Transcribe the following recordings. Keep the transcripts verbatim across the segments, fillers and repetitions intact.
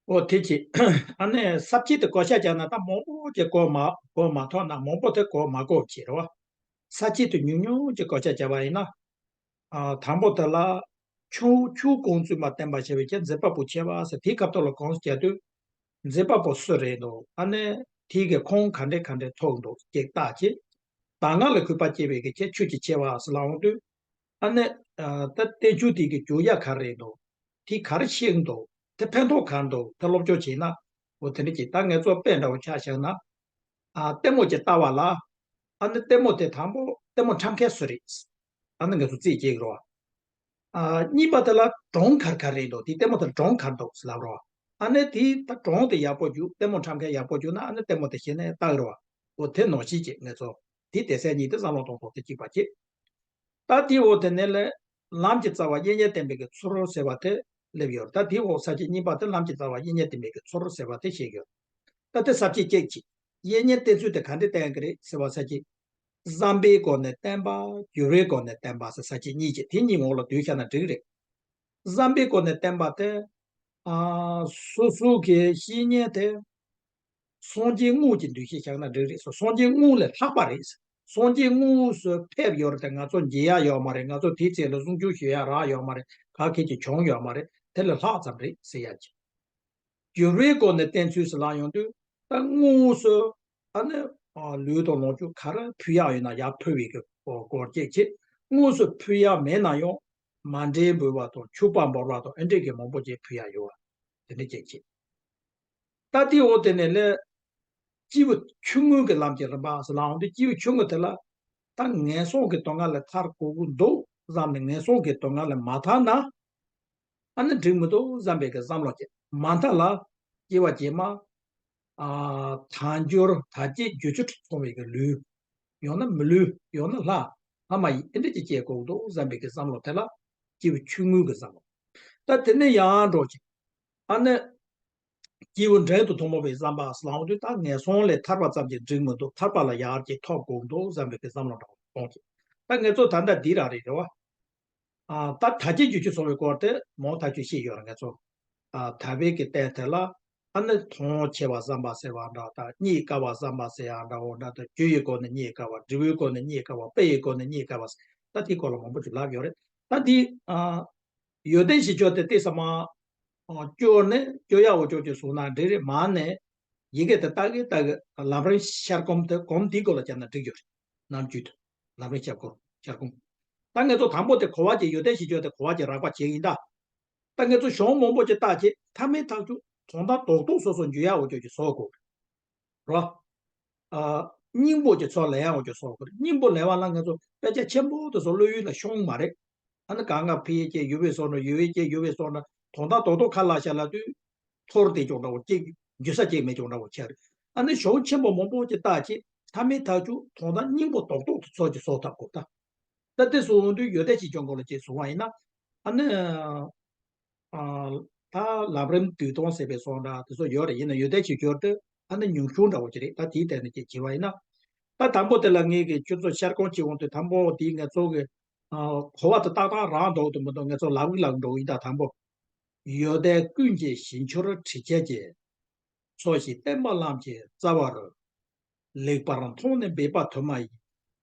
ཨོ་དེ་ཅི། ཨ་ནི་ས་བཅད་དེ་བགོ་བཤའ་བརྒྱབ་ན་ད་མང་པོ་ཅིག་གོ་མ་གོ་མ་ཐུབ་ན་མང་པོ་དེ་གོ་མ་གོ་བྱེད་རོ། ས་བཅད་དེ་ཉུང་ཉུང་ཅིག་བགོ་བཤའ་བརྒྱབ་པ་ཡིན་ན། ཨ་དང་པོ་དེ་ལ་ཆུ་ཆུ་གང་བཙུན་མ་བསྟན་པ་ཞེས་པའི་ཁྱེད་མཛད་པ་པོ་ཆེ་བ་ཟེར་དེའི་སྐབས་ཐོག་ལ་གང་ཟེར་རྒྱག་དུས། མཛད་པ་པོ་སུ་རེད་འདུག་ཨ་ནི་དེའི་གི་ཁུངས་ག་འདྲས་ག་འདྲས་ཐུག་འདུག་ཅེས་བརྟག་བྱེད། ད་སྔ་ལ་གུས་པ་སྐྱེ་བའི་གི་ཁྱེད་ཆོས་ཀྱི་ཆེ་བ་ཟེར་ལ་འོང་དུས། ཨ་ནི་ད་བསྟན་བཅོས་དེ་གི་བརྗོད་ཡ་ག་རེ་འདུག་དེ་ག་རེ་ཤེས་འདུག་དེ་ཕན་ཐོགས་ག་འདུག་དེ་སློབ་སྦྱོང་བྱས་ན། འོ་དེ་འདྲ་ཅིག་ད་ངས་ཚོ་དཔེ་འདྲ་བོ་ཆ་བཞག་ན། ཨ་ལྟད་མོ་ཅིག་ལྟ་བ་ལ། ཨ་ནི་ལྟད་མོ་དེ་དང་པོ་ལྟད་མོ་འཁྲབ་མཁན་སུ་རེད། ཨ་ནི་ངས་ཚོ་རྩིས་རྒྱག་གི་རོ། ཨ་གཉིས་པ་དེ་ལ་སྒྲུང་ག་རེ་ག་རེ་འདུག་དེ་ལྟད་མོ་དེ་ལ་སྒྲུང་ག་རེ་འདུག་ཟེར་ལབ་རོ། ཨ་ནི་དེ་ད་སྒྲུང་དེ་ཡག་པོ་བརྒྱུགས་ལྟད་མོ་འཁྲབ་མཁན་ཡག་པོ་བརྒྱུགས་ན་ཨ་ནི་ལྟད་མོ་དེ་གཞི་ནས་ལྟ་གི་རོ། འོ་དེ་ནང་བཞིན་ཅིག་ངས་ཚོ་དེ་སྡེ་ཚན་གཉིས་དེ་བསམ་བློ་གཏོང་ཐོག་དེ་གཅིག་པ་བྱེད། ད་དེའི་འོག་དེ་ནས་ལས་ལམ་གྱི་རྩ་བ་དབྱིག་གཉེན་བསྟན་པའི་གི་ཚུལ་ཟེར་བ་དེ་སླེབས་ཡོད། ད་དེའི་འོག་ས་བཅད་གཉིས་པ་དེ་ལམ་གྱི་རྩ་བ་དབྱིག་གཉེན་བསྟན་པའི་གི་ཚུལ་ཟེར་བ་དེ་བཤད་ཡོད། ད་དེ་ས་བཅད་གཅིག་གཅིག་དབྱིག་གཉེན་བསྟན་ཚུལ་དེ་ག་འདྲས་བསྟན་གི་རེད་ཟེར་བ་ས་བཅད། བསམ་པའི་སྒོ་ནས་བསྟན་པ། སྦྱོར་བའི་སྒོ་ནས་བསྟན་པ་ཟེར་ས་བཅད་གཉིས་ཀྱི་དེ་གཉིས་འོག་ལ་བསྡུས་བཞག་ན་འགྲིག་རེད། བསམ་པའི་སྒོ་ནས་བསྟན་པ་དེ། ཨ་སོ་སོ་གི་བཤེས་གཉེན་དེ། སངས་རྒྱས་དངོས་ཀྱི་འདུ་ཤེས་བཞག་ན་འགྲིག་རེད་སོ། སངས་རྒྱས་དངོས་ལས་ལྷག་པ་རེད། སངས་རྒྱས་དངོས་སུ་ཕེབས་ཡོད་རེད་དེ་ང་ཚོ་མཇལ་ཡ་ཡོད་མ་རེད། ང་ཚོ་དེའི་ཚེ་ལ་གསུང་ཆོས་ཞུ་ཡ་རག་ཡོད་མ་རེད། ག་གེ་ཅིག་བྱུང་ཡོད་མ་རེད། དེ་ལས་ལྷག་ཙམ་རེད་ཟེར་ཡ་ཅིག་སྦྱོར་བའི་སྒོ་ནས་བསྟན་ཚུལ་ཟེར་ལབ་ཡོང་དུས་ད་དངོས་སུ་ཨ་ནི་ལུས་དང་ལོངས་སྤྱོད་ག་རེ་ཕུལ་ཡག་ཡོད་ན་ཡར་ཕུལ་བའི་གི་སྐོར་སྐད་ཆ། དངོས་སུ་ཕུལ་ཡག་མེད་ན་ཡང་མཎྜལ་འབུལ་བ་དང་མཆོད་པ་འབུལ་བ་དང་ཨེ་འདྲས་ཀྱི་མང་པོ་ཅིག་ཕུལ་ཡག་ཡོད་པ་དེ་འདྲ་སྐད་ཆ། ད་དེའི་འོག་དེ་ནས་ལས། སྐྱེས་བུ་ཆུང་ངུའི་གི་ལམ་གྱི་རིམ་པ་ཟེར་ལབ་འོང་དུས་སྐྱེས་བུ་ཆུང་ངུ་དེ་ལ་ད་ངན་སོང་གི་སྡུག་བསྔལ་ལས་ཐར་དགོས་ཀྱི་འདུག་བསམ་ནས་ངན་སོང་གི་སྡུག་བསྔལ་ལས་མ་ཐར་ན། ཨ་ནི་འགྲིག་མི་འདུག་བསམ་པའི་གི་བསམ་བློ་སྐྱེ། མ་མཐའ་ལ་སྐྱེ་བ་རྗེས་མ། ཨ་དལ་འབྱོར་དལ་བརྒྱད་འབྱོར་བཅུ་ཚང་བའི་གི་ལུས། ཡང་ན་མི་ལུས་ཡང་ན་ལྷ། ལྷ་མ་ཡིན་ཨེ་འདྲ་ཅིག་སྐྱེ་དགོས་འདུག་བསམ་པའི་གི་བསམ་བློ་དེ་ལ་སྐྱེས་བུ་ཆུང་ངུའི་གི་བསམ་བློ། ད་དེ་ནས་ཡང་འགྲོ་ཅིག་ཨ་ནི། སྐྱེས་བུ་འབྲིང་དུ་ཐོན་མོ་བའི་བསམ་པ་ལ་འོང་དུས་ད་ངན་སོང་ལས་ཐར་པ་ཙམ་གྱིས་འགྲིག་མི་འདུག་ཐར་པ་ལ་ཡར་གྱི་ཐོབ་དགོས་འདུག་བསམ་པའི་གི་བསམ་བློ་འདྲ་བོ་གཏོང་ཅིག་ད་ངེད་ཚོ་ད་ལྟ་འདི་རང་རེད་རེད་བ། ཨ་ད་དལ་བརྒྱད་འབྱོར་བཅུ་ཚང་བའི་སྐོར་དེ་མོ་ཐག་ཆོད་ཤེས་ཡོད་རེད་ངེད་ཚོ། ཨ་དལ་བའི་གི་རྟེན་དེ་ལ་ཨ་ནི་མཐོང་ཆེ་བ་བསམ་པ་ཟེར་བ་འདྲ་དང་རྙེད་དཀའ་བ་བསམ་པ་ཟེར་ཡ་འདྲ་བོ་འདྲ་དང་རྒྱུ་ཡི་སྒོ་ནས་རྙེད་དཀའ་བ་འབྲས་བུའི་སྒོ་ནས་རྙེད་དཀའ་བ་དཔེ་ཡི་སྒོ་ནས་རྙེད་དཀའ་བ་ཟེར་ད་དེའི་སྐོར་ལ་མང་པོ་ཅིག་ལབ་ཡོད་རེད། ད་འདི་ཨ། ཡོན་ཏན་གཞི་བཅུ་དེ་ཏོག་ཙམ་སྐྱོར་ནས་སྐྱོར་ཡག་འོ་ཅོག་ཅིག་བཟུང་ན་འགྲིག་རེད། མ་ནས་ཡི་གེ་དེ་ལྟ་གི་ལྟ་གི་ལམ་རིམ་ཤར་སྒོམ་དེ་སྒོམ་འདིའི་སྐོར་ལ་བྱས་ན་འགྲིག་ཡོད་རེད། ནམ་རྒྱུན་དུ་ལམ་རིམ་ཤར་སྒོམ་ཤར་སྒོམ། ད་ངེད་ཚོ་དང་པོ་དེ་གོ་བ་གྱི་ཡོན་ཏན་གཞི་བཅུ་དེ་གོ་བ་གྱི་རགས་པ་བྱེད་ཀྱི་ཡིན་ད། ད་ངེད་ཚོ་གཞུང་མང་པོ་ཅིག་བལྟས་བྱས་མཐའ་མའི་ཐག་གཅོད་དོན་དག་རྡོག་རྡོག་སོ་སོ་འཇུ་ཡག་འོ་ཅོག་ཅིག་བཟོ་དགོས་རེད། རོ། ཨ། སྙིང་པོ་ཅིག་ཚོ་ལེན་ཡག་འོ་ཅོག་བཟོ་དགོས་རེད། སྙིང་པོ་ལེན་པ་ལ་ང་ཚོ་དཔེ་ཆ་ཆེན་པོ་དེ་ཚོ་བློ་ཡུལ་ལ་ཤོང་མ་རེད། ཨ་ནི་གང་ག་ཕི་ཡེ་ཅེ་ཡུ་བེ་སོ་ན་ཡུ་བེ་ཅེ་ཡུ་བེ་སོ་ན་དོན་དག་རྡོག་རྡོག་ཁ་ལ་བཞག་ལ་དུས་ཐོར་དེ་ཅོག་འདྲ་བོ་ཅིག་འཇུ་ས་ཅིག་མེད་ཅོག་འདྲ་བོ་ཆགས་རེད། ཨ་ནི་གཞུང་ཆེན་པོ་མང་པོ་ཅིག་བལྟས་བྱས་མཐའ་མའི་ཐག་གཅོད་དོན་དག་སྙིང་པོ་རྡོག་རྡོག་དེ་ཚོ་ཅིག་བཟོ་ཐུབ་དགོས་ད། ད་དེ་སོང་དུས་ཡོན་ཏན་གཞི་བཅུ་སྐོར་ལ་ཅིག་བཟུང་བ་ཡིན་ན། ཨ་ནི། ཨ། ད་ལམ་རིམ་བསྡུས་གཏོང་ཟེར་བའི་སོགས་འདྲ་དེ་ཚོ་ཡོད་རེད། ཡིན་ན་ཡོན་ཏན་གཞི་བཅུ་དེ་ཨ་ནི་ཉུང་ཤོས་འདྲ་བོ་ཅིག་རེད། ད་དེའི་ཐད་ནས་ཅིག་བྱས་པ་ཡིན་ན། ད་དང་པོ་དེ་ལ་ངས་ཀྱི་ཁྱོད་ཚོ་ཤར་སྒོམ་བྱེད་འོང་དུས་དང་པོ་དེའི་ངས་ཚོ་གི་ཨ། གོ་བ་དེ་ཏག་ཏག་རང་འདུག་དུ་མི་འདུག་ངས་ཚོ་ལབ་གི་ལབ་འགྲོ་གི་ཡིན། ད་དང་པོ། ཡོན་ཏན་ཀུན་གྱི་གཞི་མཆོག་དྲི་བཅས་ཀྱི། ཚོགས་ཞིང་བརྟན་པ་ལམ་གྱི་རྩ་བ་རུ། ལེགས་པར་མཐོང་ནས་འབད་པ་དུ་མ་ཡིས།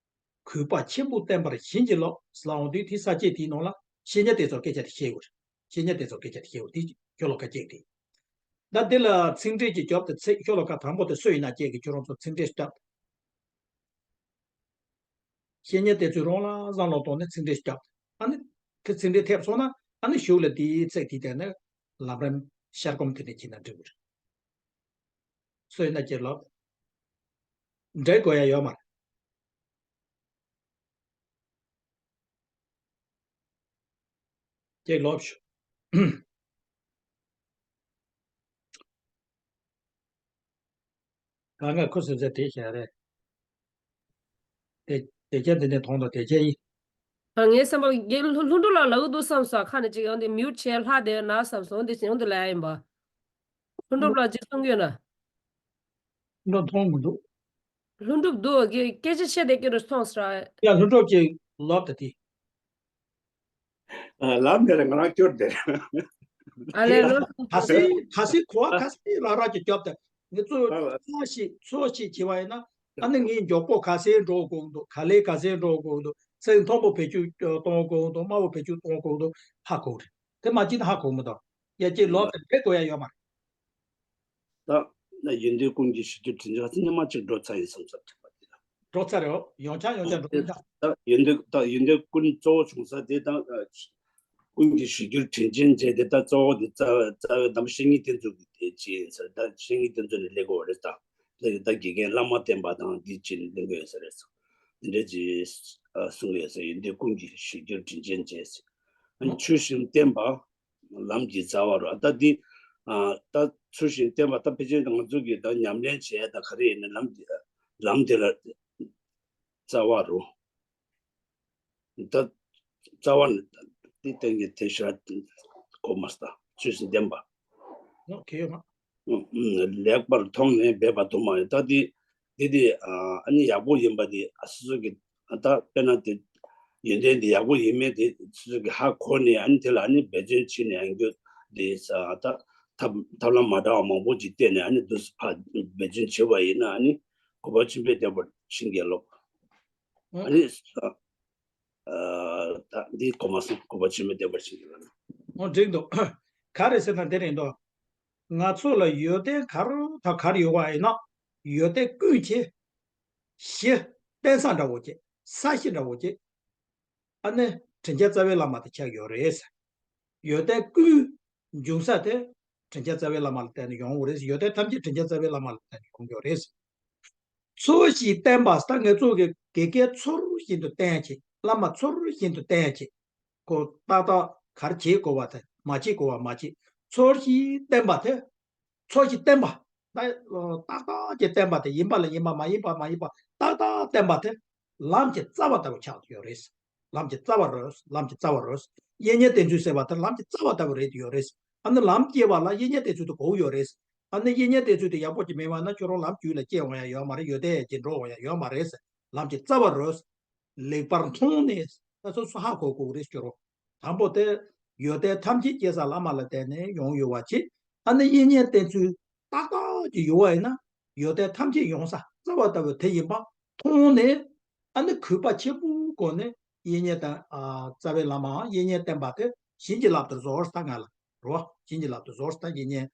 གུས་པ་ཆེན་པོས་བསྟེན་པར་བྱིན་གྱིས་རློབས། ཟེར་ལབ་འོང་དུས་དེའི་ས་བཅད་དེའི་ནང་ལ་བཤེས་གཉེན་དེ་ཚོ་སྐད་ཆ་དེ་བཤད་དགོས་རེད། བཤེས་གཉེན་དེ་ཚོ་སྐད་ཆ་དེ་བཤད་དགོས་རེད། དེ་ཤོ་ལོ་ཀ་བཅད་དེ། ད་དེ་ལ་ཚིག་འགྲེལ་གྱི་རྒྱབ་དེ་ཚིག་ཤོ་ལོ་ཀ་དང་པོ་དེ་སུ་ཡིན་ན་བཅད་ཀྱི་ཁྱོད་རང་ཚོ་ཚིག་འགྲེལ་རྒྱབ། བཤེས་གཉེན་དེ་ཚོས་རང་ལ་བསམ་བློ་གཏོང་ནས་ཚིག་འགྲེལ་རྒྱབ། ཨ་ནི། དེ་ཚིག་འགྲེལ་ཐེབས་སོང་ན་ཨ་ནི་གཞུག་ལ་དེའི་ཚིག་དེའི་སྟེང་ནས་ལམ་རིམ་ཤར་སྒོམ་དེ་འདྲ་བྱས་ན་འགྲིག་གི་རེད། སུ་ཡིན་ན་ཅིག་ལབ། འགྲིག་དགོས་ཡ་ཡོད་མ་རེད། ཅིག་ལབ་ཤོག་གང་ག་ཁུ་སིམ་སེ་བྲིས་བཞག་རེད། དེ་དེ་རྒྱ་འདི་ནས་མཐོང་དང་དེ་རྒྱ་ཡིན། ཨ། ངའི་བསམ་པ་རྒན་ལྷུན་ལྷུན་གྲུབ་ལགས་ལབ་ཀྱི་འདུག་བསམ་སོང་། ཁ་ནས་ཅིག་ཡང་དེ་མིའུ་ཊི་བྱས་ལྷག་བསྡད་ན་བསམ་སོང་། འདི་ཡང་དུ་ལབ་ཡ་ཡིན་པ། ལྷུན་གྲུབ་ལགས་ཅིག་གསུང་གི་ཡོད་ན། ལྷུན་གྲུབ་མཐོང་མི་འདུག་ལྷུན་གྲུབ་འདུག་གི་སྐད་ཆ་བཤད་བསྡད་ཀྱི་རེད་མཐོང་སོང་། ཡ་ལྷུན་གྲུབ་ཀྱིས་ལབ་ད་དེ། ཨ། ལབ་མེད་རེད། ང་རང་སྐྱོར་བསྡད་རེད། ཨ་ལས་ལོ། ཁ་སེ་ཁ་སེ་གོ་བ་ཁ་སེ་ར་ར་གི་སྐྱོབ་དེ། ངས་ཚོ་ཚོ་ཞིག་ཚོ་ཞིག་བྱེད་བ་ཡིན་ན། ཨ་ནི་ངའི་མགྱོགས་པོ་ག་སེ་འགྲོ་དགོས་འདུག་ག་ལེ་ག་སེ་འགྲོ་དགོས་འདུག་ཚེགས་མཐོན་པོ་བེད་སྤྱོད་གཏོང་དགོས་འདུག་དམའ་བོ་བེད་སྤྱོད་གཏོང་དགོས་འདུག་ཧ་གོ་རེད། དེ་མ་བྱས་ན་ཧ་གོ་མི་འདུག་ཡ་ཅེ་ལོག་དེ་བེད་དགོས་ཡ་ཡོད་མ་རེད། ད་ན་ཡོན་ཏན་ཀུན་གྱི་གཞིར་གྱུར་དྲིན་ཅན་ཚེ་སྔ་མ་གཅིག་འགྲོ་ཚར་ཡིན་བསམ་ཚར་ཐུབ་པ་དེ་ལ། འགྲོ་ཚར་རེད། ཡོང་ཆ་ཡོང་ཆ་འགྲོ་ཡིན་ད། ད་ཡོན་ཏན་ད་ཡོན་ཏན་ཀུན་གཙོ་བོ་བྱུང་ས་དེ་ད་ཀུན་གྱི་གཞིར་གྱུར་དྲིན་ཅན་བཅས་དེ་ད་གཙོ་བོ་དེ་རྩ་བའི་རྩ་བའི་ནམ་བཤེས་གཉེན་བསྟེན་ཚུལ་གྱི་དེ་ཅི་ཡིན་ཟེར། ད་བཤེས་གཉེན་བསྟེན་ཚུལ་ནས་ལེགས་དགོས་རེད་ད། ད་ད་དགེ་རྒན་བླ་མ་བསྟེན་པ་དང་དེ་ཅི་ནས་ལེགས་དགོས་ཡོད་ས་རེད་ཟེར། དེ་འདྲ་ཅི་གསུང་གི་ཡོད་ས། ཡོན་ཏན་ཀུན་གྱི་གཞིར་གྱུར་དྲིན་ཅན་བཅས་ཟེར། ཨ་ནི་ཚུལ་བཞིན་བསྟེན་པ། ལམ་གྱི་རྩ་བ་རུ། ད་འདི་ད་ཚུལ་བཞིན་བསྟེན་པ་ད་ཕལ་ཆེར་ང་ཚོ་གིས་ད་ཉམས་ལེན་བྱས་ད་ག་རེ་ཡིན་ན་ལམ་ལམ་དེ་ལ་རྩ་བ་རུ། ད་རྩ་བ་ནི་འདི་བསྟན་གྱི་དེ་ཤ་གོ་མ་སྟ་ཚུལ་བཞིན་བསྟེན་པ། ལེགས་པར་མཐོང་ནས་འབད་པ་དུ་མ་ཡིན། ད་འདི་འདི་དེ་ཨ་ནི་ཡག་པོ་ཡིན་པ་དེ་སོ་སོ་གི་ད་དཔེར་ན་དེ་ཡོན་ཏན་དེ་ཡག་པོ་ཡིན་མིན་དེ་སོ་སོ་གི་ཧ་གོ་ནས་ཨ་ནི་དེ་ལ་ཨ་ནི་འབད་བརྩོན་བྱས་ནས་ཨ་ནི་རྒྱུ་དེ་ས་ད་ཐབས་ཐབས་ལམ་མ་འདྲ་བ་མང་པོ་ཅིག་བལྟས་ནས་ཨ་ནི་དུ་ཕ་འབད་བརྩོན་བྱས་པ་ཡིན་ན་ཨ་ནི་གོ་འཕང་ཆེན་པོའི་བདེ་བར་ཕྱིན་གྱི་ལོག་ཨ་ནི་ད་འདི་གོ་མ་སོང་། གོ་འཕང་ཆེན་པོའི་བདེ་བར་ཕྱིན་གྱི་ལོག་ཨོ་འགྲིག་འདུག་ག་རེ་ཟེར་ན་དེ་རེད་འདུག་ང་ཚོ་ལ་ཡོན་ཏན་ག་རུ་ད་ག་རེ་ཡོད་པ་ཡིན་ན། ཡོན་ཏན་ཀུན་གྱི་གཞི་བརྟེན་ས་འདྲ་བོ་ཅིག་ས་གཞི་འདྲ་བོ་ཅིག་ཨ་ནི་དྲིན་ཅན་རྩ་བའི་བླ་མ་དེ་ཆགས་ཡོད་རེད། ཡོན་ཏན་ཀུན་འབྱུང་ས་དེ་དྲིན་ཅན་རྩ་བའི་བླ་མ་ལ་བརྟེན་ནས་ཡོང་བ་རེད། ཡོན་ཏན་ཐམས་ཅད་དྲིན་ཅན་རྩ་བའི་བླ་མ་ལ་བརྟེན་ནས་ཡོང་གི་ཡོད་རེད། ཚུལ་བཞིན་བསྟེན་པ་ད་ང་ཚོ་གི་དགེ་རྒན་ཚུལ་བཞིན་དུ་བསྟེན་བྱེད། བླ་མ་ཚུལ་བཞིན་དུ་བསྟེན་བྱེད། ཁོ་ཏག་ཏག་ག་རེ་བྱེད་དགོས་པ་དང་མ་བྱེད་དགོས་པ་མ་བྱེད། ཚུལ་བཞིན་བསྟེན་པ་དེ། ཚུལ་བཞིན་བསྟེན་པ། ད་ཏག་ཏག་གི་བསྟེན་པ་དེ་ཡིན་པ་ལ་ཡིན་པ་མ་ཡིན་པ་མ་ཡིན་པ་ཏག་ཏག་བསྟེན་པ་དེ་ལམ་གྱི་རྩ་བ་ལྟ་བུ་ཆགས་ཡོད་རེད། ལམ་གྱི་རྩ་བ་རོལ། ལམ་གྱི་རྩ་བ་རོལ། གཡས་བརྙན་བསྟེན་ཚུལ་ཟེར་བ་དེ་ལམ་གྱི་རྩ་བ་ལྟ་བུ་རེད་ཡོད་རེད། ཨ་ནི་ལམ་སྐྱེ་བ་ལ་གཡས་བརྙན་བསྟེན་ཚུལ་དེ་དགོས་ཡོད་རེད། ཨ་ནི་གཡས་བརྙན་བསྟེན་ཚུལ་དེ་ཡག་པོ་ཅིག་མེད་པ་ན་ཁྱོད་རང་ལམ་རྒྱུད་ལ་སྐྱེ་འོང་ཡ་ཡོད་མ་རེད། ཡོན་ཏན་ཅིག་འགྲོ་འོང་ཡ་ཡོད་མ་རེད། ལམ་གྱི་རྩ་བ་རོལ། ལེགས་པར་མཐོང་ནས་ད་སོ་སོ་ཧ་གོ་དགོས་རེད་ཟེར་རོ། དང་པོ་དེ་ཡོན་ཏན་ཐམས་ཅད་སྐྱེ་ས་བླ་མ་ལ་བརྟེན་ནས་ཡོང་ཡོད་པ་ཅིག་ཨ་ནི་གཡས་བརྙན་བསྟེན་ཚུལ་ཏག་ཏག་ཅིག་ཡོད་པ་ཡིན་ན་ཡོན་ཏན་ཐམས་ཅད་ཡོང་ས་རྩ་བ་ལྟ་བུ་དེ་ཡིན་པ་མཐོང་ནས། ཨ་ནི་གུས་པ་ཆེན་པོའི་སྒོ་ནས་གཡས་བརྙན་དང་རྩ་བའི་བླ་མའམ་གཡས་བརྙན་བསྟེན་པ་དེ་བྱིན་གྱིས་བརླབ་ཏུ་གསོལ་ད་ང་ལ་རོ། བྱིན་གྱིས་བརླབ་ཏུ་གསོལ་ད་གཡས་བརྙན་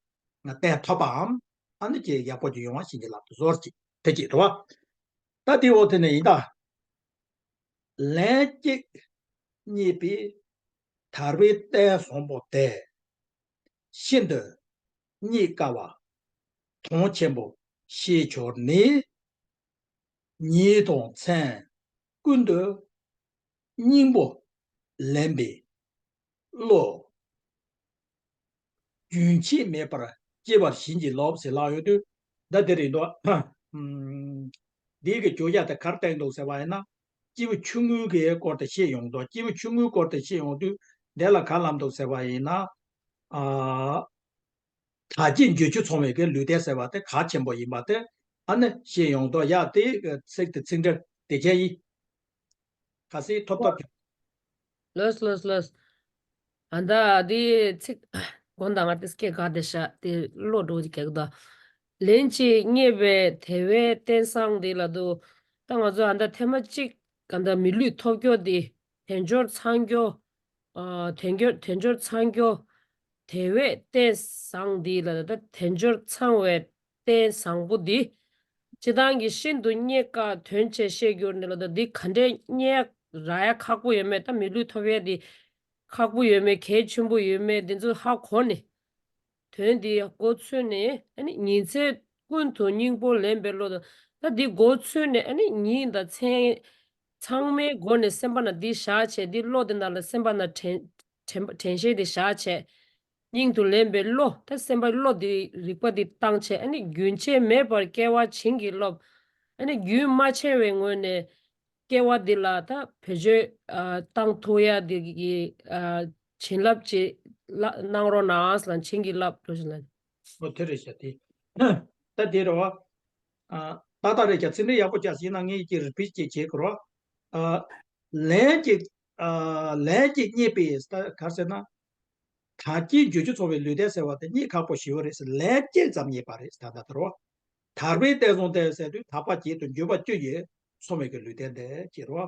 ང་བསྟེན་ཐུབ་པའམ་ཨ་ནི་ཅིག་ཡག་པོ་ཅིག་ཡོང་བ་བྱིན་གྱིས་བརླབ་ཏུ་གསོལ་ཅིག་དེ་ཅིག་རོ། ད་དེ་འོག་དེ་ནས་ཡིན་ད། ལན་གཅིག་རྙེད་པའི་དལ་བའི་རྟེན་བཟང་པོ་དེ། ཤིན་ཏུ་རྙེད་དཀའ་བ་དོན་ཆེན་པོ་ཞེས་གྱུར་ནས། ཉིན་དང་མཚན་ཀུན་ཏུ་སྙིང་པོ་ལེན་པའི་བློ། རྒྱུན་ཆད་མེད་པར་སྐྱེ་བར་བྱིན་གྱིས་རློབས་ཟེར་ལབ་ཡོད་དུས། ད་དེ་རེད་འདུག་འདིའི་གི་བརྗོད་བྱ་དེ་ག་རེ་བསྟན་འདུག་ཟེར་བ་ཡིན་ན། སྐྱེས་བུ་ཆུང་ངུའི་གི་སྐོར་དེ་བཤད་ཡོང་འདུག་སྐྱེས་བུ་ཆུང་ངུའི་སྐོར་དེ་བཤད་ཡོང་དུས་འདི་ལ་ག་ལབ་འདུག་ཟེར་བ་ཡིན་ན། ཨ། དལ་བརྒྱད་འབྱོར་བཅུ་ཚང་བའི་གི་ལུས་རྟེན་ཟེར་བ་དེ་གལ་ཆེན་པོ་ཡིན་པ་དེ་ཨ་ནི་བཤད་ཡོང་དུས། ཡ་དེ་གི་ཚིག་དེ་ཚིག་འགྲེལ་དེ་བྱས་ཡིན། ག་སྲིད་ཐོབ་ཐོབ་ཀྱི། ལོས་ལོས་ལོས། ཨ་ད་དེ་ཚིག་དགོངས་དག་ང་དེ་སྐད་ག་དེ་ཤ་དེ་བློ་འགྲོ་གི་གེགས་ད། ལན་གཅིག་རྙེད་པའི་དལ་བའི་རྟེན་བཟང་དེ་ལ་དུ། ད་ང་ཚོ་ཨ་ད་ཐེངས་མ་གཅིག་ག་ད་མི་ལུས་ཐོབ་རྒྱུ་དེ་དལ་འབྱོར་ཚང་རྒྱུ། ཨ་དལ་འབྱོར་དལ་འབྱོར་ཚང་རྒྱུ། དལ་བའི་རྟེན་བཟང་དེ་ལ་ད་དལ་འབྱོར་ཚང་བའི་རྟེན་བཟང་པོ་འདི། སྤྱིར་བཏང་གི་ཤིན་ཏུ་རྙེད་དཀའ་དོན་ཆེ་ཤེས་གྱུར་ནས་ལ་ད་འདི་ག་འདྲས་རྙེད་རག་ཡ་ཁག་པོ་ཡོད་མེད། ད་མི་ལུས་ཐོབ་ཡ་འདི་ཁག་པོ་ཡོད་མེད་གལ་ཆེན་པོ་ཡོད་མེད་འདི་ཚོ་ཧ་གོ་ནས། དོན་འདི་མགོ་ཚོས་ནས་ཨ་ནི་ཉིན་མཚན་ཀུན་ཏུ་སྙིང་པོ་ལེན་པའི་བློ་དང་། ད་འདི་མགོ་ཚོས་ནས་ཨ་ནི་ཉིན་དང་མཚན་ཚང་མའི་སྒོ་ནས་སེམས་པ་ན་འདི་བཞག་བྱས། འདི་བློ་དེ་ནང་ལ་སེམས་པ་ན་དྲན་དྲན་དྲན་ཤེས་དེ་བཞག་བྱས། སྙིང་དུ་ལེན་པའི་བློ། ད་སེམས་པའི་བློ་འདི་རིག་པ་འདི་བཏང་བྱས། ཨ་ནི་རྒྱུན་ཆད་མེད་པར་སྐྱེ་བ་བྱིན་གྱིས་རློབས། ཨ་ནི་རྒྱུན་མ་ཆད་པའི་ངོས་ནས་སྐྱེ་བ་འདི་ལ་ད་བེད་སྤྱོད་ཨ་བཏང་ཐུབ་ཡ་འདི་གི་ཨ་བྱིན་རླབས་ཅིག་གནང་རོགས་གནང་ལ་བྱིན་གྱིས་བརླབས་འགྲོ་བཞིན་ལ། ཨོ་དེ་རེད་ཤག་དེ། ད་དེ་རེད་བ། ཨ་ཏག་ཏག་རེད་ཤག་ཚིག་འགྲེལ་ཡག་པོ་བྱས་ཟིན་ན་ངས་ཀྱི་རི་པིཊ་ཅིག་བྱེད་དགོས་རོགས། ཨ་ལན་གཅིག་ཨ་ལན་གཅིག་རྙེད་པའི་ད་ག་རེ་ཟེར་ན། དག་བསྐྱེད་འབྱོར་བཅུ་ཚོགས་པའི་ལུས་རྟེན་ཟེར་བ་དེ་རྙེད་ཁག་པོ་ཞེ་པོ་རེད་ཟེར། ལན་གཅིག་ཙམ་རྙེད་པ་རེད་ཟེར། ད་ལྟ་དེ་རོ། དག་པའི་གཏེར་བཟུང་སྟེ་ཟེར་དུས་དག་པ་བརྒྱད་དང་འབྱོར་པ་བཅུ་ཡིས་ཚོམས་པའི་གི་ལུས་རྟེན་དེ་ཅེས་རོ།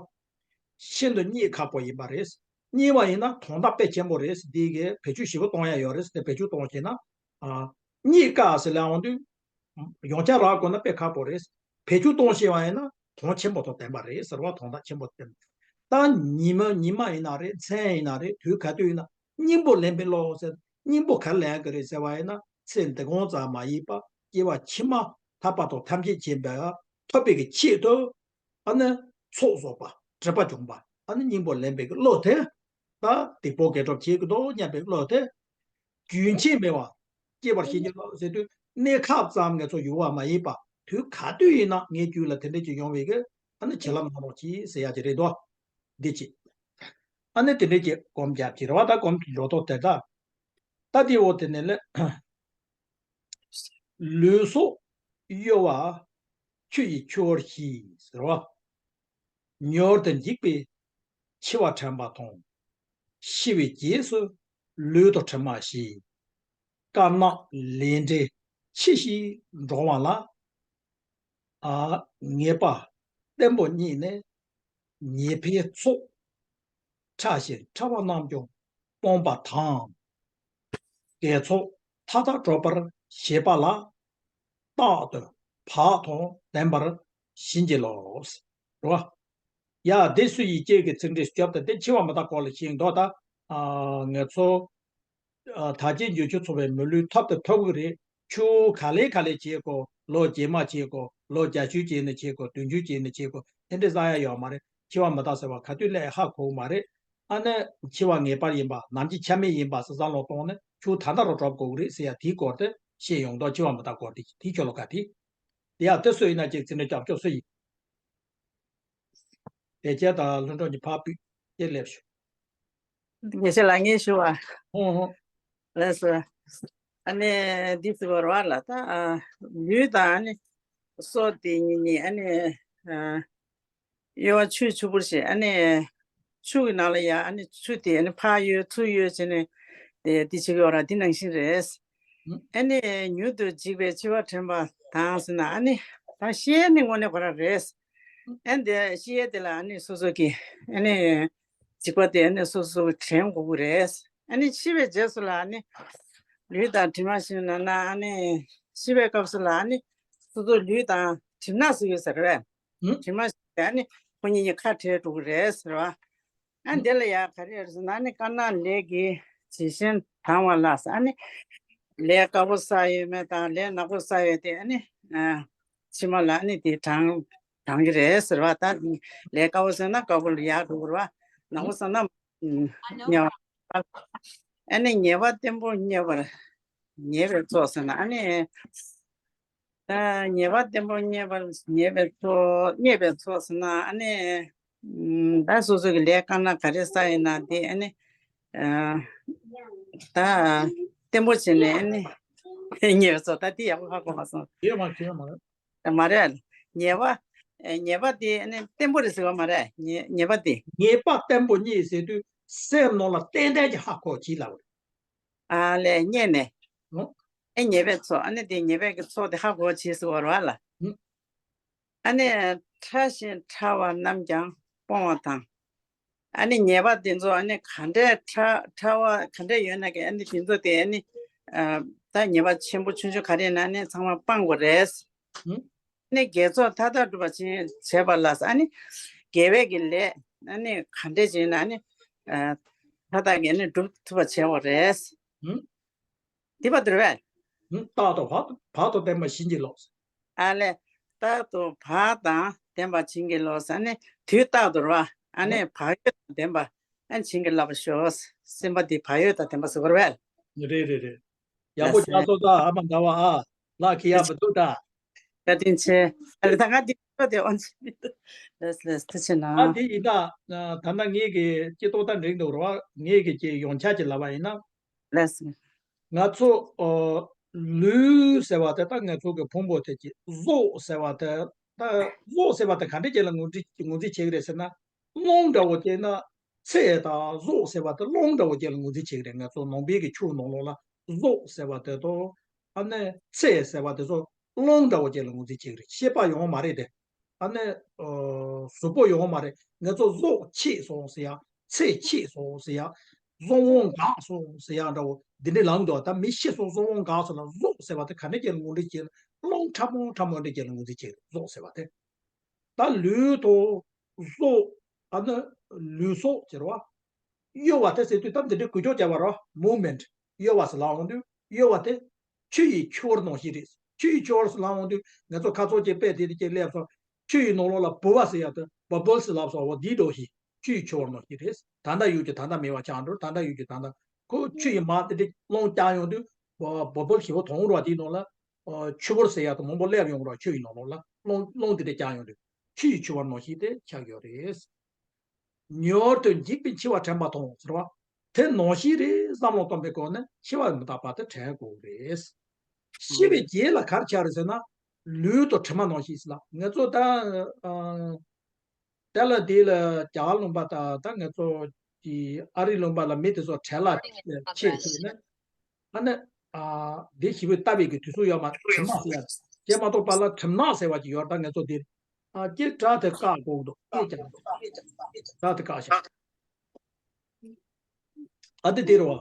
ཤིན་ཏུ་རྙེད་ཁག་པོ་ཡིན་པ་རེད། རྙེད་པ་ཡིན་ན་དོན་དག་དཔེ་ཆེན་པོ་རེད། འདི་གི་བེད་སྤྱོད་ཞིབ་པོ་གཏོང་ཡ་ཡོད་རེད། དེ་བེད་སྤྱོད་གཏོང་ཤེས་ན། ཨ། རྙེད་དཀའ་ཟེར་ལབ་ཡོང་དུས། ཡོངས་ཁྱབ་རག་དགོས་ན་དཔེ་ཁག་པོ་རེད། བེད་སྤྱོད་གཏོང་ཤེས་པ་ཡིན་ན་དོན་ཆེན་པོ་དང་ལྡན་པ་རེད་ཟེར་བ། དོན་དག་ཆེན་པོ་ལྡན་པ། ད་ཉི་མ་ཉི་མ་ཡིན་ན་རེད། མཚན་ཡིན་ན་རེད། དུས་ག་དུས་ཡིན་ན་སྙིང་པོ་ལེན་པའི་བློ་ཟེར། སྙིང་པོ་ག་ལེན་གི་རེད་ཟེར་བ་ཡིན་ན། ཚེ་འདི་གོང་ཙམ་མ་ཡིན་པ་སྐྱེ་བ་ཕྱི་མ་ཐར་པ་དང་ཐམས་ཅད་མཁྱེན་པ་ཐོབ་པའི་གི་ཆེད་དུ། ཨ་ནི་ཚོགས་རྫོགས་པ་སྒྲིབ་པ་སྦྱོང་བ། ཨ་ནི་སྙིང་པོ་ལེན་པའི་གི་བློ་དེ། ད་སྡིག་པ་དགེ་སྒྲུབ་བྱེད་ཀྱི་འདུག་སྙམ་པའི་བློ་དེ། རྒྱུན་ཆད་མེད་པར་སྐྱེ་བར་བྱེད་ཀྱི་ལོ་ཟེར་དུས། གནས་སྐབས་ཙམ་ངེད་ཚོ་ཡོད་པ་མ་ཡིན་པ། དུས་ག་དུས་ཡིན་ན་ངའི་རྒྱུད་ལ་དེ་འདྲ་ཅིག་ཡོང་བའི་གི། ཨ་ནི་བྱིན་རླབས་གནང་རོགས་གྱིས་ཟེར་ཡ་ཅིག་རེད་དོ། འདི་ཅིག་ཨ་ནི་དེ་འདྲ་ཅིག་སྒོམ་རྒྱབ་ཀྱི་རེད་བ། ད་སྒོམ་འགྲོ་ཐོག་དེ་ད། ད་དེ་འོ་དེ་ནས་ལས། ལུས་སྲོག་གཡོ་བ་ཆུ་ཡིས་འཆུ་བར་གྱིས་ཟེར་བ། མྱུར་དུ་འཇིག་པའི་འཆི་བ་དྲན་པ་དང་། ཤི་བའི་རྗེས་སུ་ལུས་དང་གྲིབ་མ་ཞི། དཀར་ནག་ལས་འབྲས་ཕྱི་བཞིན་འགྲོ་བ་ལ། ཨ། ངེས་པ་བརྟན་པོ་རྙེད་ནས་ཉེས་པའི་ཚོགས། ཕྲ་ཞིང་ཕྲ་བ་རྣམས་ཀྱང་སྤོང་བ་དང་། དགེ་ཚོགས་མཐའ་དག་སྒྲུབ་པར་བྱེད་པ་ལ། རྟག་ཏུ་བག་དང་ལྡན་པར་བྱིན་གྱིས་རློབས། རེད་བ། ཡ། འདི་སུ་ཡིས་ཀྱེ་གི་ཚིག་འགྲེལ་སྐྱོབ་དང་། འདི་འཆི་བ་མི་རྟག་སྐོར་ལ་ཞིག་འདུག་ད། ཨ། ངེད་ཚོ། ཨ། དག་བསྐྱེད་འབྱོར་བཅུ་ཚོགས་པའི་མི་ལུས་ཐོབ་དང་ཐོབ་ཀྱི་རེད། ཆུ་ག་ལེ་ག་ལེ་བྱེད་དགོས། ལོ་རྗེས་མ་བྱེད་དགོས། ལོ་བརྒྱད་ཅུ་བྱས་ནས་བྱེད་དགོས། བདུན་ཅུ་བྱས་ནས་བྱེད་དགོས། དེ་འདྲ་བསམ་ཡ་ཡོད་མ་རེད། འཆི་བ་མི་རྟག་ཟེར་བ་ག་དུས་སླེབས་ཧ་གོ་གི་མ་རེད། ཨ་ནི་འཆི་བ་ངེས་པར་ཡིན་པ། ནམ་འཆི་ཆ་མེད་ཡིན་པ་བསམ་བློ་གཏོང་ནས་ཆུ་ད་ལྟ་རུ་སྒྲུབ་དགོས་ཀྱི་རེད་ཟེར་ཡ་དེའི་སྐོར་དེ་བཤད་ཡོང་དོ། འཆི་བ་མི་རྟག་སྐོར་དེ། དེའི་ཆོ་ལོ་ཀ་དེ། དེ་ཡ་དེ་སུ་ཡིན་ན་ཅིག་ཚིག་འགྲེལ་རྒྱབ་ཆོག་སུ་ཡིན། དེ་རྗེས་ད་ལྷུན་གྲུབ་ཀྱི་ཕ་བུས་ཀྱེ་སླེབས་ཤོག་དགེ་བཤེས་ལགས་ངས་ཞུ་བ། ཧོ་ཧོ། ལགས་སོ། ཨ་ནི་འདི་ཟེར་བ་རེད་བ་ལ། ད་ཨ་ལུས་དང་ཨ་ནི་སྲོག་དེ་གཉིས་གཉིས་ཨ་ནི་ཨ་གཡོ་བ་ཆུས་འཆུ་བར་བྱེད། ཨ་ནི་ཆུ་གི་ནང་ལ་ཡ་ཨ་ནི་ཆུ་དེ་ཨ་ནི་ཕར་གཡོ་ཚུར་གཡོ་བྱས་ནས་དེ་དེ་བྱེད་ཀྱི་ཡོད་ར། དེ་ནང་བཞིན་རེད། ཨ་ནི་མྱུར་དུ་འཇིག་པའི་འཆི་བ་དྲན་པ་དང་ཟེར་ན། ཨ་ནི་ད་ཤི་ཡས་ནི་དངོས་གནས་ཁོ་རང་རེད། ཨ་ནི་དེ་ཤི་ཡས་དེ་ལ་ཨ་ནི་སོ་སོ་གི་ཨ་ནི་འཇིགས་པ་དེ་ཨ་ནི་སོ་སོ་གི་དྲན་དགོས་ཀྱི་རེད། ཨ་ནི་ཤི་བའི་རྗེས་སུ་ལ་ཨ་ནི་ལུས་དང་གྲིབ་མ་བཞིན་ན་ན། ཨ་ནི་ཤི་བའི་སྐབས་སུ་ལ་ཨ་ནི་སོ་སོ་ལུས་དང་གྲིབ་ནག་སུ་ཡོད་ཟེར་བས། ཨུ། གྲིབ་མ་བཞིན་ཨ་ནི་ཁོ་གཉིས་གཉིས་ཁ་བྲལ་འགྲོ་གི་རེད་ཟེར་བ། ཨ་ཨུ། འདི་ལ་ཡ་ག་རེ་རེད་ཟེར་ན། ཨ་ནི་དཀར་ནག་ལས་ཀྱི་ཇི་བཞིན་དང་བ་ལ་ཟེར། ཨ་ནི་ལས་དཀར་པོ་བསགས་ཡོད་མེད་དང་ལས་ནག་པོ་བསགས་ཡོད་དེ་ཨ་ནི་ཨ་ཕྱི་མ་ལ་ཨ་ནི་དེ་དྲང་དྲང་གི་རེད་ཟེར་བ། ད་ལས་དཀར་པོ་བསགས་ན་དཀར་པོ་ལ་ཡར་འགྲོ་གི་རེད་བ། ནག་པོ་བསགས་ན་ཉེ་བ། ཨ་ནི་ཉེས་པ་བརྟན་པོ་རྙེད་པར་ཉེས་པའི་ཚོགས་ཟེར་ན། ཨ་ནི་ད་ཉེས་པ་བརྟན་པོ་རྙེད་པར་ཉེས་པའི་ཚོགས། རྙེད་པའི་ཚོགས་ཟེར་ན་ཨ་ནི་ད་སོ་སོ་གི་ལས་དཀར་ནག་ག་རེ་བསགས་ཡིན་ན་དེ་ཨ་ནི་ད་བརྟན་པོ་བྱས་ནས་ཨ་ནི་རྙེད་པའི་ཚོགས། ད་དེ་ཡག་པོ་ཧ་གོ་མ་སོང་། ཡོད་མ་ཡོད་མ་རེད། མ་རེད། ཉེས་པ། ཨེ། ཉེས་པ་དེ་ཨ་ནི་བརྟན་པོ་རེད་ཟེར་བ་མ་རེད། ཉེས་ཉེས་པ་དེ། ཉེས་པ་བརྟན་པོ་རྙེད་ཟེར་དུས་སེམས་ནང་ལ་ཏན་ཏན་གྱི་ཧ་གོ་གྱིས་ལབ་རེད། ཨ་ལས་རྙེད་ནས། ཨོ། ཨེ་ཉེས་པའི་ཚོགས། ཨ་ནི་དེ་ཉེས་པའི་གི་ཚོགས་དེ་ཧ་གོ་གྱིས་ཟེར་བ་རེད་བ་ལ། ཨ་ནི་ཕྲ་ཞིང་ཕྲ་བ་རྣམས་ཀྱང་སྤོང་བ་དང་། ཨ་ནི་ཉེས་པ་དེ་ཚོ་ཨ་ནི་ག་འདྲའི་ཕྲ་ཕྲ་བ་ག་འདྲའི་ཡོད་ན་གི་ཨ་ནི་དེ་ཚོ་དེ་ཨ་ནི་ཨ་ད་ཉེས་པ་ཆེན་པོ་ཆུང་ཆུང་ག་རེ་ཡིན་ན་ཨ་ནི་ཚང་མ་སྤང་དགོས་རེད། ཨ་ནི་དགེ་ཚོགས་མཐའ་དག་སྒྲུབ་པར་བྱེད་པ་ལ་ཟེར། ཨ་ནི་དགེ་བའི་གི་ལས་ཨ་ནི་ག་འདྲས་བྱས་ན་ཨ་ནི་ཨ་མཐའ་དག་གི་ཨ་ནི་སྒྲུབ་ཐུབ་པ་བྱེད་དགོས་རེད། ཨ། འདི་པ་འདིར་བས། ཨ། རྟག་ཏུ་བག་ཏུ་བག་ཏུ་ལྡན་པ་བྱིན་གྱིས་རློབས། ཨ་ལས། རྟག་ཏུ་བག་དང་ལྡན་པ་བྱིན་གྱིས་རློབས། ཨ་ནི་དུས་རྟག་ཏུ་རེད་བ། ཨ་ནི་བག་ཡོད་དང་ལྡན་པ་ཨ་ནི་བྱིན་གྱིས་བརླབས་པར་ཤོག་སེམས་པ་འདི་བག་ཡོད་དང་ལྡན་པ་ཟེར་དགོས་རེད་བས། རེད་རེད་རེད། ཡག་པོ་ལགས་སོ། རྒྱག་སོང་ད་ཨ་མ་ཟླ་བ་ཨ། ལགས་ཁྱེད་ཡག་མི་འདུག་ད། བཀའ་དྲིན་ཆེ། ཨ་ལས་ད་ང་འདི་ཚོ་དེ་ཨོན་ཆི་མི་འདུག་ལགས་ལགས་ཐུགས་རྗེ་ཆེ་གནང་། ཨ་འདི་ཡིན་ད། ད་ལྟ་ངེད་ཀྱི་སྤྱི་ཏོག་ད་འགྲིག་འདུག་རེད་བ། ངེད་ཀྱི་ཅིག་ཡོངས་ཁྱབ་ཀྱི་ལབ་པ་ཡིན་ན། ལགས་སོ། ང་ཚོ་ཨ་ལུས་ཟེར་བ་དེ་ད་ང་ཚོ་གི་ཕུང་པོ་དེ་ཅིག་གཟུགས་ཟེར་བ་དེ། ད་གཟུགས་ཟེར་བ་དེ་ག་འདྲ་ཅིག་ལ་ངོས་འཛིན་ངོས་འཛིན་བྱེད་ཀྱི་རེད་ཟེར་ན། རླུང་འདྲ་བོ་བྱས་ན་ ཚེ་དང་གཟུགས་ཟེར་བ་དེ་རླུང་འདྲ་བོ་ཅིག་ལ་ངོས་འཛིན་བྱེད་ཀྱི་རེད། ང་ཚོ་ནང་པའི་གི་ཆོས་ནང་ལོགས་ལ་གཟུགས་ཟེར་བ་དེ་དང་ཨ་ནི་ཚེ་ཟེར་བ་དེ་ཚོ་རླུང་འདྲ་བོ་ཅིག་ལ་ངོས་འཛིན་བྱེད་ཀྱི་རེད། ཤེས་པ་ཡོང་མ་རེད་དེ། ཨ་ནི་གཟུགས་པོ་ཡོང་མ་རེད། ང་ཚོ་གཟུགས་ཆད་སོང་ཟེར་ཡ། ཚེ་ཆད་སོང་ཟེར་ཡ། གཟུགས་དབང་འགགས་སོང་ཟེར་ཡ་འདྲ་བོ་འདི་འདྲའི་ལངས་འདུག་ད་མི་ཤི་སོང་གཟུགས་དབང་འགགས་སོང་ལ་གཟུགས་ཟེར་བ་དེ་ག་འདྲ་ཅིག་ལ་ངོས་འཛིན་བྱེད། རླུང་ཕྲ་མོ་ཕྲ་མོ་འདྲ་ཅིག་ལ་ངོས་འཛིན་བྱེད་གཟུགས་ཟེར་བ་དེ། ད་ལུས་དང་སྲོག་ཨ་ནི་ལུས་སྲོག་ཟེར་བ། གཡོ་བ་དེ་ཟེར་དུས་སྟབས་འདི་འདྲའི་གུ་ཅོག་བརྒྱབ་པ་རོ། མུབ་མེན་ཊི། གཡོ་བ་ཟེར་ལབ་འོང་དུས་གཡོ་བ་དེ་ཆུ་ཡི་ཆུ་བུར་ནང་བཞིན་རེད། ཆུ་ཡི་ཆུ་བུར་ཟེར་ལབ་འོང་དུས་ང་ཚོ་ཁ་ཚོགས་ཀྱི་དཔེ་དེ་དེ་ཅིག་སླེབས་སོང་། ཆུ་ཡི་ནང་ལོགས་ལ་བུ་བ་ཟེར་ཡ་དེ་བ་བུལ་ཟེར་ལབ་སོང་། འོ་འདི་འདྲ་བཞིན་ཆུ་ཡི་ཆུ་བུར་ནང་བཞིན་རེད། ད་ལྟ་ཡོད་ཀྱི་ད་ལྟ་མེད་པ་ཆགས་འགྲོ། ད་ལྟ་ཡོད་ཀྱི་ད་ལྟ་ཁོ་ཆུ་ཡི་མར་དེ་འདྲའི་རླུང་བརྒྱབ་ཡོང་དུས་བ་བུལ་ཞེ་པོ་མཐོང་རོགས་དེའི་ནང་ལ། ཆུ་བུར་ཟེར་ཡ་དང་མང་པོ་སླེབས་ཡོང་རོགས། ཆུ་ཡི་ནང་ལོགས་ལ་རླུང་རླུང་དེ་འདྲ་བརྒྱབ་ཡོང་དུས་ཆུ་ཡི་ཆུ་བུར་ནང་བཞིན་དེ་ཆགས་ཡོད་རེད། མྱུར་དུ་འཇིག་པའི་འཆི་བ་དྲན་པ་དང་ཟེར་བ། དེ་ནང་བཞིན་རེད། བསམ་བློ་གཏོང་པའི་སྒོ་ནས་འཆི་བ་མི་རྟག་པ་དེ་དྲན་དགོས་རེད། ཤི་བའི་རྗེས་ལ་ག་རེ་ཆགས་རེད་ཟེར་ན། ལུས་དང་གྲིབ་མ་ནང་བཞིན་ཟེར་ལ་ང་ཚོ་ད། དེ་ལ་དེ་ལ་རྒྱ་གར་ལུང་པ་དང་ད་ང་ཚོ་གི་ཨ་རི་ལུང་པ་ལ་མི་དེ་ཚོ་བྲེལ་ལ་ཆེ་ཆེ་ནས། ཨ་ནི། ཨ། འདི་ཞིབ་པོ་ལྟ་བའི་གི་དུས་ཚོད་ཡོད་མ་རེད། གྲིབ་ནག་ཟེར་ཡ་དེ་མ་གཏོགས་པ་ལ་གྲིབ་ནག་ཟེར་བ་ཅིག་ཡོད་རེད། ད་ང་ཚོ་འདིར། ཨ། སྐྱེ་བྲག་དེ་བཀག་དགོས་འདུག་སྐྱེ་ཀྱང་བྲག་དེ་བཀག་ཤག་ཨ་དེ་དེ་རེད་བ།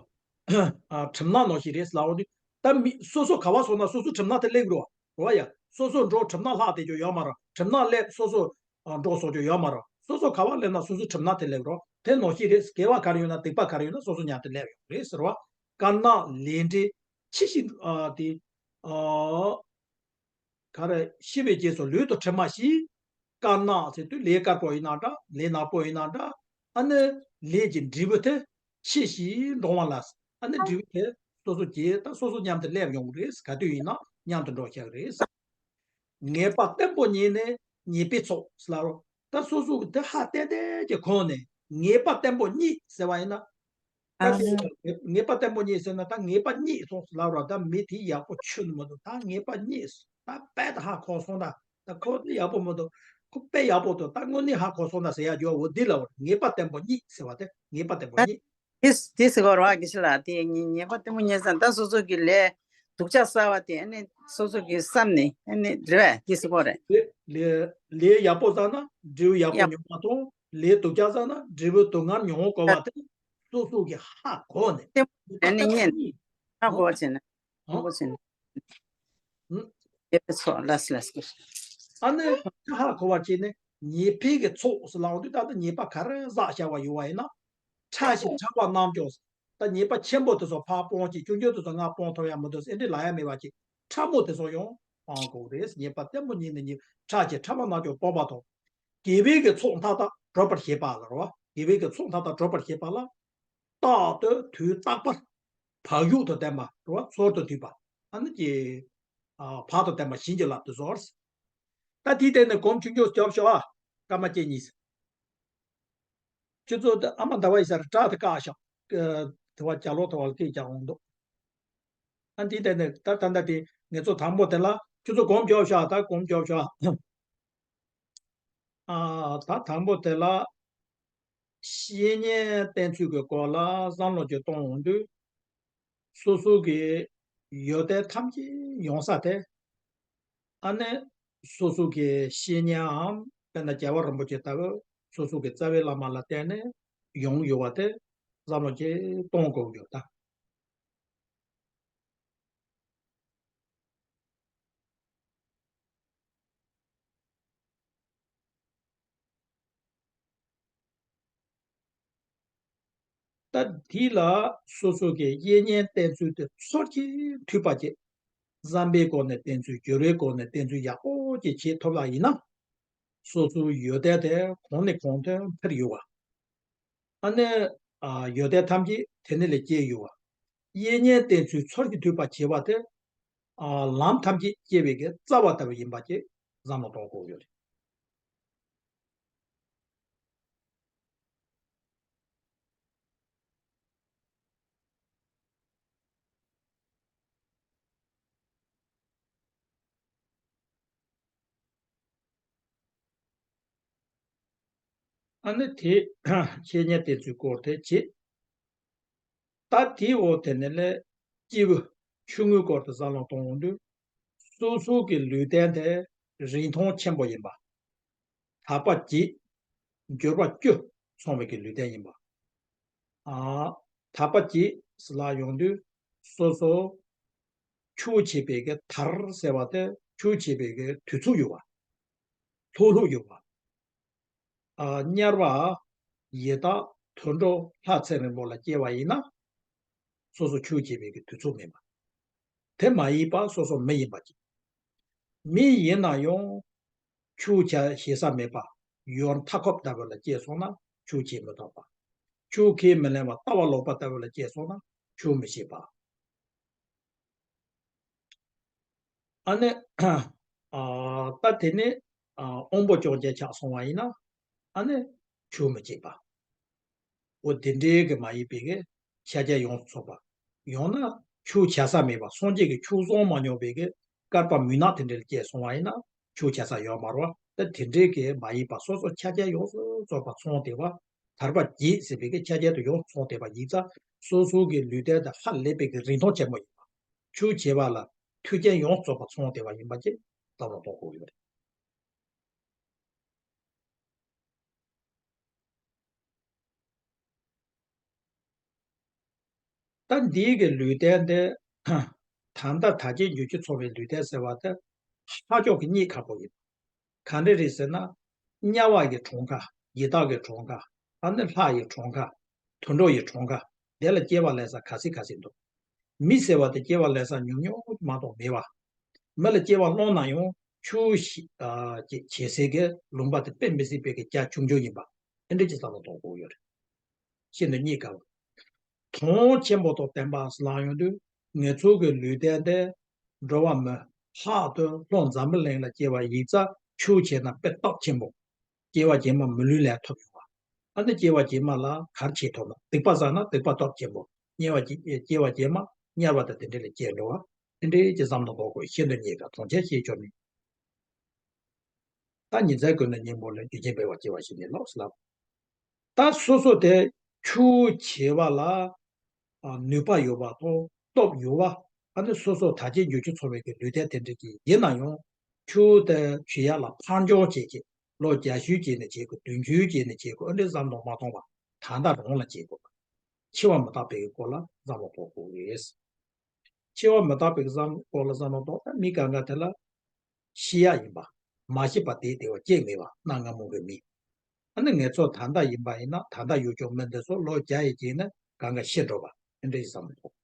ཨ། གྲིབ་ནག་ནང་བཞིན་རེད་ལབ་འོང་དུས། ད་མི་སོ་སོ་ག་བ་སོང་ན་སོ་སོ་གྲིབ་ནག་དེ་སླེབས་རེད་བ། རེད་བ་ཡ། སོ་སོ་འགྲོ་གྲིབ་ནག་ལྷག་དེ་ཅོ་ཡོད་མ་རེད། གྲིབ་ནག་སླེབས་སོ་སོ། ཨ། འགྲོ་སོ་ཅོ་ཡོད་མ་རེད། སོ་སོ་ག་བ་སླེབས་ན་སོ་སོ་གྲིབ་ནག་དེ་སླེབས་རེད། དེ་ནང་བཞིན་རེད། དགེ་བ་ག་རེ་ཡོད་ན་སྡིག་པ་ག་རེ་ཡོད་ན་སོ་སོ་མཉམ་དུ་སླེབས་ཡོང་རེད་ཟེར་བ། དཀར་ནག་ལས་འབྲས་ཕྱི་བཞིན། ཨ། དེ། ཨ། ག་རེ། ཤི་བའི་རྗེས་སུ་ལུས་དང་གྲིབ་མ་ཞིག་དཀར་ནག་ཟེར་དུས་ལས་དཀར་པོ་ཡིན་ན་འདྲ། ལས་ནག་པོ་ཡིན་ན་འདྲ། ཨ་ནི་ལས་ཀྱི་འབྲས་བུ་དེ་ཕྱི་བཞིན་འབྲང་བ་ལ། ཨ་ནི་འབྲས་བུ་དེ་སོ་སོ་རྗེས་ད་སོ་སོ་མཉམ་དུ་སླེབས་ཡོང་གི་རེད། ག་དུས་ཡིན་ན་མཉམ་དུ་འགྲོ་ཤག་རེད། ངེས་པ་བརྟན་པོ་རྙེད་ནས་ཉེས་པའི་ཚོགས་ལ་རོ། ད་སོ་སོ་གི་དེ་ཧ་ཏན་ཏན་གྱི་ཁོང་ནས་ངེས་པ་བརྟན་པོ་རྙེད་ཟེར་བ་ཡིན་ན། ད་དེ་ངེས་པ་བརྟན་པོ་རྙེད་ཟེར་ན་ད་ངེས་པ་རྙེད་སོང་ཟེར་ལབ་རོགས། ད་མི་དེ་ཡག་པོ་ཆུ་ནི་མི་འདུག་ད་ངེས་པ་རྙེད་སོང་། ད་དཔེ་ད་ཧ་གོ་སོང་། ད་ད་ཁོ་དེ་ཡག་པོ་མི་འདུག་ཁོ་དཔེ་ཡག་པོ་འདུག་ད་དངོས་གནས་ཧ་གོ་སོང་ད་ཟེར་ཡ་ཡོད། འོ་འདི་ལ་འོ་ངེས་པ་བརྟན་པོ་རྙེད་ཟེར་བ་དེ་ངེས་པ་བརྟན་པོ་རྙེད། དེ་དེ་ཟེར་གོ་ར་དགེ་བཤེས་ལགས། དེ་ངེས་ངེས་པ་བརྟན་པོ་རྙེད་ཙང་ད་སོ་སོ་གི་ལས་སྡུག་ཅག་བསགས་པ་དེ་ཨ་ནི་སོ་སོ་གི་བསམ་ནས་ཨ་ནི་རེད་པས། དེ་ཟེར་གོ་རེད། ལས་ལས་ཡག་པོ་བསགས་ན་འབྲས་བུ་ཡག་པོ་ཡག་མྱོང་བ་དང་། ལས་སྡུག་ཅག་བསགས་ན་འབྲས་བུ་སྡུག་བསྔལ་མྱོང་དགོས་པ་དེ་སོ་སོ་གི་ཧ་གོ་ནས་ཨ་ནི་རྙེད་ནས་ཧ་གོ་བྱས་ན་ཧ་གོ་བྱས་ན། ཨ་ནི་ཧ་གོ་བར་བྱས་ནས་ཉེས་པའི་གི་ཚོགས་སུ་ལངས་དུས། ད་ལྟ་ཉེས་པ་ག་རེ་བསགས་བཞག་པ་ཡོད་པ་ཡིན་ན། ཕྲ་ཞིང་ཕྲ་བ་རྣམས་ཀྱང་། ད་ཉེས་པ་ཆེན་པོ་དེ་ཚོ་ཕར་སྤོང་ཅིག་ཆུང་ཆུང་དེ་ཚོ་ང་སྤོང་ཐུབ་ཡ་མི་འདུག་ཟེར་འདི་ལབ་ཡ་མེད་པ་ཅིག་ཕྲ་མོ་དེ་ཚོ་ཡང་སྤང་དགོས་རེད། ཉེས་པ་བརྟན་པོ་རྙེད་ནས་ཉེས། ཕྲ་ཞིང་ཕྲ་བ་རྣམས་ཀྱང་སྤོང་བ་དང་། དགེ་བའི་གི་ཚོགས་མཐའ་དག་སྒྲུབ་པར་བྱེད་པ་ལ་རོ། དགེ་བའི་གི་ཚོགས་མཐའ་དག་སྒྲུབ་པར་བྱེད་པ་ལ། རྟག་ཏུ་དུས་རྟག་པར་བག་ཡོད་དུ་ལྡན་པ་རོ། ཚོལ་དུ་འདུས་པ། ཨ་ནི་ཀྱི། ཨ། བག་ཏུ་ལྡན་པ་བྱིན་གྱིས་བརླབ་ཏུ་གསོལ། ད་དེའི་སྟེང་ནས་སྒོམ་ཆུང་ཆུང་རྒྱོབ་ཤོག་ཨ། སྐར་མ་བཅུ་གཉིས། ཁྱོད་ཚོ་ད་ཨ་མ་ཟླ་བ་ཡི་སར་སྐྲག་དེ་བཀག་ཤོག་དེ་བ་རྒྱ་ལོ་དེ་བ་ལ་སྐད་རྒྱག་འོང་འདུག་ཨ་འདི་དེ་ནས་ད་ད་ད་དེ་ངེད་ཚོ་དང་པོ་དེ་ལ་ཁྱོད་ཚོ་སྒོམ་རྒྱོབ་ཤོག་ད་སྒོམ་རྒྱོབ་ཤོག་ཨ། ད་དང་པོ་དེ་ལ་བཤེས་གཉེན་བསྟེན་ཚུལ་གྱི་སྐོར་ལ་བསམ་བློ་ཅིག་གཏོང་འོང་དུས། སོ་སོ་གི་ཡོན་ཏན་ཐམས་ཅད་ཡོང་ས་དེ། ཨ་ནི་སོ་སོ་གི་བཤེས་གཉེན་འམ་དཔེར་ན་རྒྱལ་བ་རིན་པོ་ཆེ་ལྟ་བུ་སོ་སོ་གི་རྩ་བའི་བླ་མ་ལ་བརྟེན་ནས་ཡོང་ཡོད་པ་དེ་བསམ་བློ་ཅིག་གཏོང་དགོས་ཡོད་ད། ད་འདི་ལ་སོ་སོ་གི་དབྱེ་གཉེན་བསྟེན་ཚུལ་དེ་ཚོར་གྱིས་ཐུབ་པ་བྱེད། བསམ་པའི་སྒོ་ནས་བསྟེན་ཚུལ། སྦྱོར་བའི་སྒོ་ནས་བསྟེན་ཚུལ་ཡག་པོ་ཅིག་བྱེད་ཐུབ་པ་ཡིན་ན། སོ་སོའི་ཡོན་ཏན་དེ་གོང་ནས་གོང་དུ་འཕེལ་ཡོང་བ། ཨ་ནི། ཨ། ཡོན་ཏན་ཐམས་ཅད་དེ་ནས་ལས་སྐྱེ་ཡོང་བ། དབྱེ་གཉེན་བསྟེན་ཚུལ་ཚོར་གྱིས་ཐུབ་པ་བྱེད་པ་དེ། ཨ། ལམ་ཐམས་ཅད་སྐྱེ་བའི་གི་རྩ་བ་ལྟ་བུ་ཡིན་པ་ཅིག་བསམ་བློ་གཏོང་དགོས་ཡོད་རེད། ཨ་ནི་དེ་བཤེས་གཉེན་བསྟེན་ཚུལ་སྐོར་དེ་བྱེད། ད་དེའི་འོག་དེ་ནས་ལས་སྐྱེས་བུ་ཆུང་ངུའི་སྐོར་དུ་བསམ་བློ་གཏོང་འོང་དུས། སོ་སོ་གི་ལུས་རྟེན་དེ་རིན་ཐང་ཆེན་པོ་ཡིན་པ། དག་པ་བརྒྱད། འབྱོར་པ་བཅུ་ཚང་བའི་གི་ལུས་རྟེན་ཡིན་པ། ཨ། དག་པ་བརྒྱད་ཟེར་ལབ་ཡོང་དུས། སོ་སོ་ཆོས་བྱེད་པའི་གི་དར་ཟེར་བ་དེ་ཆོས་བྱེད་པའི་གི་དུས་ཚོད་ཡོད་པ། ལྷོད་ལྷོད་ཡོད་པ། ཨ། དམྱལ་བ། ཡི་དྭགས། དུད་འགྲོ། ལྷ་ཚེ་རིང་པོ་ལ་སྐྱེ་བ་ཡིན་ན། སོ་སོ་ཆོས་བྱེད་པའི་གི་དུས་ཚོད་མེད་པ། དེ་མ་ཡིན་པ་སོ་སོ་མི་ཡིན་པ་ཅིག་མི་ཡིན་ན་ཡང་ཆོས་བྱ་བྱེད་ས་མེད་པ། ཡུལ་མཐའ་འཁོབ་ལྟ་བུ་ལ་སྐྱེས་སོང་ན་ཆོས་བྱེད་མི་ཐུབ་པ། ཆོས་ཁས་མི་ལེན་པ་ལྟ་བ་ལོག་པ་ལྟ་བུ་ལ་སྐྱེས་སོང་ན་ཆོས་མི་བྱེད་པ། ཨ་ནི། ཨ། ད་དེ་ནི། ཨ། དབང་པོ་སྐྱོན་ཅན་ཆགས་སོང་བ་ཡིན་ན། ཨ་ནི། ཆོས་མི་བྱེད་པ། འོ་དེ་འདྲའི་གི་མ་ཡིན་པའི་གི་ཤཱཀྱ་ཡོངས་སུ་རྫོགས་པ། ཡང་ན་ཆོས་བྱ་ས་མེད་པ་སངས་རྒྱས་ཀྱི་ཆོས་གསུང་མ་མྱོང་བའི་གི་བསྐལ་པ་མུན་ནག་དེ་འདྲ་ལ་སྐྱེས་སོང་བ་ཡིན་ན་ཆོས་བྱ་ས་ཡོད་མ་རེད་བ། ད་དེ་འདྲའི་གི་མ་ཡིན་པ་སོ་སོ་ཤཱཀྱ་ཡོངས་སུ་རྫོགས་པ་ཚང་བསྡད་པ། ཐར་པ་བརྒྱད་ཟེར་བའི་གི་ཤཱཀྱ་དེ་ཡོངས་སུ་ཚང་བསྡད་པ་ཡིན་ཙང་སོ་སོ་གི་ལུས་རྟེན་དེ་ཧ་ལས་པའི་གི་རིན་ཐང་ཆེན་པོ་ཡིན་པ། ཆོས་བྱེད་པ་ལ་མཐུན་རྐྱེན་ཡོངས་སུ་རྫོགས་པ་ཚང་བསྡད་པ་ཡིན་པ་ཅིག་བསམ་བློ་གཏོང་དགོས་ཀྱི་ཡོད་རེད། ད་འདིའི་གི་ལུས་རྟེན་དེ། ད་ལྟ་དག་བྱེད་འགྱུར་གྱི་ཚོར་བའི་ལུས་རྟེན་ཟེར་བ་དེ། ཧ་ཅང་གི་རྙེད་དཀའ་པོ་ཡིན། ག་འདྲ་རེད་ཟེར་ན། དམྱལ་བ་ཡི་གྲངས་ཀ། ཡི་དྭགས་ཀྱི་གྲངས་ཀ། ཨ་ནི་ལྷ་ཡི་གྲངས་ཀ། དུད་འགྲོ་ཡི་གྲངས་ཀ། དེ་ལ་སྐྱེ་བ་ལེན་ས་ག་ཚོད་ག་ཚོད་འདུག་མི་ཟེར་བ་དེ་སྐྱེ་བ་ལེན་ས་ཉུང་ཉུང་མ་གཏོགས་མེད་པ། མི་ལ་སྐྱེ་བ་བླངས་ན་ཡང་ཆོས་ཤིག་ཨ། ཅེས་བྱེད་སའི་གི་ལུང་པ་དེ་དཔེ་མི་སྲིད་པའི་གི་རྒྱ་ཆུང་ཆུང་ཡིན་པ། ཨེ་འདྲ་ཅིག་བསམ་བློ་གཏོང་དགོས་ཡོད་རེད། ཤིན་ཏུ་རྙེད་དཀའ་བ། གྲངས་ཆེན་པོ་དང་ལྡན་པ་ལབ་ཡོང་དུས་ང་ཚོ་གི་ལུས་རྟེན་དེ་འགྲོ་བ་མི་ལྷག་ཏུ་ལྷོ་འཛམ་བུ་གླིང་ལ་སྐྱེ་བ་ཡིན་ཙང་ཆོས་བྱས་ན་དཔེ་སྟོབས་ཆེན་པོ། སྐྱེ་བ་རྗེས་མ་མི་ལུས་ལེན་ཐུབ་ཡོང་བ། ཨ་ནི་སྐྱེ་བ་རྗེས་མ་ལ་ག་རེ་བྱེད་ཐུབ་ན་སྡིག་པ་བསགས་ན་སྡིག་པ་སྟོབས་ཆེན་པོ། དམྱལ་བ་སྐྱེ་སྐྱེ་བ་རྗེས་མ་དམྱལ་བ་དང་དེ་འདྲ་ལ་སྐྱེ་འགྲོ་བ། དེ་འདྲའི་ཅིག་བསམ་བློ་གཏོང་དགོས། ཤིན་ཏུ་རྙེད་དཀའ། གྲངས་ཆེན་ཞེས་བརྗོད་མིན། ད་ཉིན་མཚན་ཀུན་ནས་སྙིང་པོ་ལས་རྒྱུ་རྐྱེན་སྤེལ་བར་བྱེད་པ་ཞིག་ནི་ལོག་ལབ། ད་སོ་སོ་དེ་ཆོས་བྱེད་པ་ལ་ནུས་པ་ཡོད་པ་དང་སྟོབས་ཡོད་པ། ཨ་ནི་སོ་སོ་དག་བྱེད་འགྱུར་གྱི་ཚོར་བའི་གི་ལུས་རྟེན་དེ་འདྲ་ཅིག་ཡིན་ན་ཡང་ཆོས་དེ་བྱེད་ཡག་ལ་ཕར་འགྱངས་བྱེད་ཀྱི་ལོ་བརྒྱ་ཤུད་བྱས་ནས་བྱེད་དགོས། བདུན་ཅུ་བྱས་ནས་བྱེད་དགོས། ཨ་འདྲའི་བསམ་བློ་མ་གཏོང་བ་ད་ལྟ་རང་ལ་བྱེད་དགོས། འཆི་བ་མི་རྟག་པའི་གི་སྐོར་ལ་བསམ་བློ་གཏོང་དགོས་རེད། འཆི་བ་མི་རྟག་པའི་བསམ་སྐོར་ལ་བསམ་བློ་གཏོང་ན་མི་གང་ག་དེ་ལ་ཤི་ཡག་ཡིན་པ། མ་ཤི་བར་བསྡད་བསྡད་པ་གཅིག་མེད་པ་གནའ་སྔ་མོ་གི་མི། ཨ་ནི་ང་ཚོ་ད་ལྟ་ཡིན་པ་ཡིན་ན་ད་ལྟ་ཡོད་ཀྱང་མི་འདི་ཚོ་ལོ་བརྒྱ་ཡི་རྗེས་ནས་གང་ག་ཤི་འགྲོ་བ་དེ་འདྲ་ཡི་བསམ་བློ་གཏོང་།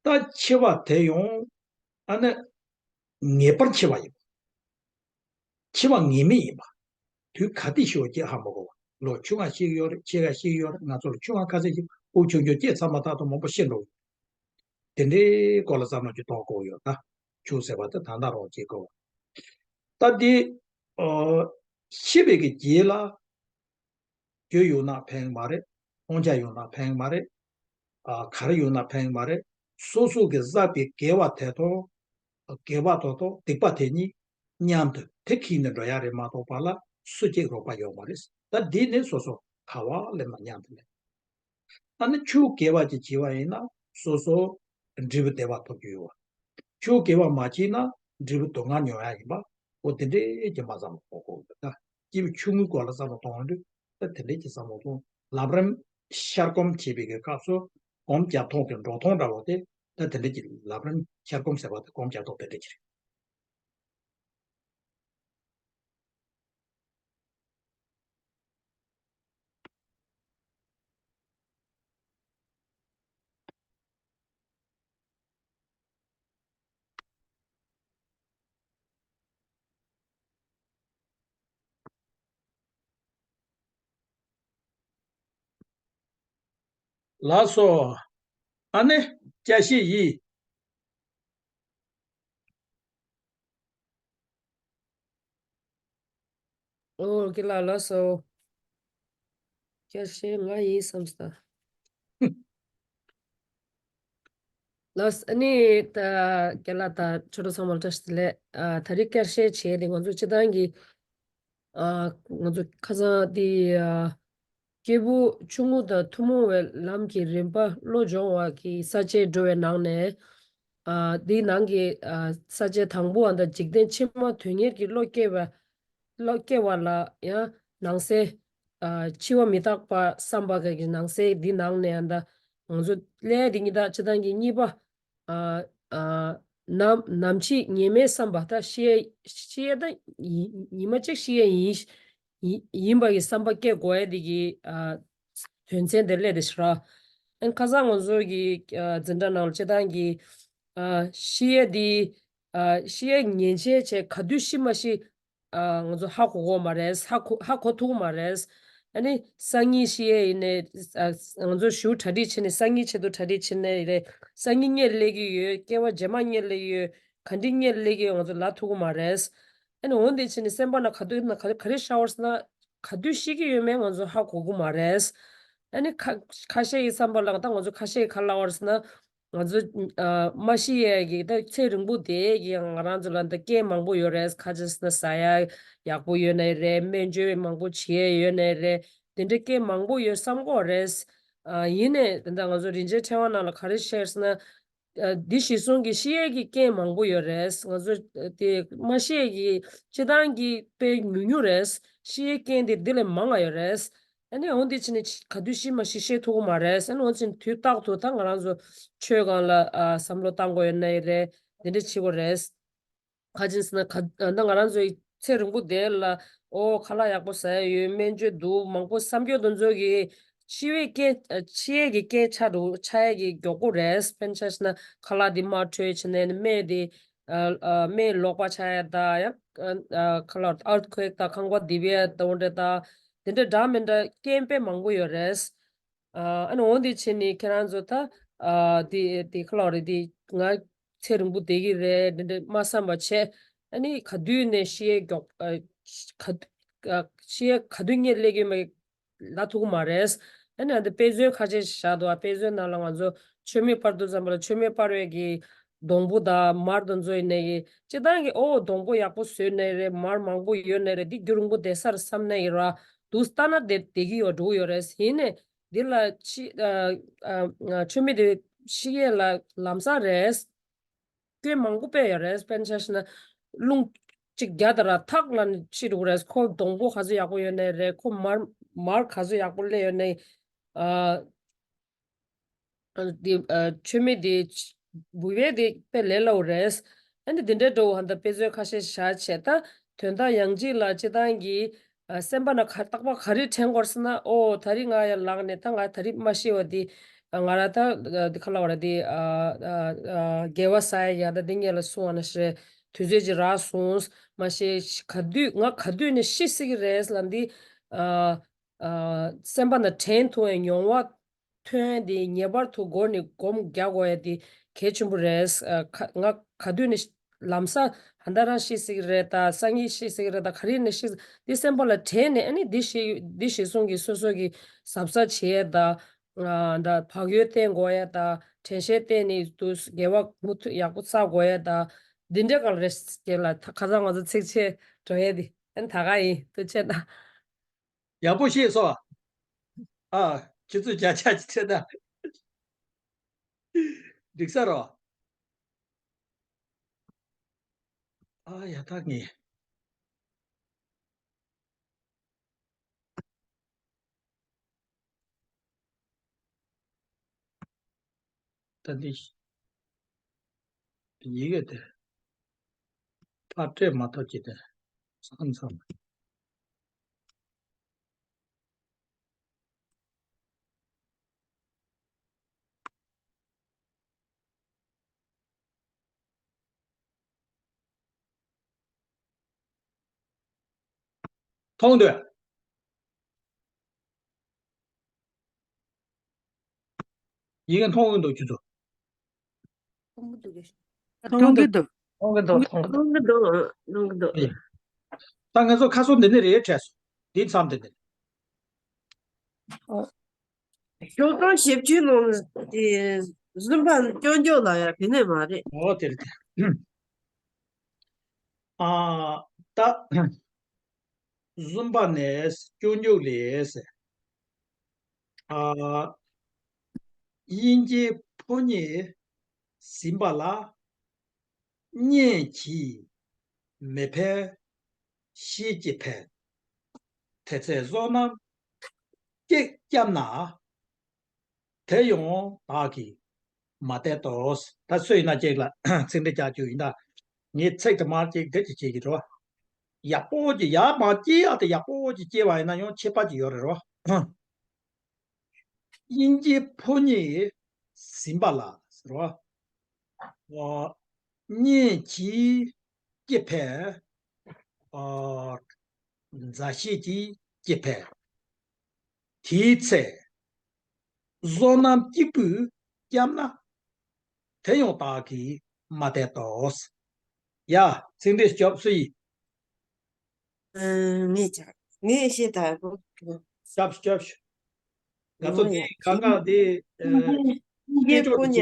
ད་འཆི་བ་དེ་ཡང་ཨ་ནི་ངེས་པར་འཆི་བ་ཡིན་པ། འཆི་བ་ངེས་མེད་ཡིན་པ། དུས་ག་དུས་ཤི་བ་སྐྱེ་ཧ་མ་གོ་བ། ལོ་ཆུང་ང་ཤི་གི་ཡོད་རེད། ཆེ་ག་ཤི་གི་ཡོད་རེད། ང་ཚོ་ལ་ཆུང་ང་ཁ་ཤས་ཤིག་དབུགས་ཆུང་ཆུང་སྐྱེས་ཚར་མ་ཐག་ཏུ་མང་པོ་ཤི་འགྲོ། དེ་འདྲའི་སྐོར་ལ་བསམ་བློ་ཅིག་གཏོང་དགོས་ཡོད་ད། ཆོས་ཟེར་བ་དེ་ད་ལྟ་རང་བྱེད་དགོས། ད་འདི། ཨ། ཤི་བའི་གི་རྗེས་ལ། རྒྱུ་ཡོད་ན་ཕན་གི་མ་རེད། དབང་ཆ་ཡོད་ན་ཕན་གི་མ་རེད། ཨ། ག་རེ་ཡོད་ན་ཕན་གི་མ་རེད། སོ་སོ་གི་བསགས་པའི་དགེ་བ་དེ་དང་། དགེ་བ་དེ་དང་སྡིག་པ་དེ་གཉིས་མཉམ་དུ་དེ་ཁྱེར་ནས་འགྲོ་ཡ་རེད་མ་གཏོགས་པ་ལ་སུ་གཅིག་རོགས་པ་ཡོད་མ་རེད། ད་འདི་ནི་སོ་སོ་ག་བ་ལེན་ན་མཉམ་དུ་ལེན། ཨ་ནི་ཆོས་དགེ་བ་ཅིག་བྱས་པ་ཡིན་ན་སོ་སོ་འབྲས་བུ་བདེ་བ་ཐོབ་ཀྱི་ཡོད་པ། ཆོས་དགེ་བ་མ་བྱས་ན་འབྲས་བུ་སྡུག་བསྔལ་མྱོང་ཡ་ཡིན་པ། འོ་དེ་འདྲའི་ཅིག་མ་བསམ་བློ་གཏོང་དགོས་ཡོད་ད། སྐྱེས་བུ་ཆུང་ངུའི་སྐོར་ལ་བསམ་བློ་གཏོང་ཡོང་དུས་ད་དེ་འདྲའི་ཅིག་བསམ་བློ་གཏོང་། ལམ་རིམ་ཤར་སྒོམ་བྱེད་པའི་གི་སྐབས་སུ་སྒོམ་རྒྱབ་ཐོག་གི་འགྲོ་སྟངས་འདྲ་བོ་དེ་ད་དེ་འདྲའི་ཅིག་ལམ་རིམ་ཤར་སྒོམ་ཟེར་བ་དེ་སྒོམ་རྒྱབ་ཐོག་དེ་འདྲའི་ཅིག་རེད། ལགས་སོ། ཨ་ནི་བཀྲ་ཤིས་ཡིན། ཨོ་རྒན་ལགས་ལགས་སོ། བཀྲ་ཤིས་ང་ཡིན་བསམ་སོང་། ལགས་སོ། ཨ་ནི་ད་རྒན་ལགས་དང་ཆོས་གྲོགས་ཚང་མར་བཀྲ་ཤིས་བདེ་ལེགས། ཨ། དེ་རིང་བསྐྱར་བཤད་བྱས་ཏེ་ང་ཚོ་སྤྱིར་བཏང་གི་ ཨ། ང་ཚོ་ཁ་སང་དེ་ཨ། སྐྱེས་བུ་ཆུང་ངུ་དང་ཐུན་མོང་བའི་ལམ་གྱི་རིམ་པ་བློ་སྦྱོང་བ་གི་ས་བཅད་འགྲོ་བའི་ནང་ནས། ཨ། དེའི་ནང་གི་ཨ། ས་བཅད་དང་པོ་བ་དང་འཇིག་རྟེན་ཕྱི་མ་དོན་གཉེར་གྱི་བློ་སྐྱེ་བ། བློ་སྐྱེ་བ་ལ་ཡང་ནང་གསེས། ཨ། འཆི་བ་མི་རྟག་པ་བསམ་པ་གི་ནང་གསེས་འདི་ནང་ནས་ཡང་ད་ང་ཚོ་ཀླད་དེ་གཉིས་དང་སྤྱི་བཏང་གི་གཉིས་པ། ཨ། ཨ། ནམ་ནམ་འཆི་ངེས་མེད་བསམ་པ་ད་ཤི་ཡས་ཤི་ཡས་ད་ཡིན་ཉི་མ་གཅིག་ཤི་ཡས་ཡིན། ཡིན་ཡིན་པ་གི་བསམ་པ་སྐྱེ་དགོས་ཡས་དེ་གི་ཨ། དོན་ཚན་དེ་སླེབས་དེ་ཤི་ར། ཨན་ཁ་སང་ང་ཚོ་གི་ཨ། འཛིན་གྲྭ་ནང་ལ་སྤྱི་བཏང་གི་ཨ། ཤི་ཡས་དེ་ཨ། ཤི་ཡས་ཉེན་ཆེ་ཆེ་ག་དུས་ཤི་མ་ཤི། ཨ། ང་ཚོ་ཧ་གོ་གོ་མ་རེད། ཧ་གོ་ཧ་གོ་ཐུབ་མ་རེད། ཨ་ནི་སང་ཉིན་ཤི་ཡས་ཡིན་ནའི་ཨ། ང་ཚོ་ཞུ་གྲ་སྒྲིག་བྱས་ནས་སང་ཉིན་ཆེད་དུ་གྲ་སྒྲིག་བྱས་ནས་རེད། སང་ཉིན་སྔོན་སླེབས་ཀྱི་ཡོད། སྐྱེ་བ་རྗེས་མ་སྔོན་སླེབས་ཀྱི་ཡོད། ག་འདྲི་སྔོན་སླེབས་ཀྱི་ཡོད་ང་ཚོ་ལབ་ཐུབ་ཀྱི་མ་རེད། ཨ་ནི་འོན་ཏེ་བྱས་ནས་སེམས་པ་ན་ག་དུས་ན་ག་ག་རེ་ཤར་བ་ཟེར་ན་ག་དུས་ཤི་གི་ཡོད་མེད་ང་ཚོ་ཧ་གོ་གི་མ་རེད། ཨ་ནི་ཁ་ཁ་ཤས་ཀྱི་བསམ་པ་ལ་ད་ང་ཚོ་ཁ་ཤས་ཀྱི་ག་ལབ་པ་ཟེར་ན། ང་ཚོ་ཨ། མ་ཤི་ཡས་ཀྱི་ད་ཚེ་རིང་པོ་དེ་གི་ང་རང་ཚོ་ལ་ད་རྐྱེན་མང་པོ་ཡོད་རེད། ཁ་ཅིག་ཟེར་ན་ཟ་ཡ་ཡག་པོ་ཡོད་ནའི་རེད། སྨན་བཅོས་མང་པོ་བྱེད་ཡས་ཡོད་ནའི་རེད། དེ་འདྲའི་རྐྱེན་མང་པོ་ཡོད་བསམ་གྱི་ཡོད་རེད། ཨ། ཡིན་ནའི་ད་ང་ཚོ་རིན་ཆེན་ཕྲེང་བ་ནང་ལ་ག་རེ་བཤད་ཟེར་ན། ཨ། འདི་གཞིར་བཟུང་གི་ཤི་ཡས་ཀྱི་རྐྱེན་མང་པོ་ཡོད་རེད། ང་ཚོ་དེ་མ་ཤི་ཡས་ཀྱི་སྤྱི་བཏང་གི་དཔེ་ཉུང་ཉུང་རེད། ཤི་ཡས་རྐྱེན་དེ་འདི་ལས་མང་ང་ཡོད་རེད། ཨ་ནི་འོ་འདི་ཕྱིན་ནས་ག་དུས་ཤི་མ་ཤི་ཤེས་ཐུབ་ཀྱི་མ་རེད། ཨ་ནི་འོ་ཕྱིན་དུས་རྟག་ཏུ་ད་ང་རང་ཚོ་ཆོས་སྒང་ལ་ཨ། བསམ་བློ་བཏང་དགོས་ཡོད་ནའི་རེད། དེ་འདྲ་བྱེད་དགོས་རེད། ག་ཅིག་ཟེར་ན་ག་ད་ང་རང་ཚོའི་ཚེ་རིང་པོ་དེ་ལ་ཨོ་ཁ་ལག་ཡག་པོ་ཟ་ཡ་ཡོད། སྨན་བཅོས་འདུག་མང་པོ་བསམ་རྒྱུ་དེ་ཚོ་གི་ཤི་བའི་རྐྱེན། ཨ། ཤི་ཡས་ཀྱི་རྐྱེན་ཆགས་འགྲོ་ཆགས་ཡས་ཀྱི་མགྱོགས་པོ་རེད། དཔེར་ན་ཆ་བཞག་ན་ཁ་ལག་འདི་དམར་འཕྲོས་བྱས་ནས་སྨན་འདི་ཨ། ཨ། སྨན་ལོག་པ་ཆགས་ཡ་ད་ཡང་ཨ། ཁ་ལག་ཨར་ཐི་ཁུ་ཝེག་དང་ཁང་པ་རྡིབ་ཡ་ད་འོ་འདྲ་ད་དེ་འདྲ་འདྲ་མི་འདྲ་རྐྱེན་དཔེ་མང་པོ་ཡོད་རེད། ཨ། ཨ་ནི་འོ་འདི་བྱས་ནས་ཁྱེད་རང་ཚོ་ད་ཨ། འདི་འདི་ཁ་ལག་རེད། འདི་ང་ཚེ་རིང་པོ་བསྡད་ཀྱི་རེད་འདི་འདྲ་མ་བསམ་པ་བྱས། ཨ་ནི་ག་དུས་ནས་ཤི་ཡས་མགྱོགས་ཨ། ག་ཨ། ཤི་ཡས་ག་དུས་སྔོན་སླེབས་ཀྱི་མེད་ལབ་ཐུབ་ཀྱི་མ་རེད། ཨ་ནི་ཨ་འདི་དཔེ་མཚོན་ཁ་ཤས་བཞག་འདུག་ཨ། དཔེ་མཚོན་ནང་ལ་ང་ཚོ་མཆོད་མེ་སྤར་དུས་ཙམ་པ་ལ་མཆོད་མེ་སྤར་བའི་གི་སྡོང་པོ་དང་མར་དང་ཚོ་ཡིན་ནའི་གི་སྤྱི་བཏང་གི་ཨོ་སྡོང་པོ་ཡག་པོ་བཟོས་ནའི་རེད། མར་མང་པོ་ཡོད་ནའི་རེད། འདི་རྒྱུན་རིང་པོ་བསྡད་ས་རེད་བསམ་ནའི་ར་འདུག་ལྟ་ན་བསྡད་བསྡད་ཀྱི་ཡོད་འགྲོ་གི་ཡོད་རེད། ཡིན་ནའི་འདི་ལ་ཕྱི་ཨ། ཨ། མཆོད་མེ་དེ་ཕྱི་ཡས་ལ་ལམ་སང་རེད། སྐྱོན་མང་པོ་དཔེ་ཡོད་རེད། དཔེར་ན་ཆ་བཞག་ན་རླུང་གཅིག་རྒྱག་ད་ར་ཐག་ལ་ནི་ཤི་འགྲོ་གི་རེད། ཁོ་སྡོང་པོ་ག་ཚོད་ཡག་པོ་ཡོད་ནའི་རེད། ཁོ་མར་མར་ག་ཚོད་ཡག་པོ་སླེབས་ཡོད་ནའི་ཨ། ཨ། འདི་ཨ། མཆོད་མེ་འདི་འབུལ་བའི་འདི་དཔེ་ལས་སླ་པོ་རེད། ཨ་ནི་འདི་འདྲའི་འགྲོ་བ་ཧ་ད་དཔེ་མཚོན་ཁ་ཤས་བཞག་བྱས་ད་དོན་དག་ཡང་གཅིག་ལ་སྤྱི་བཏང་གི་ཨ། སེམས་པ་ན་ག་རྟག་པ་ག་རེ་དྲན་དགོས་ཟེར་ན་ཨོ་ད་རིང་ང་ཡར་ལངས་ནས་ད་ང་ད་རིང་མ་ཤི་བ་འདི་ཨ། ང་ར་ད་ཨ། འདི་ཁ་ལག་བ་ར་འདི་ཨ། ཨ། ཨ། དགེ་བ་བསགས་ཡ་ཡག་ད་འདི་ངས་ལ་གསུང་བ་ན་ཤི་རེད། དུས་ཚོད་ཅིག་རག་སོང་། མ་ཤི་ག་དུས་ང་ག་དུས་ནས་ཤི་སྲིད་ཀྱི་རེད་ལབ་འདི་ཨ། ཨ། སེམས་པ་ན་དྲན་ཐུབ་པའི་མྱོང་བ། ཐོན་དེ་ངེས་པར་དུ་སྒོ་ནས་སྒོམ་རྒྱག་དགོས་ཡ་དེ་གལ་ཆེན་པོ་རེད། ཨ། ཁ་ང་ག་དུས་ནས་ལམ་སང་ཧ་ད་རང་ཤི་སྲིད་ཀྱི་རེད་ད། སང་ཉིན་ཤི་སྲིད་ཀྱི་རེད་ད། ག་རེ་ནས་ཤི་འདི་སེམས་པ་ལ་དྲན་ནས་ཨ་ནི་འདི་ཤི་འདི་ཤི་སོང་གི་སོ་སོ་གི་གཟབ་གཟབ་བྱེད་ཡ་ད། ཨ། ད་བག་ཡོད་བསྟེན་དགོས་ཡ་ད། དྲན་ཤེས་བསྟེན་ནས་དུ་དགེ་བ་མུ་མཐུད་ཡག་པོ་བསགས་དགོས་ཡ་ད། འདི་འདྲ་གང་རེད་ཀྱེ་ལ་ད་ཁ་སང་ང་ཚོ་ཚིགས་བཅད་འགྲོ་ཡ་དེ་ཨ་ནི་ད་ག་ཡིན་ཐུགས་རྗེ་གནང་། ཡག་པོ་ཤེས་སོང་། ཨ། ཁྱེད་ཚོས་བརྒྱ་ཆ་ཅིག་བྱས་ན་འགྲིག་ས་རོ། ཨ་ཡ་ད་ངས། ད་འདི་ཡི་གེ་དེ་ཕར་སྤྲད་མ་ཐུབ་ཀྱི་དེ་མཚམས་མཚམས། མཐོང་འདོད། ཡི་གེ་མཐོང་གི་འདུག་ཁྱོད་ཚོ། མཐོང་གི་འདུག་གས། མཐོང་གི་འདུག་མཐོང་གི་འདུག་མཐོང་གི་འདུག་མཐོང་གི་འདུག་མཐོང་གི་འདུག་ཨེ། ད་ང་ཚོ་ཁ་སང་འདི་ནས་རེད་འཕྲད་སོང་། འདི་མཚམས་འདི་ནས། ཞོགས་ཀྱང་ཞེ་བཅུའི་ནང་དེ་རིམ་པ་སྐྱོན་བརྗོད་ལ་ཡ་དེ་ནས་མ་རེད། འོ་དེ་རེད་དེ། ཨ། ད། བཟུམ་པ་ནས་སྐྱོན་འཇུག་ལས། ཨ། དབྱིན་ཇིའི་ཕོ་ཉས་ཟིན་པ་ལ། གཉེན་གྱིས་མི་ཕན་ཤེས་ཀྱི་ཕན། དེ་ཚེ་བསོད་ནམས་སྐྱེས་བསྐྱབས་ན། དེ་ཡང་བདག་གིས་མ་དད་དོ། ད་སུ་ཡིན་ན་ཅིག་ལ་ཚིག་འགྲེལ་རྒྱག་རྒྱུ་ཡིན་ད། ངས་ཚིག་དེ་མར་ཅིག་འགྲེལ་གྱི་བྱེད་ཀྱི་རོ། ཡག་པོ་ཅིག་ཡར་མར་སྐྱེལ་ཡག་དེ་ཡག་པོ་ཅིག་སྐྱེལ་བ་ཡིན་ན་ཡང་ཁྱད་པར་ཅིག་ཡོད་རེད་རོ། དབྱིན་ཇིའི་ཕོ་ཉས་ཟིན་པ་ལ་ཟེར་རོ། ཨོ། གཉེན་གྱིས་ཀྱི་ཕན། ཨོ། མཛའ་བཤེས་ཀྱིས་ཀྱི་ཕན། དེའི་ཚེ། བསོད་ནམས་གཅིག་པུས་བསྐྱབས་ན། དེ་ཡང་བདག་གིས་མ་དད་དོ། ཡ། ཚིག་འགྲེལ་སྐྱོབ་སུ་ཡིན། ངས་ཆགས། ངས་ཤེས་ད་གོ། སྐྱབས་སྐྱབས། ང་ཚོ་འདི་གང་ག་འདི། ཨ། སྐྱེས་ཕོ་ཉ།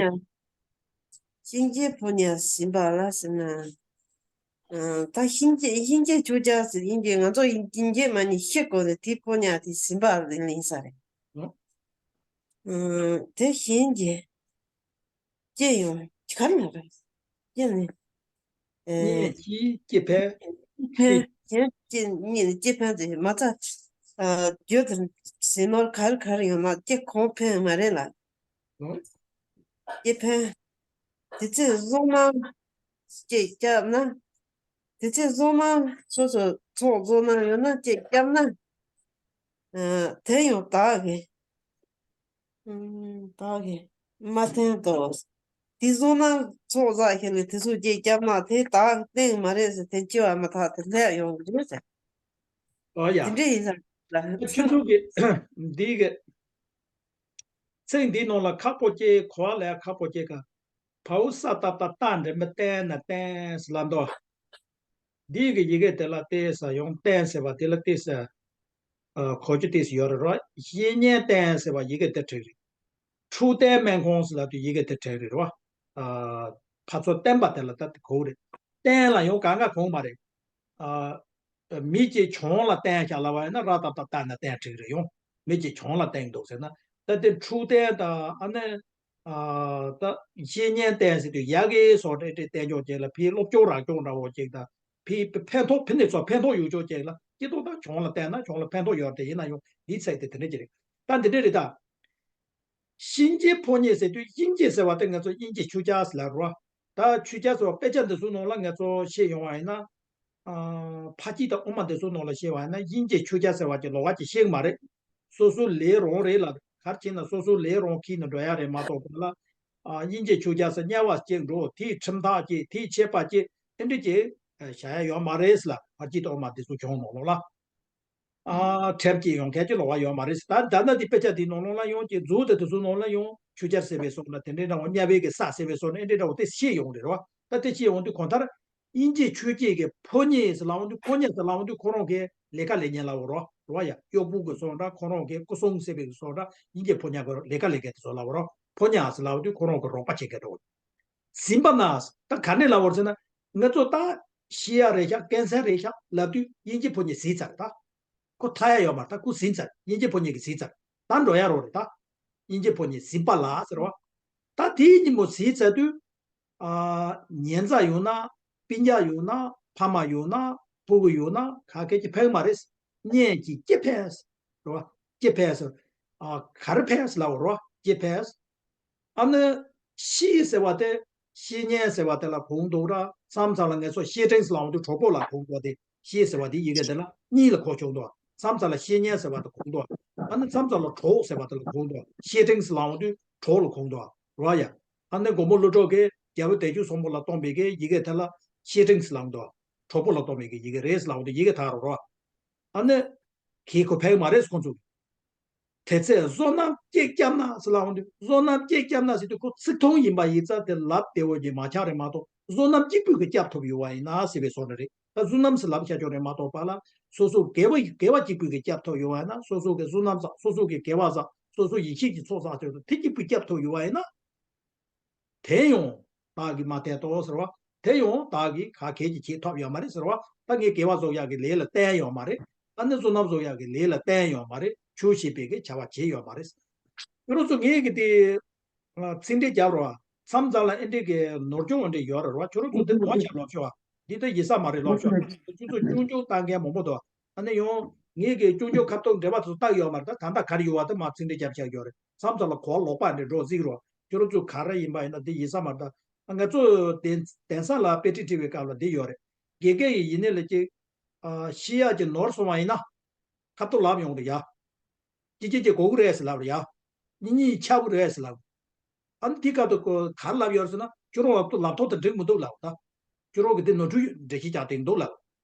གཤིན་རྗེའི་ཕོ་ཉ་ཟིན་པ་ལ་ཟེར་ན། ཨ། ད་གཤིན་རྗེ་གཤིན་རྗེ་ཆོས་རྒྱལ་ཟེར་ཡིན་གྱི་ང་ཚོ་ཡིན་གྱི་མ་ནི་ཤེས་དགོས་ཏེ་དེའི་ཕོ་ཉ་དེ་ཟིན་པ་ལ་ཡིན་ས་རེད། ཨ། དེ་གཤིན་རྗེ། སྐྱེ་ཡོང་ག་རེ་ཡོང་རེད། སྐྱེ་ནི། ཨེ། གཉེན་གྱིས་སྐྱེ་ཕན། ཕན། གཞན་སྐྱེ་གཉེན་སྐྱེ་ཕན་དེ་མ་ཚད། ཨ། རྒྱུ་དེ་ཟིན་ནོར་ག་རེ་ག་རེ་ཡོང་ན་སྐྱེ་གོང་ཕན་མ་རེད་ལ། ཨོ། སྐྱེ་ཕན། དེ་ཚེ་བསོད་ནམས་སྐྱེས་བསྐྱབས་ན། དེ་ཚེ་བསོད་ནམས་སོ་སོ་ཚོགས་བསོད་ནམས་ཡོད་ན་སྐྱེས་བསྐྱབས་ན། ཨ། དེ་ཡང་བདག་གིས། ཨུམ། བདག་གིས་མ་བསྟེན་ཏོ། དེ་བསོད་ནམས་ཚོགས་བསགས་ཤིང་ནི་དེ་ཚོ་སྐྱེས་བསྐྱབས་ན་དེ་བདག་བསྟེན་མ་རེད་ཟེར་དེ་སྐྱེ་བ་མ་ཐག་དེ་སླེབས་ཡོང་གི་རེད་ཟེར། ཨོ་ཡ། དེ་འདྲ་ཡིན་ས་ལ། ཁྱོད་ཚོ་གི་འདི་གི་ཚིག་འདིའི་ནང་ལ་ཁག་པོ་སྐྱེ་གོ་བ་ལས་ཁག་པོ་སྐྱེ་ག་བའོ་ས་ཏ་བཏགས་བཏགས་འགྲེང་བུ་བསྟན་ན་བསྟན་ཟེར་ལབ་འདུག་འདི་གི་ཡི་གེ་དེ་ལ་བལྟས་ས་ཡང་བསྟན་ཟེར་བ་དེ་ལ་བལྟས་ས། ཨ། གོ་རྒྱུ་ཏོག་ཙམ་ཡོད་རེད་རོ། བཤེས་གཉེན་བསྟེན་ཟེར་བ་ཡི་གེ་དེ་བྲིས་རེད། འཁྲུལ་བསྟན་སྨན་ཁང་ཟེར་ལབ་དུས་ཡི་གེ་དེ་བྲིས་རེད་རོ། ཨ། ཕར་ཚུར་བསྟན་པ་དེ་ལ་ད་དེ་གོ་རེད། བསྟེན་ལ་ཡང་གང་ག་གོ་མ་རེད། ཨ། མི་གཅིག་གྱོང་ལ་བསྟེན་བཞག་ལབ་པ་ཡིན་ན་ར་ཏ་བཏགས་རྟ་ན་བསྟེན་བྲིས་རེད་ཡོང་། མི་གཅིག་གྱོང་ལ་བསྟེན་འདུག་ཟེར་ན། ད་དེ་འཁྲུལ་བསྟན་དང་ཨ་ནི། ཨ། ད་བཤེས་གཉེན་བསྟེན་ཟེར་དུས་ཡ་གི་སོགས་རེ་རེ་བསྟེན་ཆོག་ཅིག་ལ་ཕའི་སློབ་སྦྱོང་རག་ཆོག་འདྲ་བོ་ཅིག་དང་། ཕའི་ཕན་ཐོགས་ཕན་ནུས་ཚོ་ཕན་ཐོགས་ཡོད་ཆོག་ཅིག་ལ་སྐྱིད་ཐོག་དང་གྱོང་ལ་བསྟེན་ན་གྱོང་ལ་ཕན་ཐོགས་ཡོད་དེ་ཡིན་ན་ཡང་འདིའི་ཚིག་དེ་དེ་འདྲ་ཅིག་རེད། ད་འདི་འདྲ་རེད་ད། གཤིན་རྗེའི་ཕོ་ཉས་ཟེར་དུས་གཤིན་རྗེ་ཟེར་བ་དེ་ང་ཚོ་དབྱིན་ཇིའི་ཆོས་རྒྱལ་ཟེར་ལབ་རོ། ད་ཆོས་རྒྱལ་ཟེར་བ་དཔེ་ཆ་འདི་ཚོའི་ནང་ལ་ང་ཚོ་ཤེས་ཡོང་བ་ཡིན་ན། ཨ། ཕ་སྐྱིད་དང་ཨོ་མ་འདི་ཚོའི་ནང་ལ་ཤེས་པ་ཡིན་ན་དབྱིན་ཇིའི་ཆོས་རྒྱལ་ཟེར་བ་ཅིག་ལོགས་ཀ་ཅིག་ཤེས་ཀྱི་མ་རེད། སོ་སོའི་ལས་རང་རེད་ལ། ག་རེ་བྱས་ན་སོ་སོའི་ལས་རང་འཁྱེར་ནས་འགྲོ་ཡ་རེད་མ་གཏོགས་པ་ལ། ཨ། དབྱིན་ཇིའི་ཆོས་རྒྱལ་ཟེར་དམྱལ་བ་སྐྱེས་འགྲོ། དེའི་ཁྲིམས་ཐག་བཅད། དེའི་ཆད་པ་བཅད། ཨེ་འདྲ་ཅིག་བྱ་ཡ་ཡོད་མ་རེད་ལ། ཕ་སྐྱིད་དང་ཨོ་མ་འདི་ཚོ་གྱོང་ནང་ལོགས་ལ། ཨ། ཁྲལ་གྱི་ཡོང་མཁན་གྱི་ལོགས་ཀ་ཡོད་མ་རེད། ད་ད་ནི་འདི་དཔེ་ཆ་འདི་ནང་ལོགས་ལ་ཡོང་གི་མཛོད་དེ་དེ་ཚོའི་ནང་ལ་ཡོང་། ཆོས་རྒྱལ་ཟེར་བའི་སོགས་ན་དེ་འདྲའི་འདྲ་བོ། དམྱལ་བའི་གི་ས་ཟེར་བའི་སོགས་ན་ཨེ་འདྲའི་འདྲ་བོ་དེ་ཤེས་ཡོང་རེད་རོ། ད་དེ་ཤེས་ཡོང་དུས་གང་ལྟར་དབྱིན་ཇིའི་ཆོས་སྐད་ཀྱི་ཕོ་ཉས་ཟེར་ལབ་ཡོང་དུས། ཕོ་ཉས་ཟེར་ལབ་ཡོང་དུས་ཁོ་རང་གི་ལས་ཀ་ལས་མཁན་ལབ་པ་རོ། རོ་ཡ། གཡོག་པོ་གི་སོགས་འདྲ། ཁོ་རང་གི་སྐུ་སྲུང་ཟེར་བའི་གི་སོགས་འདྲ། དབྱིན་ཇིའི་ཕོ་ཉ་གི་ལས་ཀ་ལས་མཁན་དེ་ཚོ་ལབ་པ་རོ། ཕོ་ཉ་ཟེར་ལབ་ཡོང་དུས་ཁོ་རང་གི་རོགས་པ་བྱེད་མཁན་འདྲ་བོ། ཟིན་པ་ན། ད་ག་ནས་ལབ་པ་རེད་ཟེར་ན། ང་ཚོ་ད་ཤི་ཡ་རེད་ཤག་ཀན་སར་རེད་ཤག་ལབ་དུས་དབྱིན་ཇི་ཕོ་ཉས་ཟིན་ཚར་རེད་ད། ཁོ་ཐར་ཡ་ཡོད་མ་རེད། ད་ཁོ་ཟིན་ཚར། དབྱིན་ཇི་ཕོ་ཉས་ཀྱིས་ཟིན་ཚར། ད་འགྲོ་ཡ་རོ་རེད་ད། དབྱིན་ཇི་ཕོ་ཉས་ཟིན་པ་ལ་ཟེར་བ། ད་དེའི་ཉིན་མོ་ཟིན་ཚར་དུས། ཨ། ཉེ་མཛའ་ཡོང་ན། སྤུན་ཀྱག་ཡོང་ན། ཕ་མ་ཡོང་ན། ཕྲུ་གུ་ཡོང་ན། ག་གེ་ཅིག་ཕན་མ་རེད། གཉེན་གྱིས་སྐྱེ་ཕན། རོ། སྐྱེ་ཕན། ཨ། ག་རེ་ཕན་ལབ་པ་རོ། སྐྱེ་ཕན། ཨ་ནི། བཤེས་ཟེར་བ་དེ། བཤེས་གཉེན་ཟེར་བ་དེ་ལ་གོ་གི་འདུག་ར། མཚམས་མཚམས་ལ་ང་ཚོ་བཤེས་སྤྲིང་ཟེར་ལབ་ཡོང་དུས་གྲོགས་པོ་ལ་གོ་གི་འདུག་སྟེ། བཤེས་ཟེར་བ་དེ་ཡི་གེ་འདི་ལ་གཉིས་ལ་གོ་ཆོག་འདུག་མཚམས་མཚམས་ལ་བཤེས་གཉེན་ཟེར་བ་དེ་གོ་གི་འདུག་ཨ་ནི་མཚམས་མཚམས་ལ་གྲོགས་ཟེར་བ་དེ་ལ་གོ་གི་འདུག་བཤེས་སྤྲིང་ཟེར་ལབ་ཡོང་དུས་གྲོགས་ལ་གོ་གི་འདུག་རོ་ཡ། ཨ་ནི་མགོན་པོ་ཀླུ་སྒྲུབ་ཀྱིས་རྒྱལ་པོ་བདེ་སྤྱོད་སྲོང་པོ་ལ་གཏོང་བའི་གི་ཡི་གེ་དེ་ལ་བཤེས་སྤྲིང་ཟེར་ལབ་ཡོང་དུས་གྲོགས་པོ་ལ་གཏོང་བའི་གི་ཡི་གེ་རེད་ཟེར་ལབ་ཡོང་དུས་ཡི་གེ་དག་རོ་རོ། ཨ་ནི། གིས་ཁོ་ཕན་གི་མ་རེད་ཁོ་ཚོ། དེ་ཚེ་བསོད་ནམས་སྐྱེས་བསྐྱབས་ན་ཟེར་ལབ་ཡོང་དུས། བསོད་ནམས་སྐྱེས་བསྐྱབས་ན་ཟེར་དུས་ཁོ་ཚིག་ཐུང་ཡིན་པ་ཡིན་ཙང་དེ་ལབ་བདེ་བོ་ཅིག་མ་ཆགས་རེད་མ་གཏོགས། བསོད་ནམས་གཅིག་པུས་ཀྱིས་བསྐྱབས་ཐུབ་ཡོད་པ་ཡིན་ན་ཟེར་བའི་བཟོ་འདྲ་རེད། ད་བསོད་ནམས་ཟེར་ལབ་བྱ་ཆོག་རེད་མ་གཏོགས་པ་ལ། སོ་སོ་དགེ་བ་དགེ་བ་གཅིག་པུས་ཀྱིས་བསྐྱབས་ཐུབ་ཡོད་པ་ཡིན་ན། སོ་སོ་གིས་བསོད་ནམས་བསགས། སོ་སོ་གིས་དགེ་བ་བསགས། སོ་སོ་ཡིད་ཆེས་ཀྱི་ཚོགས་བསགས་ཐུབ། དེ་གཅིག་པུས་བསྐྱབས་ཐུབ་ཡོད་པ་ཡིན་ན། དེ་ཡང་བདག་གིས་མ་དད་དོ་ཟེར་བ། དེ་ཡང་བདག་གིས་ག་གེ་ཅིག་བྱེད་ཐུབ་ཡོད་མ་རེད་ཟེར་བ། ད་ངས་དགེ་བ་བཟོ་ཡག་གི་ལས་ལ་བརྟེན་ཡོད་མ་རེད། ཨ་ནི་བསོད་ནམས་བཟོ་ཡག་གི་ལས་ལ་བརྟེན་ཡོད་མ་རེད། ཆོས་ཞེས་པའི་གི་བྱ་བ་བྱེད་ཡོད་མ་རེད། ཁྱོད་རང་ཚོ་ངས་གི་དེ་ཚིག་འགྲེལ་རྒྱབ་རོགས། མཚམས་མཚམས་ལ་ཨེ་འདྲས་གི་ནོར་སྐྱོན་འདྲ་ཡོད་རེད་རོགས། ཁྱོད་རང་ཚོ་དེ་ནོར་བྱས་ལོག་ཤོག་འདི་ད་ཡིན་ས་མ་རེད་ལོག་ཤོག་ཁྱོད་ཚོ་སྐྱོན་སྐྱོན་བཏང་མཁན་མང་པོ་འདུག་ཨ་ནི་ཡང་ངས་གི་སྐྱོན་སྐྱོན་ཁ་ཐུག་འགྲེལ་པ་དེ་ཚོ་བཏགས་ཡོད་མ་རེད། ད་ད་ལྟ་ག་རེ་ཡོད་བ་དེ་མ་ཚིག་འགྲེལ་རྒྱབ་བྱས་ཡོད་རེད། མཚམས་མཚམས་ལ་གོ་བ་ལོག་པ་འདྲ་འགྲོ་གཟིགས་རོགས། ཁྱོད་རང་ཚོ་ག་རེ་ཡིན་པ་ཡིན་ན་དེ་ཡིན་ས་མ་རེད། ད་ང་ཚོ་དེང་དེང་སང་ལ་དཔེ་ཁྲིད་ཁྲིད་པའི་སྐབས་ལ་འདི་ཡོད་རེད། དགེ་རྒན་ཡི་ཡིན་ནའི་ལ་ཅིག་ཤེས་ཡག་ཅིག་ནོར་སོང་བ་ཡིན་ན། ཁ་ཐུག་ལབ་ཡོང་རེད་ཡ། ཅི་ཅི་ཅི་གོ་གི་རེད་ཟེར་ལབ་རེད་ཡ། གཉིས་གཉིས་ཆགས་ཀྱི་རེད་ཟེར་ལབ། ཨ་ནི་དེའི་སྐབས་དུ་ཁོ་ག་རེ་ལབ་ཡོད་རེད་ཟེར་ན། ཁྱོད་རང་ལབ་ཐུབ་ལབ་ཐུབ་དང་འགྲིག་མི་འདུག་ལབ་ད། ཁྱོད་རང་གི་དེ་ནོར་འཁྲུལ་འགྲེལ་བཤད་རྒྱག་བསྡད་འདུག་ལབ།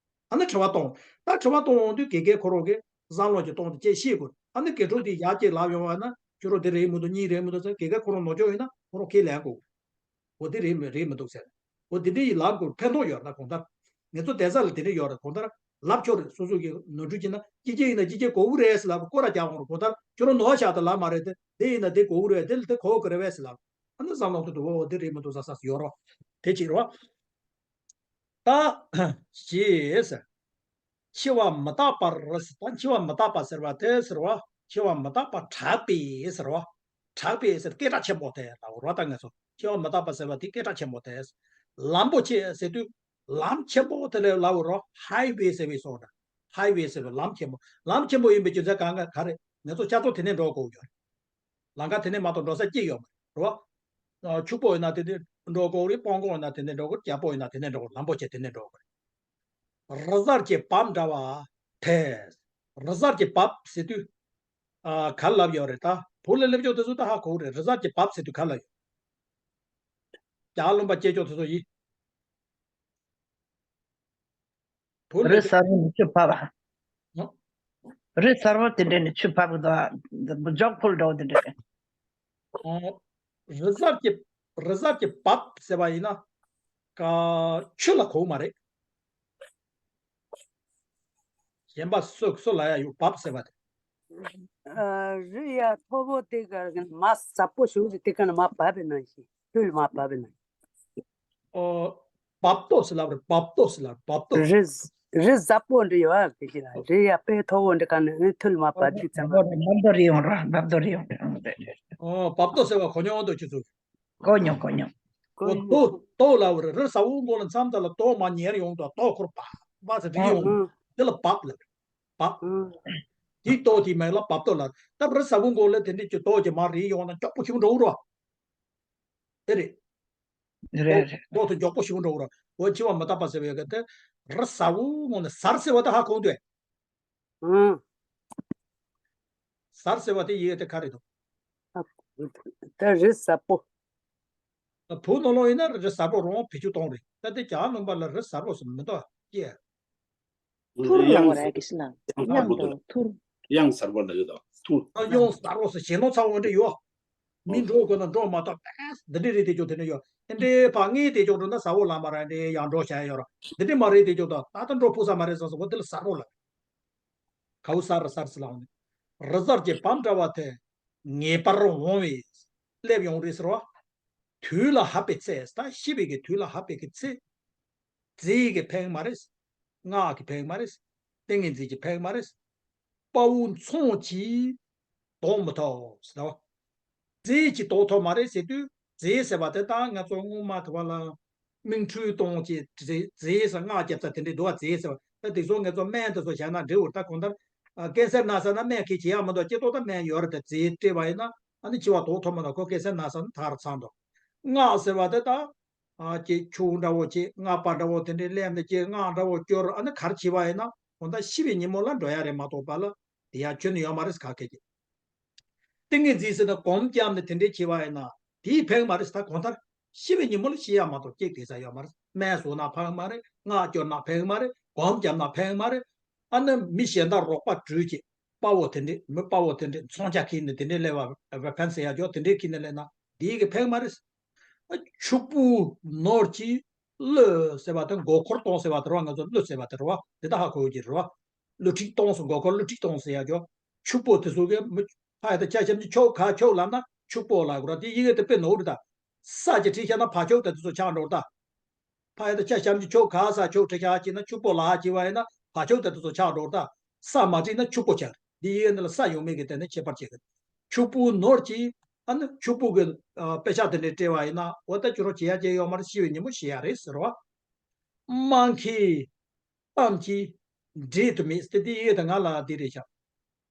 ཨ་ནི་དྲི་བ་གཏོང་། ད་དྲི་བ་གཏོང་ཡོང་དུས་དགེ་རྒན་ཁོ་རང་གིས་བསམ་བློ་ཅིག་གཏོང་དེ་ཅེས་ཤེས་དགོས། ཨ་ནི་དགེ་ཕྲུག་དེ་ཡར་ཅིག་ལབ་ཡོང་བ་ན་ཁྱོད་རང་དེ་རེད་མི་འདུག་གཉིས་རེད་མི་འདུག་ཟེར། དགེ་རྒན་ཁོ་རང་ནོར་འཁྲུལ་ཡིན་ན་ཁོ་རང་ཁས་ལེན་དགོས། འོ་དེ་རེད་མི་རེད་མི་འདུག་ཟེར། འོ་དེ་འདྲ་ཡི་ལབ་དགོས། ཕན་ཐོགས་ཡོད་རེད། ད་གང་ལྟར་ངེད་ཚོ་བསྡད་ས་ལ་དེ་འདྲ་ཡོད་རེད། གང་ལྟར་ལབ་ཆོག་རེད། སོ་སོ་གི་ནོར་འཁྲུལ་བྱས་ན་ཅི་ཅི་ཡིན་ན་ཅི་ཅི་གོ་གི་རེད་ཟེར་ལབ་སྐོར་ར་རྒྱག་འོང་རེད། གང་ལྟར་ཁྱོད་རང་ནོར་བཞག་དང་ལབ་མ་རེད་དེ། དེ་ཡིན་ན་དེ་གོ་གི་རེད། དེ་ལ་དེ་གོ་གི་རེད་བས་ཟེར་ལབ། ཨ་ནི་བསམ་བློ་དེ་འདུག་འོ་དེ་རེད་མི་འདུག་ཟེར་ས་ཡོད་རེད། དེ་གཅིག་རེད་བ། ད་ཞེས་ཟེར། འཆི་བ་མི་རྟག་པར་ཟེར། ད་འཆི་བ་མི་རྟག་པ་ཟེར་བ་དེ་ཟེར་བ། འཆི་བ་མི་རྟག་པ་གྲགས་པས་ཟེར་བ། གྲགས་པས་ཟེར་སྐད་གྲགས་ཆེན་པོ་དེ་ལབ་རོ། ད་ང་ཚོ་འཆི་བ་མི་རྟག་པ་ཟེར་བ་དེ་སྐད་གྲགས་ཆེན་པོ་དེ། ལམ་པོ་ཆེ་ཟེར་དུས་ལམ་ཆེན་པོ་དེ་ལ་ལབ་རོ། ཧའི་ཝེ་ཟེར་བའི་སོགས་ད། ཧའི་ཝེ་ཟེར་བའི་ལམ་ཆེན་པོ། ལམ་ཆེན་པོ་ཡིན་པའི་རྒྱུ་མཚན་གང་ག་ག་རེ། ང་ཚོ་ལྕགས་རྫོང་དེ་ནས་འགྲོ་དགོས་ཡོད་རེད། ལམ་ཁ་དེ་ནས་མ་གཏོགས་འགྲོ་ས་ཅི་ཡོད་མ་རེད་རོ། ཨ། ཕྱུག་པོ་ཡིན་ན་དེ་ནས་འགྲོ་དགོས་རེད། སྤོ་མགོ་ཡིན་ན་དེ་ནས་འགྲོ་དགོས་རེད། རྒྱལ་པོ་ཡིན་ན་དེ་ནས་འགྲོ་དགོས་རེད། ལམ་པོ་ཆེ་དེ་ནས་འགྲོ་དགོས་རེད། རི་གཟར་གྱི་བབ་འདྲ་བ་དེ། རི་གཟར་གྱི་བབ་ཟེར་དུས། ཨ། ག་རེ་ལབ་ཡོད་རེད་ད། བོད་ལ་སླེབས་ཆོག་དེ་ཚོ་ད་ཧ་གོ་གི་རེད། རི་གཟར་གྱི་བབ་ཟེར་དུས་ག་རེ་ལབ་ཡོད། རྒྱ་ལུང་པ་སྐྱེས་ཆོག་དེ་ཚོ་ཡིན། བོད་ལ་རི་སླེབས་གཟར་པོ་ནས་ཆུ་བབས་པ། ཨ། རི་གཟར་པོ་དེ་འདྲ་ནས་ཆུ་བབས་གི་འདུག་ཨ། འཇོག་ཕུལ་འདྲ་བོ་དེ་འདྲ་རེད། ཨ། རི་གཟར་གྱི། རི་གཟར་གྱི་བབ་ཟེར་བ་ཡིན་ན། ཀ་ཆུ་ལ་གོ་མ་རེད། གཞན་པ་སུ་སུ་ལ་ཡ་ཡོད་བབ་ཟེར་བ་དེ། ཨ། རི་ཡ་མཐོ་པོ་དེ་ག་མ་ཟབ་པོ་ཞིག་རེད། དེ་ག་ནས་མ་བབས་པའི་ནང་བཞིན། ཐུལ་མ་བབས་པའི་ནང་བཞིན། ཨོ། བབ་ཏོ་ཟེར་ལབ་རེད། བབ་ཏོ་ཟེར་ལབ། བབ་ཏོ། རི། རི་ཟབ་པོ་འདྲ་ཡོད་ཨ། དེ་ཅི་ལ་རི་ཡ་དཔེ་མཐོ་བོ་འདྲ་ག་ནས་ཐུལ་མ་བབས་ཅིག་ཙམ་ལ། བབ་ཏོ་རི་ཡོང་ར། བབ་ཏོ་རི་ཡོང་ར། ཨོ། བབ་ཏོ་ཟེར་བ་གོ་མྱོང་འདུག་ཁྱེད་ཚོ། གོ་མྱོང་། གོ་མྱོང་། ཨོ། ཏོ་ཏོ་ལབ་རེད། རི་ཟབ་པོ་མགོ་ལ་མཚམས་དག་ལ་ཏོ་མར་ཉལ་ཡོང་དུས་ཏོ་ཁོར་བབ་བབ་ཟེར་རི་ཡོང་། ཨ། དེ་ལ་བབ་ལབ་རེད། བབ། ཨ། དེ་ཏོ་དེ་མིང་ལ་བབ་ཏོ་ལབ། ད་རི་ཟབ་པོ་མགོ་ལ་དེ་འདྲ་ཅིག་ཏོ་ཅིག་མར་རི་ཡོང་ན་མགྱོགས་པོ་ཞིག་འགྲོ་གི་རེད། ཨེ་རེད། རེད་རེད། ཏོ་དེ་མགྱོགས་པོ་ཞིག་འགྲོ་གི་རེད། འོ། འཆི་བ་མི་རྟག་པ་ཟེར་བའི་གི་དེ། རི་ཟབ་པོ་མགོ་ནས། ཟར་ཟེར་བ་དེ་ཧ་གོ་འདུག་ཨེ། ཨང་། ཟར་ཟེར་བ་དེ་ཡི་གེ་དེ་ག་རེ་འདུག་ད་རི་ཟབ་པོ། བོད་ནང་ལོགས་ཡིན་ན་རི་ཟབ་པོ་རང་བེད་སྤྱོད་གཏོང་རེད། ད་དེ་རྒྱ་ནང་པ་ལ་རི་ཟབ་པོ་ཟེར་མི་འདུག་ཨ། ཀྱེ། ཐུར་ལ་གཡང་བ་ར་གི་ཤི་ན། གཡང་དང་ཐུར། གཡང་གཟར་པོ་ལ་ཡོད་དོ། ཐུར། ཨ། གཡང་གཟར་པོ་ཟེར་ཞེ་ནོ་ཚ་བོ་འདྲ་ཡོད། མི་འགྲོ་དགོས་ན་འགྲོ་མ་ཐུབ་པས། འདི་འདྲ་རེད་དེ་ཅོག་དེ་འདྲ་ཡོད། ཨེ་འདྲའི་ཕ་ངའི་དེ་ཅོག་འགྲོ་ན་ཟ་འོག་ལ་མ་ར་འདྲའི་ཡང་འགྲོ་བྱ་ཡ་ཡོད་ར། འདི་འདྲ་མ་རེད་དེ་ཅོག་དང་ད་ལྟ་འགྲོ་ཕུག་ས་མ་རེད་ཟེར་སོང་བ་དེ་ལ་ཟ་རོགས་ལ། གའུ་ཟར་ཟར་ཟེར་ལ་འོང་ནས། རི་གཟར་གྱི་བམ་འདྲ་བ་དེ། ངེས་པར་འོང་བས། སླེབས་ཡོང་རེད་ཟེར་བ། དུས་ལ་བབ་པའི་ཚེ། ད་ཤི་བའི་གི་དུས་ལ་བབ་པའི་གི་ཚེ། རྫས་ཀྱིས་ཕན་མ་རེད། སྔགས་ཀྱིས་ཕན་མ་རེད། ཏིང་ངེ་འཛིན་གྱིས་ཕན་མ་རེད། དཔའ་བོ་མཚོན་གྱིས་བཟློག་མི་ཐུབ་ཟེར་བ། རྫས་ཀྱིས་བཟློག་ཐུབ་མ་རེད་ཟེར་དུས། རྫས་ཟེར་བ་དེ་དག་ང་ཚོ་སྔོན་མ་དེ་བ་ལ་སྨིན་འཕྲུལ་གཏོང་བྱེད་རྫས་ཟེར། སྔགས་རྒྱབ་ས་དེ་འདྲའི་འདུག་བ། རྫས་ཟེར་བ་ད་དེ་ཚོ་ང་ཚོ་སྨན་དེ་ཚོ་བཞག་ན་འགྲིག་འོ། ད་གང་ལྟར་ཀན་སར་ན་ས་ན་སྨན་གྱིས་བྱེད་ཡག་མི་འདུག་སྤྱིར་བཏང་ད་སྨན་ཡོད་རེད། ད་རྫས་སྤྲད་པ་ཡིན་ན་ཨ་ནི་འཆི་བ་ཟློག་ཐུབ་མི་འདུག་ཁོ་ཀན་སར་ན་ས་ན་ཐར་ཚར་འདུག་སྔགས་ཟེར་བ་དེ་དག་ཨ། ཅིག་ཆུ་འདྲ་བོ་ཅིག་སྔགས་པ་འདྲ་བོ་དེ་འདྲའི་སླེབས་ནས་ཅིག་སྔགས་འདྲ་བོ་སྐྱོར། ཨ་ནི་ག་རེ་བྱས་པ་ཡིན་ན་འོ་ད་ཤི་བའི་ཉིན་མོ་ལ་འགྲོ་ཡ་རེད་མ་གཏོགས་པ་ལ་དེ་ཡ་ཁྱོན་ནས་ཡོད་མ་རེད་ཟེར། ག་གེ་ཅིག་ཏིང་ངེ་འཛིན་ཟེར་ན་སྒོམ་བརྒྱབ་ནས་དེ་འདྲས་བྱས་པ་ཡིན་ན་དེས་ཕན་མ་རེད་ཟེར། ད་གང་ལྟར་ཤི་བའི་ཉིན་མོ་ལ་ཤི་ཡ་མ་གཏོགས་གཅིག་དེ་ས་ཡོད་མ་རེད། སྨན་ཟོས་ན་ཕན་མ་རེད། སྔགས་སྐྱོར་ན་ཕན་མ་རེད། སྒོམ་བརྒྱབ་ན་ཕན་མ་རེད། ཨ་ནི་མི་གཞན་དག་རོགས་པ་བྲོས་ཀྱི་དཔའ་བོ་དེ་འདྲས། མི་དཔའ་བོ་དེ་འདྲས་མཚོན་ཆ་ཁྱེར་ནས་དེ་འདྲས་སླེབས་པ་ཕན་ཟེར་ཡ་ཅོག་དེ་འདྲས་ཁྱེར་ནས་སླེབས་ན་དེའི་གི་ཕན་མ་རེད། ཕྱུག་པོ་ནོར་གྱིས་བསླུས་ཟེར་བ་དེ། མགོ་འཁོར་གཏོང་ཟེར་བ་དེ་རེད་བ། ང་ཚོ་བསླུས་ཟེར་བ་དེ་རེད་བ། དེ་དག་ཧ་གོ་གི་རེད་བ། བསླུ་བྲིད་གཏོང་ཟེར། མགོ་འཁོར་བསླུ་བྲིད་གཏོང་ཟེར་ཡ་ཅོག་ཕྱུག་པོ་དེ་ཚོ་གིས་མི་ཕ་ཡ་ད་ཆ་ཤམ་གྱི་ཁྱོག་ག་ཁྱོག་ལབ་ན་ཕྱུག་པོ་ལབ་དགོས་ར། དེ་ཡི་གེ་དེ་དཔེ་ནོར་རེད་ད། ས་ཅིག་བྲིས་བཞག་ན་ཕ་ཕྱུག་དེ་དེ་ཚོ་ཆགས་འགྲོ་རེད་ད། ཕ་ཡ་ད་ཆ་ཤམ་གྱི་ཁྱོག་ག་ས་ཁྱོག་བྲིས་བཞག་ཅིག་ན་ཕྱུག་པོ་ལབ་ཅིག་བ་ཡིན་ན་ཕ་ཕྱུག་དེ་དེ་ཚོ་ཆགས་འགྲོ་རེད་ད། ས་མ་བྲིས་ན་ཕྱུག་པོ་ཆགས། འདི་ཡི་གེ་འདི་ལ་ས་ཡོད་མེད་ཀྱི་དེ་ནི་ཁྱད་པར་ཕྱེ་གི། ཕྱུག་པོ་ནོར་གྱི། ཨ་ནི་ཕྱུག་པོ་གི་ཨ་དཔེ་ཆ་དེ་འདྲ་སྤྲད་པ་ཡིན་ན། འོ་ད་ཁྱོད་རང་བྱེད་ཡ་བྱེད་ཡོད་མ་རེད། ཤི་བའི་ཉིན་མོ་ཤི་ཡ་རེད་ཟེར་བ། སྨྲ་མཁས། གཏམ་གྱིས། འབྲེལ་དུ་མེད་ཟེར་དེ་ཡི་གེ་དེ་ང་ལ་འདི་རེད་ཤག་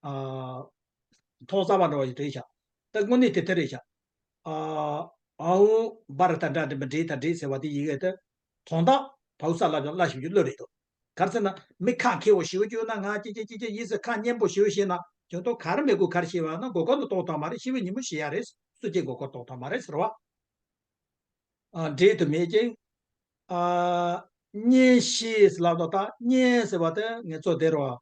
ཨ། མཐོང་ས་མ་འགྲོ་བ་ཞིག་རེད་ཤག་ད་དངོས་གནས་དེ་ལྟར་རེད་ཤག་ཨ། ཨའུ་བར་དང་འདྲ་འདྲ་མི་འདྲེས་དང་འདྲེས་ཟེར་བ་དེ་ཡི་གེ་དེ། དོན་དག་བོད་ས་ལ་ཀྱང་སླ་ཞིབ་ཀྱི་བློ་རེད་དོ། ག་རེ་ཟེར་ན་མི་ཁ་མཁས་པོ་ཞིག་བྱུང་ན། ང་ཅི་ཅི་ཅི་ཅི་ཡིན་ཟེར་ཁ་སྙན་པོ་ཞིག་བཤད་ན། ཁྱོད་ཚོ་ག་རེ་མི་དགོས་ག་རེ་བཤད་པ་ན་མགོ་སྐོར་དུ་གཏོང་ཐུབ་མ་རེད། ཤི་བའི་ཉིན་མོ་ཤི་ཡ་རེད། སུ་གཅིག་མགོ་སྐོར་གཏོང་ཐུབ་མ་རེད་ཟེར་བ། ཨ། འབྲེལ་དུ་མེད་ཅིང་། ཨ། གཉེན་བཤེས་ལབ་དོ། ད་གཉེན་ཟེར་བ་དེ་ངེད་ཚོ་དེ་རུ།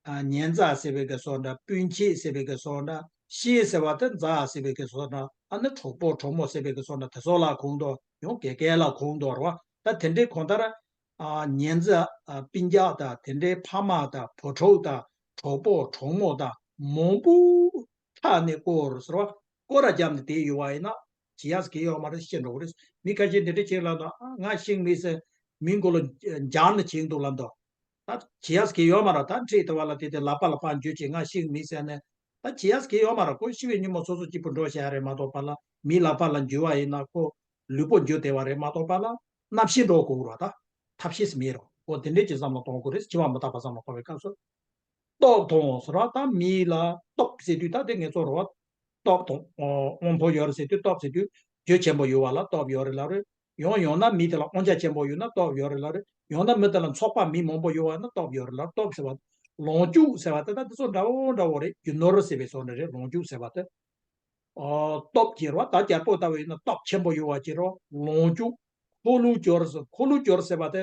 ཨ། ཉེ་མཛའ་ཟེར་བའི་གི་བཟོ་འདྲ། སྤུན་མཆེད་ཟེར་བའི་གི་བཟོ་འདྲ། བཤེས་ཟེར་བ་དེ་མཛའ་ཟེར་བའི་གི་བཟོ་འདྲ། ཨ་ནི་གྲོགས་པོ་གྲོགས་མོ་ཟེར་བའི་གི་བཟོ་འདྲ། དེ་ཚོ་ལ་གོ་འདུག་ཡང་དགེ་རྒན་ལ་གོ་འདུག་རེད་བ། ད་དེ་འདྲའི་གང་ལྟར། ཨ། ཉེ་མཛའ། ཨ། སྤུན་ཀྱག་དང་དེ་འདྲའི་ཕ་མ་དང་བུ་ཕྲུག་དང་གྲོགས་པོ་གྲོགས་མོ་དང་མང་པོ་ཁྲག་ནས་བསྐོར་ཟེར་བ། སྐོར་ར་བརྒྱབ་ནས་བསྡད་ཡོད་པ་ཡིན་ན། བྱེད་ཡག་གི་ཡོད་མ་རེད། ཤི་འགྲོ་གི་རེད། མི་ཁ་ཤས་འདི་འདྲ་བྱེད་ལབ་དང་། ཨ། ང་ཤི་གི་མིན་ཟེར། མི་མགོ་ལ་འཇགས་ནས་བྱེད་འདུག་ལབ་དང་། ད་བྱེད་ཡག་གི་ཡོད་མ་རེད། ད་འཁྲིས་དེ་བ་ལ་དེ་དེ་ལག་པ་ལ་ཕར་འཇུ་བྱེད། ང་ཤི་གི་མིན་ཟེར་ནས། ད་བྱེད་ཡག་གི་ཡོད་མ་རེད། ཁོ་ཤི་བའི་ཉིན་མོ་སོ་སོ་གཅིག་པུ་འགྲོ་བྱེད་ཡ་རེད་མ་གཏོགས་པ་ལ། མིའི་ལག་པ་ལ་འཇུ་བ་ཡིན་ན་ཁོ་ལུས་པོ་འཇུ་བདེ་བ་རེད་མ་གཏོགས་པ་ལ། རྣམ་ཤེས་འགྲོ་དགོས་རེད། ད་ཐབས་ཤེས་མེད་རེད། ཁོ་དེ་འདྲས་ཀྱི་བསམ་བློ་གཏོང་དགོས་རེད། འཆི་བ་མི་རྟག་པ་བསམ་བློ་གཏོང་བའི་སྐབས་སུ། སྟོབས་དང་ཟེར་བ། ད་མི་ལ་སྟོབས་ཟེར་དུས་ད་དེ་ངེད་ཚོ་རེད་བ། སྟོབས་དང་། ཨོ། དབང་པོ་ཡོད་རེད་ཟེར་དུས་སྟོབས་ཟེར་དུས་རྒྱུ་ཆེན་པོ་ཡོད་པ་ལ་སྟོབས་ཡོད་རེད་ལབ་རེད། ཡང་ཡང་ན་མི་དེ་ལ་དབང་ཆ་ཆེན་པོ་ཡོད་ན་སྟོབས་ཡོད་རེད་ལབ་རེད། ཡང་ན་མི་དེ་ལ་ཚོགས་པ་མི་མང་པོ་ཡོད་པ་ན་སྟོབས་ཡོད་རེད་ལབ། སྟོབས་ཟེར་བ། ལོངས་སྤྱོད་ཟེར་བ་དེ་ད་དེ་ཚོ་འདྲ་བོ་འདྲ་བོ་རེད། རྒྱུ་ནོར་ཟེར་བའི་བཟོ་འདྲ་རེད། ལོངས་སྤྱོད་ཟེར་བ་དེ། ཨོ། སྟོབས་ཀྱི་རེད་བ། ད་རྒྱལ་པོ་ལྟ་བུ་ཡིན་ན་སྟོབས་ཆེན་པོ་ཡོད་པ་ཅིག་རེད། ལོངས་སྤྱོད། འཁོར་ལོས་སྒྱུར་ཟེར། འཁོར་ལོས་སྒྱུར་ཟེར་བ་དེ།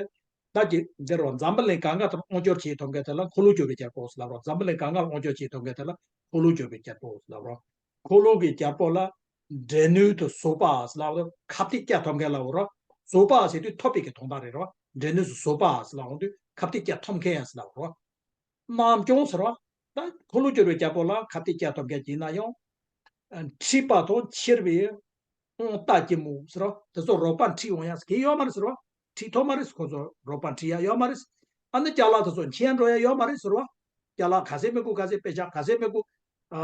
ད་ཀྱི་འདིར་བ་འཛམ་བུ་གླིང་གང་ག་དང་དབང་སྒྱུར་བྱེད་ཐུབ་མཁན་དེ་ལ་འཁོར་ལོས་སྒྱུར་བའི་རྒྱལ་པོ་ཟེར་ལབ་རོགས། འཛམ་བུ་གླིང་གང་ག་ལ་དབང་སྒྱུར་བྱེད་ཐུབ་མཁན་དེ་ལ་འཁོར་ལོས་སྒྱུར་བའི་རྒྱལ་པོ་ཟེར་ལབ་རོགས། འཁོར་ལོ་གི་རྒྱལ་པོ་ལ་འབྲས་ནོར་དུ་བཟོད་པ་ཟེར་ལབ་རོགས། ཁ་གཏད་བཅག་ཐུབ་མཁན་ལབ་རོགས། བཟོད་པ་ཟེར་དུས་ཐོབ་པའི་གི་དོན་དག་རེད་རོགས། འབྲས་ནོར་དུ་བཟོད་པ་ཟེར་ལབ་འོང་དུས་ཁ་གཏད་བཅག་ཐུབ་མཁན་ཡང་ཟེར་ལབ་རོགས། རྣམ་རྐྱང་ཟེར་བ། ད་འཁོར་ལོས་སྒྱུར་བའི་རྒྱལ་པོ་ལ་ཁ་གཏད་བཅག་ཐུབ་མཁན་ཡིན་ན་ཡང་། འཁྲིད་པ་དང་འཁྱེར་བའི་དབང་རྟ་སྐྱི་མོ་ཟེར་བ། དེ་ཚོ་རོགས་པ་འཁྲིད་འོང་ཡ་གི་ཡོད་མ་རེད་ཟེར་བ། འཁྲིད་ཐུབ་མ་རེད། ཁོ་ཚོ་རོགས་པ་འཁྲིད་ཡ་ཡོད་མ་རེད། ཨ་ནི་ཅ་ལག་དེ་ཚོ་འཁྱེར་འགྲོ་ཡ་ཡོད་མ་རེད་ཟེར་བ། ཅ་ལག་ག་ཚད་མི་དགོས། ག་ཚད། དཔེ་ཆ་ག་ཚད་མི་དགོས། ཨ།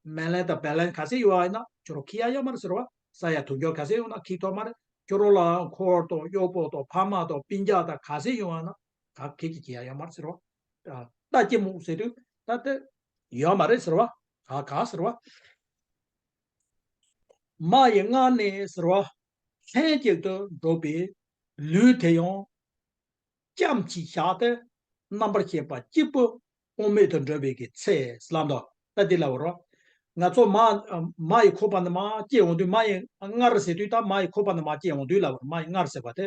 སྨན་ལན་དང་བད་ལན་ག་ཚད་ཡོད་པ་ཡིན་ན་ཁྱོད་རང་འཁྱེར་ཡ་ཡོད་མ་རེད་ཟེར་བ། ཟ་ཡ་འཐུང་རྒྱུ་ག་ཚད་ཡོད་ན་འཁྱེར་ཐུབ་མ་རེད། ཁྱོད་རང་ལ་འཁོར་དང་གཡོག་པོ་དང་ཕ་མ་དང་སྤུན་ཀྱག་དང་ག་ཚད་ཡོད་པ་ན་ག་གེ་ཅིག་འཁྱེར་ཡ་ཡོད་མ་རེད་ཟེར་བ། ཨ། རྟ་སྐྱི་མོ་ཟེར་དུས་ད་དེ་ཡོད་མ་རེད་ཟེར་བ། ག་ག་ཟེར་བ། མ་ཡི་མངལ་ནས་ཟེར་བ། ལྷན་ཅིག་ཏུ་འགྲོགས་པའི་ལུས་དེ་ཡང་། ལྕམ་གྱི་ཞགས་ཏེ་རྣམ་པར་ཤེས་པ་གཅིག་པུ་དབང་མེད་དུ་འགྲོ་བའི་གི་ཚེ་ལབ་འདུག་ད་འདི་ལབ་རོགས། ང་ཚོ་མ། མ་ཡི་ཁོག་པ་ནས་མར་སྐྱེ་འོང་དུས། མ་ཡི་མངལ་ཟེར་དུས་ད་མ་ཡི་ཁོག་པ་ནས་མར་སྐྱེ་འོང་དུས་ལབ་རོགས། མ་ཡི་མངལ་ཟེར་བ་དེ།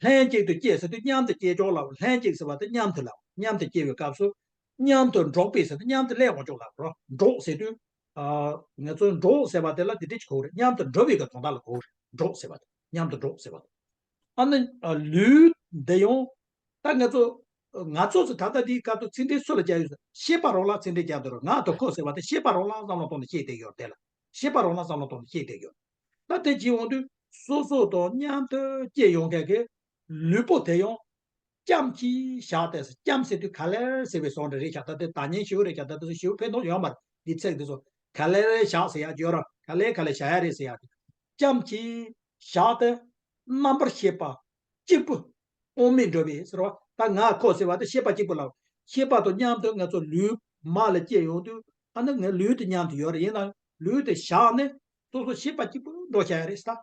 ལྷན་ཅིག་ཏུ་སྐྱེ་ཟེར་དུས་མཉམ་དུ་སྐྱེ་ཆོག་ལབ། ལྷན་ཅིག་ཟེར་བ་དེ་མཉམ་དུ་ལབ། མཉམ་དུ་སྐྱེ་བའི་སྐབས་སུ། མཉམ་དུ་འགྲོགས་པའི་ཟེར་དུས་མཉམ་དུ་སླེབས་འོང་ཆོག་ལབ་རོགས། འགྲོགས་ཟེར་དུས། ཨ། ང་ཚོ་འགྲོགས་ཟེར་བ་དེ་ལ་དེ་འདྲ་ཞིག་གོ་རེད། མཉམ་དུ་འགྲོ་བའི་གི་དོན་དག་ལ་གོ་རེད། འགྲོགས་ཟེར་བ་དེ། མཉམ་དུ་འགྲོགས་ཟེར་བ་དེ། ཨ་ནི། ཨ། ལུས་འདི་ཡང་། ད་ང་ཚོ། ང་ཚོ་ཚོ་ད་ལྟ་འདིའི་སྐབས་སུ་ཚིག་འགྲེལ་སུ་ལ་རྒྱག་ཡོད་ཟེར། ཤེས་པ་རང་ལ་ཚིག་འགྲེལ་རྒྱག་འདུག་རོགས། ང་དང་ཁོ་ཟེར་བ་དེ་ཤེས་པ་རང་ལ་བསམ་བློ་གཏོང་ནས་བཤད་བསྡད་ཡོད་རེད་དེ་ལ། ཤེས་པ་རང་ལ་བསམ་བློ་གཏོང་ནས་བཤད་བསྡད་ཡོད། ད་དེ་བྱེད་འོང་དུས་སོ་སོ་དང་མཉམ་དུ་སྐྱེ་ཡོང་མཁན་གྱི་ལུས་པོ་དེ་ཡང་། ལྕམ་གྱི་ཞགས་ཏེ། ལྕམ་ཟེར་དུས་ག་ལེར་ཟེར་བའི་བཟོ་འདྲ་རེད་ཤག་ད་དེ་ད་ཉན་ཞིག་རེད་ཤག་ད་དེ་ཚོ་ཞིག་ཕན་ཐོགས་ཡོད་མ་རེད། འདི་ཚིག་འདི་ཚོ་ག་ལེར་ཞགས་ཟེར་ཡག་ཡོད་ར། ག་ལེར་ག་ལེར་བཞག་ཡག་རེད་ཟེར་ཡག་དེ། ལྕམ་གྱི་ཞགས་ཏེ་རྣམ་པར་ཤེས་པ་གཅིག་པུ་དབང་མེད་འགྲོ་བའི་ཟེར་བ། ད་ང་ཁོ་ཟེར་བ་དེ་ཤེས་པ་གཅིག་པུ་ལ། ཤེས་པ་དང་མཉམ་དུ་ང་ཚོ་ལུས་མ་ལ་སྐྱེ་ཡོང་དུས། ཨ་ནི་ངའི་ལུས་དེ་མཉམ་དུ་ཡོད་རེད། ཡིན་ནའང་ལུས་དེ་བཞག་ནས་སོ་སོ་ཤེས་པ་གཅིག་པུ་འགྲོ་བྱ་ཡ་རེད་ཟེར།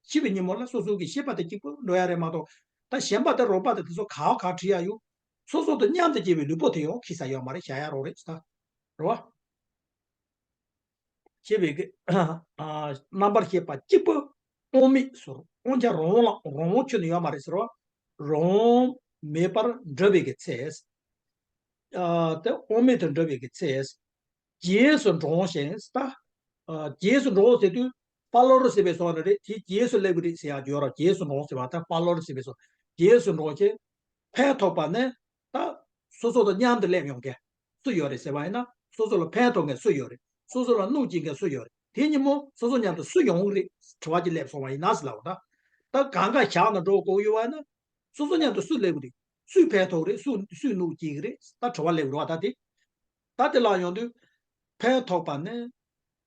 ཤི་བའི་ཉིན་མོ་ལ་སོ་སོ་གི་ཤེས་པ་དེ་གཅིག་པུ་འགྲོ་ཡ་རེད་མ་གཏོགས། ད་གཞན་པ་དེ་རོགས་པ་དེ་དེ་ཚོ་ག་བ་ག་བྲིས་ཡ་ཡོད། སོ་སོ་དང་མཉམ་དུ་སྐྱེས་པའི་ལུས་པོ་དེ་ཡང་འཁྱེར་ས་ཡོད་མ་རེད། བཞག་ཡ་རོགས་རེད་ཟེར། རེད་བ། ཞེས་པའི་གི། ཨ། རྣམ་པར་ཤེས་པ་གཅིག་པུ་དབང་མེད་ཟེར། དབང་ཆ་རང་དབང་ལ་རང་དབང་ཁྱོན་ནས་ཡོད་མ་རེད་ཟེར་བ། རང་དབང་མེད་པར་འགྲོ་བའི་གི་ཚེ། ཨ། དེ་དབང་མེད་དུ་འགྲོ་བའི་གི་ཚེ། རྗེས་སུ་འབྲང་ཞིང་ད། ཨ། རྗེས་སུ་འབྲང་ཟེར་དུས་དཔའ་བློ་རུ་ཟེར་བའི་བཟོ་འདྲ་རེད། དེ་རྗེས་སུ་སླེབས་ཀྱི་རེད་ཟེར་ཡག་ཡོད་ར། རྗེས་སུ་འབྲང་ཟེར་བ་ད་དཔའ་བློ་རུ་ཟེར་བའི་བཟོ། རྗེས་སུ་འབྲང་ཞིང་ཕན་ཐོགས་པ་ནི། ད་སོ་སོ་དང་མཉམ་དུ་སླེབས་ཡོང་མཁན་སུ་ཡོད་རེད་ཟེར་བ་ཡིན་ན། སོ་སོ་ལ་ཕན་ཐོགས་མཁན་སུ་ཡོད་རེད། སོ་སོ་ལ་གནོད་སྐྱེལ་མཁན་སུ་ཡོད་རེད། དེ་ཉིན་མོ་སོ་སོ་མཉམ་དུ་སུ་ཡོང་གི་རེད། དྲི་བ་ཅིག་སླེབས་སོང་བ་ཡིན་ན་ཟེར་ལབ་པ། ད་ད་གང་ག་བཞག་ན་འགྲོ་དགོས་ཡོད་བ་ཡིན་ན། སོ་སོ་མཉམ་དུ་སུ་སླེབས་ཀྱི་རེད། སུས་ཕན་ཐོགས་རེད། སུ་སུས་གནོད་སྐྱེལ་གི་རེད། ད་དྲི་བ་སླེབས་རོགས། ད་དེ་ད་དེ་ལ་ཡོང་དུས་ཕན་ཐོགས་པ་ནི་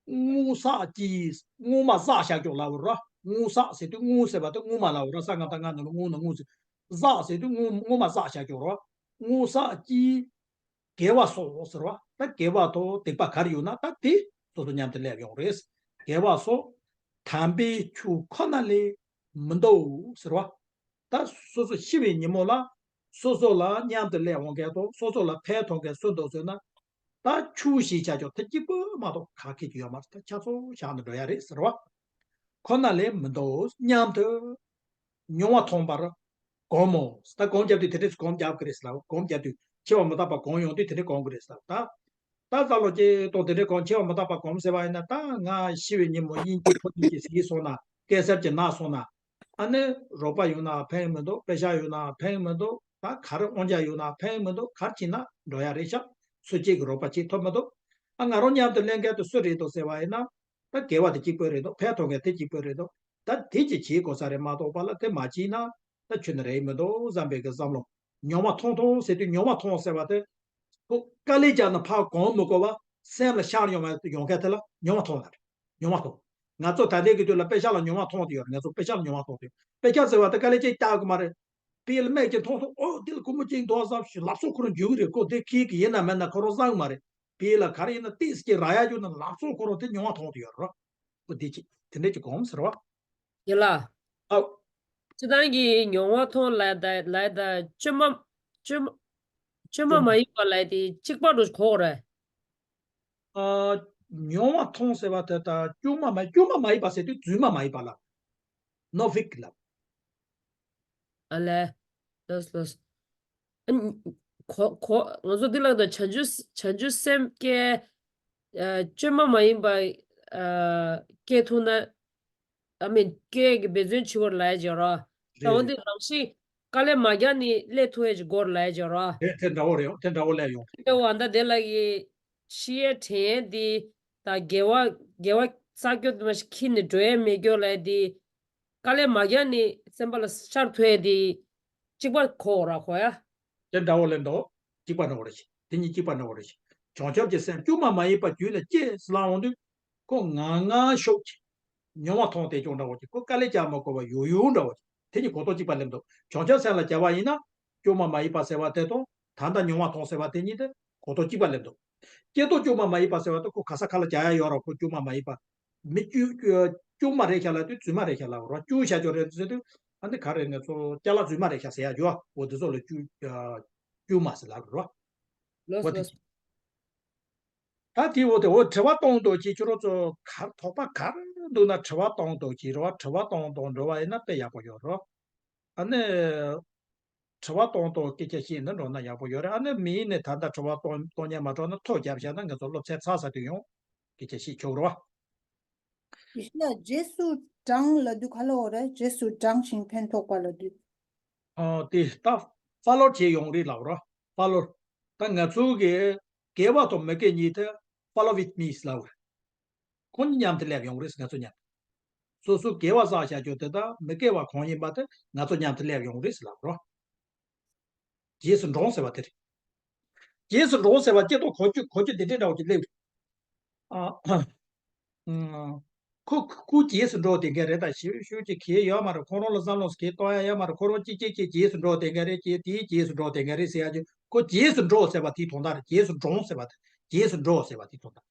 སྔོ་བསགས་ཀྱིས་སྔོ་མ་བསགས་བྱ་ཀྱོག་ལབ་རོགས། སྔོ་བསགས་ཟེར་དུས་སྔོ་ཟེར་བ་དེ་སྔོ་མ་ལབ་རོགས། ས་ང་ད་ང་ནི་ལ་སྔོ་ན་སྔོ་ཟེར། བསགས་ཟེར་དུས་སྔོ་སྔོ་མ་བསགས་བྱ་ཀྱོག་རོགས། སྔོ་བསགས་ཀྱིས་དགེ་བ་སོགས་ཟེར་བ། ད་དགེ་བ་དང་སྡིག་པ་ག་རེ་ཡོད་ན་ད་དེ་སོ་སོ་མཉམ་དུ་སླེབས་ཡོང་རེད། དགེ་བ་སོགས་དམ་པའི་ཆོས་ཁོ་ན་ལས་མི་འདའོ་ཟེར་བ། ད་སོ་སོ་ཤི་བའི་ཉིན་མོ་ལ་སོ་སོ་ལ་མཉམ་དུ་སླེབས་འོང་མཁན་དང་སོ་སོ་ལ་ཕན་ཐོགས་མཁན་སུ་འདུག་ཟེར་ན། ད་ཆོས་ཞེས་བྱ་ཆོག་དེ་གཅིག་པུ་མ་གཏོགས་ག་གེ་ཅིག་ཡོད་མ་རེད། ད་ཆ་ཚང་བཞག་ནས་འགྲོ་ཡ་རེད་ཟེར་བ། ཁོ་ན་ལས་མི་འདའོ། མཉམ་དུ་མྱོང་བ་ཐོངས་པར་གོམས་མོ། ད་གོམས་བརྒྱབ་དུས་དེ་འདྲས་གོམས་བརྒྱབ་ཀྱི་རེད་ཟེར་ལ། གོམས་བརྒྱབ་དུས་འཆི་བ་མི་རྟག་པ་གོམས་ཡོང་དུས་དེ་འདྲས་གོམས་ཀྱི་རེད་ཟེར་ལ། ད་ད་ལྟ་ལོ་སྐྱེ་སྟོང་དེ་འདྲས་གོམས། འཆི་བ་མི་རྟག་པ་གོམས་ཟེར་བ་ཡིན་ན། ད་ང་ཤི་བའི་ཉིན་མོ་དབྱིན་ཇི་ཕོ་དབྱིན་ཇི་ཟིག་སོང་ན། ཀན་སར་གྱི་ན་སོང་ན། ཨ་ནི་རོགས་པ་ཡོང་ན་ཕན་མི་འདུག་པེ་ཤག་ཡོང་ན་ཕན་མི་འདུག་ད་ག་རེ་དབང་ཆ་ཡོད་ན་ཕན་མི་འདུག་གར་ཕྱིན་ན་འགྲོ་ཡ་རེད་ཤག་སུ་གཅིག་གི་རོགས་པ་བྱེད་ཐུབ་མི་འདུག་ཨ་ང་རང་མཉམ་དུ་ལེན་མཁན་དེ་སུ་རེད་འདུག་ཟེར་བ་ཡིན་ན། ད་དགེ་བ་དེ་གཅིག་པོ་རེད་འདུག་ཕན་ཐོགས་མཁན་དེ་གཅིག་པོ་རེད་འདུག་ད་དེ་ཅིག་བྱེད་དགོས་ས་རེད་མ་གཏོགས་པ་ལ་དེ་མ་བྱས་ན་ད་ཁྱོན་ནས་རེད་མི་འདུག་བསམ་པའི་གི་བསམ་བློ། མྱོང་བ་ཐོངས་ཐོངས་ཟེར་དུས་མྱོང་བ་ཐོངས་ཟེར་བ་དེ། ཁོ་དཀའ་ལས་བརྒྱབ་ན་ཕར་གོམས་མི་དགོས་པ་སེམས་ལ་ཤར་ཡོང་བ་ཡོང་མཁན་དེ་ལ་མྱོང་བ་ཐོངས་ལབ་རེད། མྱོང་བ་ཐོངས། ང་ཚོ་ད་ལྟའི་གི་དུས་ལ་པེ་ཤག་ལ་མྱོང་བ་ཐོངས་དེ་ཡོད་རེད། ང་ཚོ་པེ་ཤག་ལ་མྱོང་བ་ཐོངས་དེ་ཡོད། པེ་ཤག་ཟེར་བ་དེ་དཀའ་ལས་ཅིག་བརྒྱབ་གི་མ་རེད། དཔེ་ལ་སྨན་གྱི་ཐོངས་ཐོངས། ཨོ་དེ་ལ་ཁོ་མོ་གཅིག་འདུག་བསམ་ཞིག་ལབ་སོ་ཁོ་རང་འཇུག་གི་རེད། ཁོ་དེ་ཁྱེད་ཀྱི་ཡིན་ན་མིན་ན་ཁོ་རང་བསམ་གི་མ་རེད། དཔེ་ལ་ག་རེ་ཡིན་ན་ཏིས་ཀྱི་ར་ཡ་རྒྱུ་ན་ལབ་སོ་ཁོ་རང་དེ་མྱོང་བ་ཐོངས་དེ་ཡོད་རེད། ཨོ་དེ་ཅིག་དེ་འདྲས་ཅིག་གོམས་ཟེར་བ། ཡ་ལ། ཨའོ། སྤྱི་བཏང་གི་མྱོང་བ་ཐོངས་ལབ་ད་ལབ་ད་བཅོས་མ་བཅོས་མ་བཅོས་མ་མ་ཡིན་པ་ལབ་དེ་གཅིག་པ་འགྲོ་གོ་རེད། ཨ། མྱོང་བ་ཐོངས་ཟེར་བ་དེ་ད་བཅོས་མ་མ་བཅོས་མ་མ་ཡིན་པ་ཟེར་དུས་རྫུན་མ་མ་ཡིན་པ་ལ། ནོ་ཕིག་ལབ། ཨ་ལས། ལོས་ལོས། ཨ་ནི་གོ་གོ་ང་ཚོ་འདི་ལ་ད་བྱང་ཆུབ་བྱང་ཆུབ་སེམས་སྐྱེ། ཨ། བཅོས་མ་མ་ཡིན་པ། ཨ། སྐྱེ་ཐུབ་ན། ཨ་མི་སྐྱེ་གི་འབད་བརྩོན་བྱེད་དགོས་ལབ་ཡ་ཅིག་ཡོད་རེད། ད་འོ་རེད་འདི་རེད། རང་བཞིན་དཀའ་ལས་མ་རྒྱག་ནི་སླེབས་ཐུབ་ཡ་ཅིག་དགོས་ལབ་ཡ་ཅིག་ཡོད་རེད། དེ་དེ་འདྲ་བོ་རེད། དེ་འདྲ་བོ་སླེབས་ཡོང་། དེ་འདྲ་བོ་ད་དེ་ལ་གི་ཤི་ཡ་དྲན་ཡ་འདི་ད་དགེ་བ་དགེ་བ་བསགས་རྒྱུ་དེ་མ་ཞིག་ཁྱེར་ནས་འགྲོ་ཡ་མེད་རྒྱུ་ལབ་ཡ་འདི། དཀའ་ལས་མ་རྒྱག་ནི་སེམས་པ་ལ་ཤར་ཐུབ་ཡ་འདི་གཅིག་པ་གོ་ར་གོ་ཡ། དེ་འདྲ་བོ་ལས་འདུག་གཅིག་པ་འདྲ་བོ་རེད་ཤག་དེ་གཉིས་གཅིག་པ་འདྲ་བོ་རེད་ཤག་བྱང་ཆུབ་ཀྱི་སེམས་བཅོས་མ་མ་ཡིན་པ་རྒྱུད་ལ་སྐྱེས་ཟེར་ལབ་འོང་དུས། ཁོ་ངང་ངང་ཤུགས་ཀྱིས་མྱོང་བ་ཐོངས་དེ་ཅུང་འདྲ་བོ་ཅིག་ཁོ་དཀའ་ལས་རྒྱག་མ་དགོས་པ་ཡོད་ཡོད་འདྲ་བོ་ཅིག་དེ་གཉིས་གོ་རྟོགས་གཅིག་པ་སླེབས་འདུག་བྱང་ཆུབ་སེམས་ལ་བྱ་བ་ཡིན་ན། བཅོས་མ་མ་ཡིན་པ་ཟེར་བ་དེ་དང་ད་ལྟ་མྱོང་བ་ཐོངས་ཟེར་བ་དེ་གཉིས་དེ་གོ་རྟོགས་གཅིག་པ་སླེབས་འདུག་སྐྱེ་རྟོགས་བཅོས་མ་མ་ཡིན་པ་ཟེར་བ་དེ་ཁོ་ག་ས་ག་ལ་བྱ་ཡ་ཡོད་ར། ཁོ་བཅོས་མ་མ་ཡིན་པ། མི་བཅོས་བཅོས་མ་རེད་ཤག་ལབ་དུས་རྫུན་མ་རེད་ཤག་ལབ་ར། བཅོས་བྱ་ཆོག་རེད་ཟེར་དུས་ཨ་འདི་ག་རེ་ང་ཚོ་ཅ་ལག་རྫུན་མ་རེད་ཤག་ཟེར་ཡ་ཡོད། འོ་འདི་ཚོ་ལ་བཅོས་བཅོས་མ་ཟེར་ལབ་ར། ལོས་འོ་དེ་ལོས། ད་དེ་འོ་དེ་འོ་དྲི་བ་གཏོང་འདོད་ཀྱི་ཁྱོད་རང་ཚོ་གར་དོགས་པ་གར་འདུག་ན་དྲི་བ་གཏོང་འདོད་ཀྱི་རེད་བ། དྲི་བ་གཏོང་དང་འགྲོ་བ་ཡིན་ན་དཔེ་ཡག་པོ་ཡོད་རེད། ཨ་ནི། དྲི་བ་གཏོང་དང་སྐད་ཆ་བཤད་ན་འགྲོ་ན་ཡག་པོ་ཡོད་རེད། ཨ་ནི་མི་ཡིན་ནས་ད་ལྟ་དྲི་བ་གཏོང་གཏོང་མཁན་མ་འགྲོ་ན་ཐོ་རྒྱབ་བཞག་ན་ང་ཚོ་སློབ་ཚན་ཚར་ས་དུས་ཡོང་སྐད་ཆ་བཤད་ཆོག་རེད་བ། ཡིན་ན་རྗེས་སུ་འབྲང་ལབ་དུས་ག་ལ་འོ་རེད། རྗེས་སུ་འབྲང་ཞིང་ཕན་ཐོགས་པ་ལབ་དུས། ཨ་དེ་ད་ཧྥ་ལོ་བྱེད་ཡོང་རེད་ལབ་ར། ཧྥ་ལོ། ད་ང་ཚོ་གི་དགེ་བ་དང་མི་དགེ་གཉིས་དེ་Follow with me ལབ་རེད། ཁོང་གཉིས་མཉམ་དུ་སླེབས་ཡོང་རེད། ང་ཚོ་མཉམ། སོ་སོ་དགེ་བ་བསགས་བྱ་རྒྱུ་དེ་དང་མི་དགེ་བ་གང་ཡིན་པ་དེ་ང་ཚོ་མཉམ་དུ་སླེབས་ཡོང་རེད་ལབ་རོ། རྗེས་སུ་འབྲང་ཟེར་བ་དེ་རེད། རྗེས་སུ་འབྲང་ཟེར་བ་སྐྱེ་ཐོག་གོ་རྒྱུ་གོ་རྒྱུ་དེ་འདྲའི་འདྲ་བ་ཅིག་སླེབས་རེད། ཨ། ཁོ་ཁོ་རྗེས་སུ་འགྲོ་བསྡད་མཁན་རེད། ད་ཞིབ་ཞིབ་ཅིག་གལ་ཡོད་མ་རེད། ཁོ་རང་ལ་བསམ་བློ་གལ་གཏོང་ཡ་ཡོད་མ་རེད། ཁོ་རང་གཅིག་གཅིག་གཅིག་རྗེས་སུ་འགྲོ་བསྡད་མཁན་རེད། ཅེས་དེའི་རྗེས་སུ་འགྲོ་བསྡད་མཁན་རེད་ཟེར་ཡ་ཅིག་ཁོ་རྗེས་སུ་འགྲོ་ཟེར་བ་དེའི་དོན་དག་རེད། རྗེས་སུ་འབྲང་ཟེར་བ་དེ་རྗེས་སུ་འགྲོ་ཟེར་བ་དེའི་དོན་དག་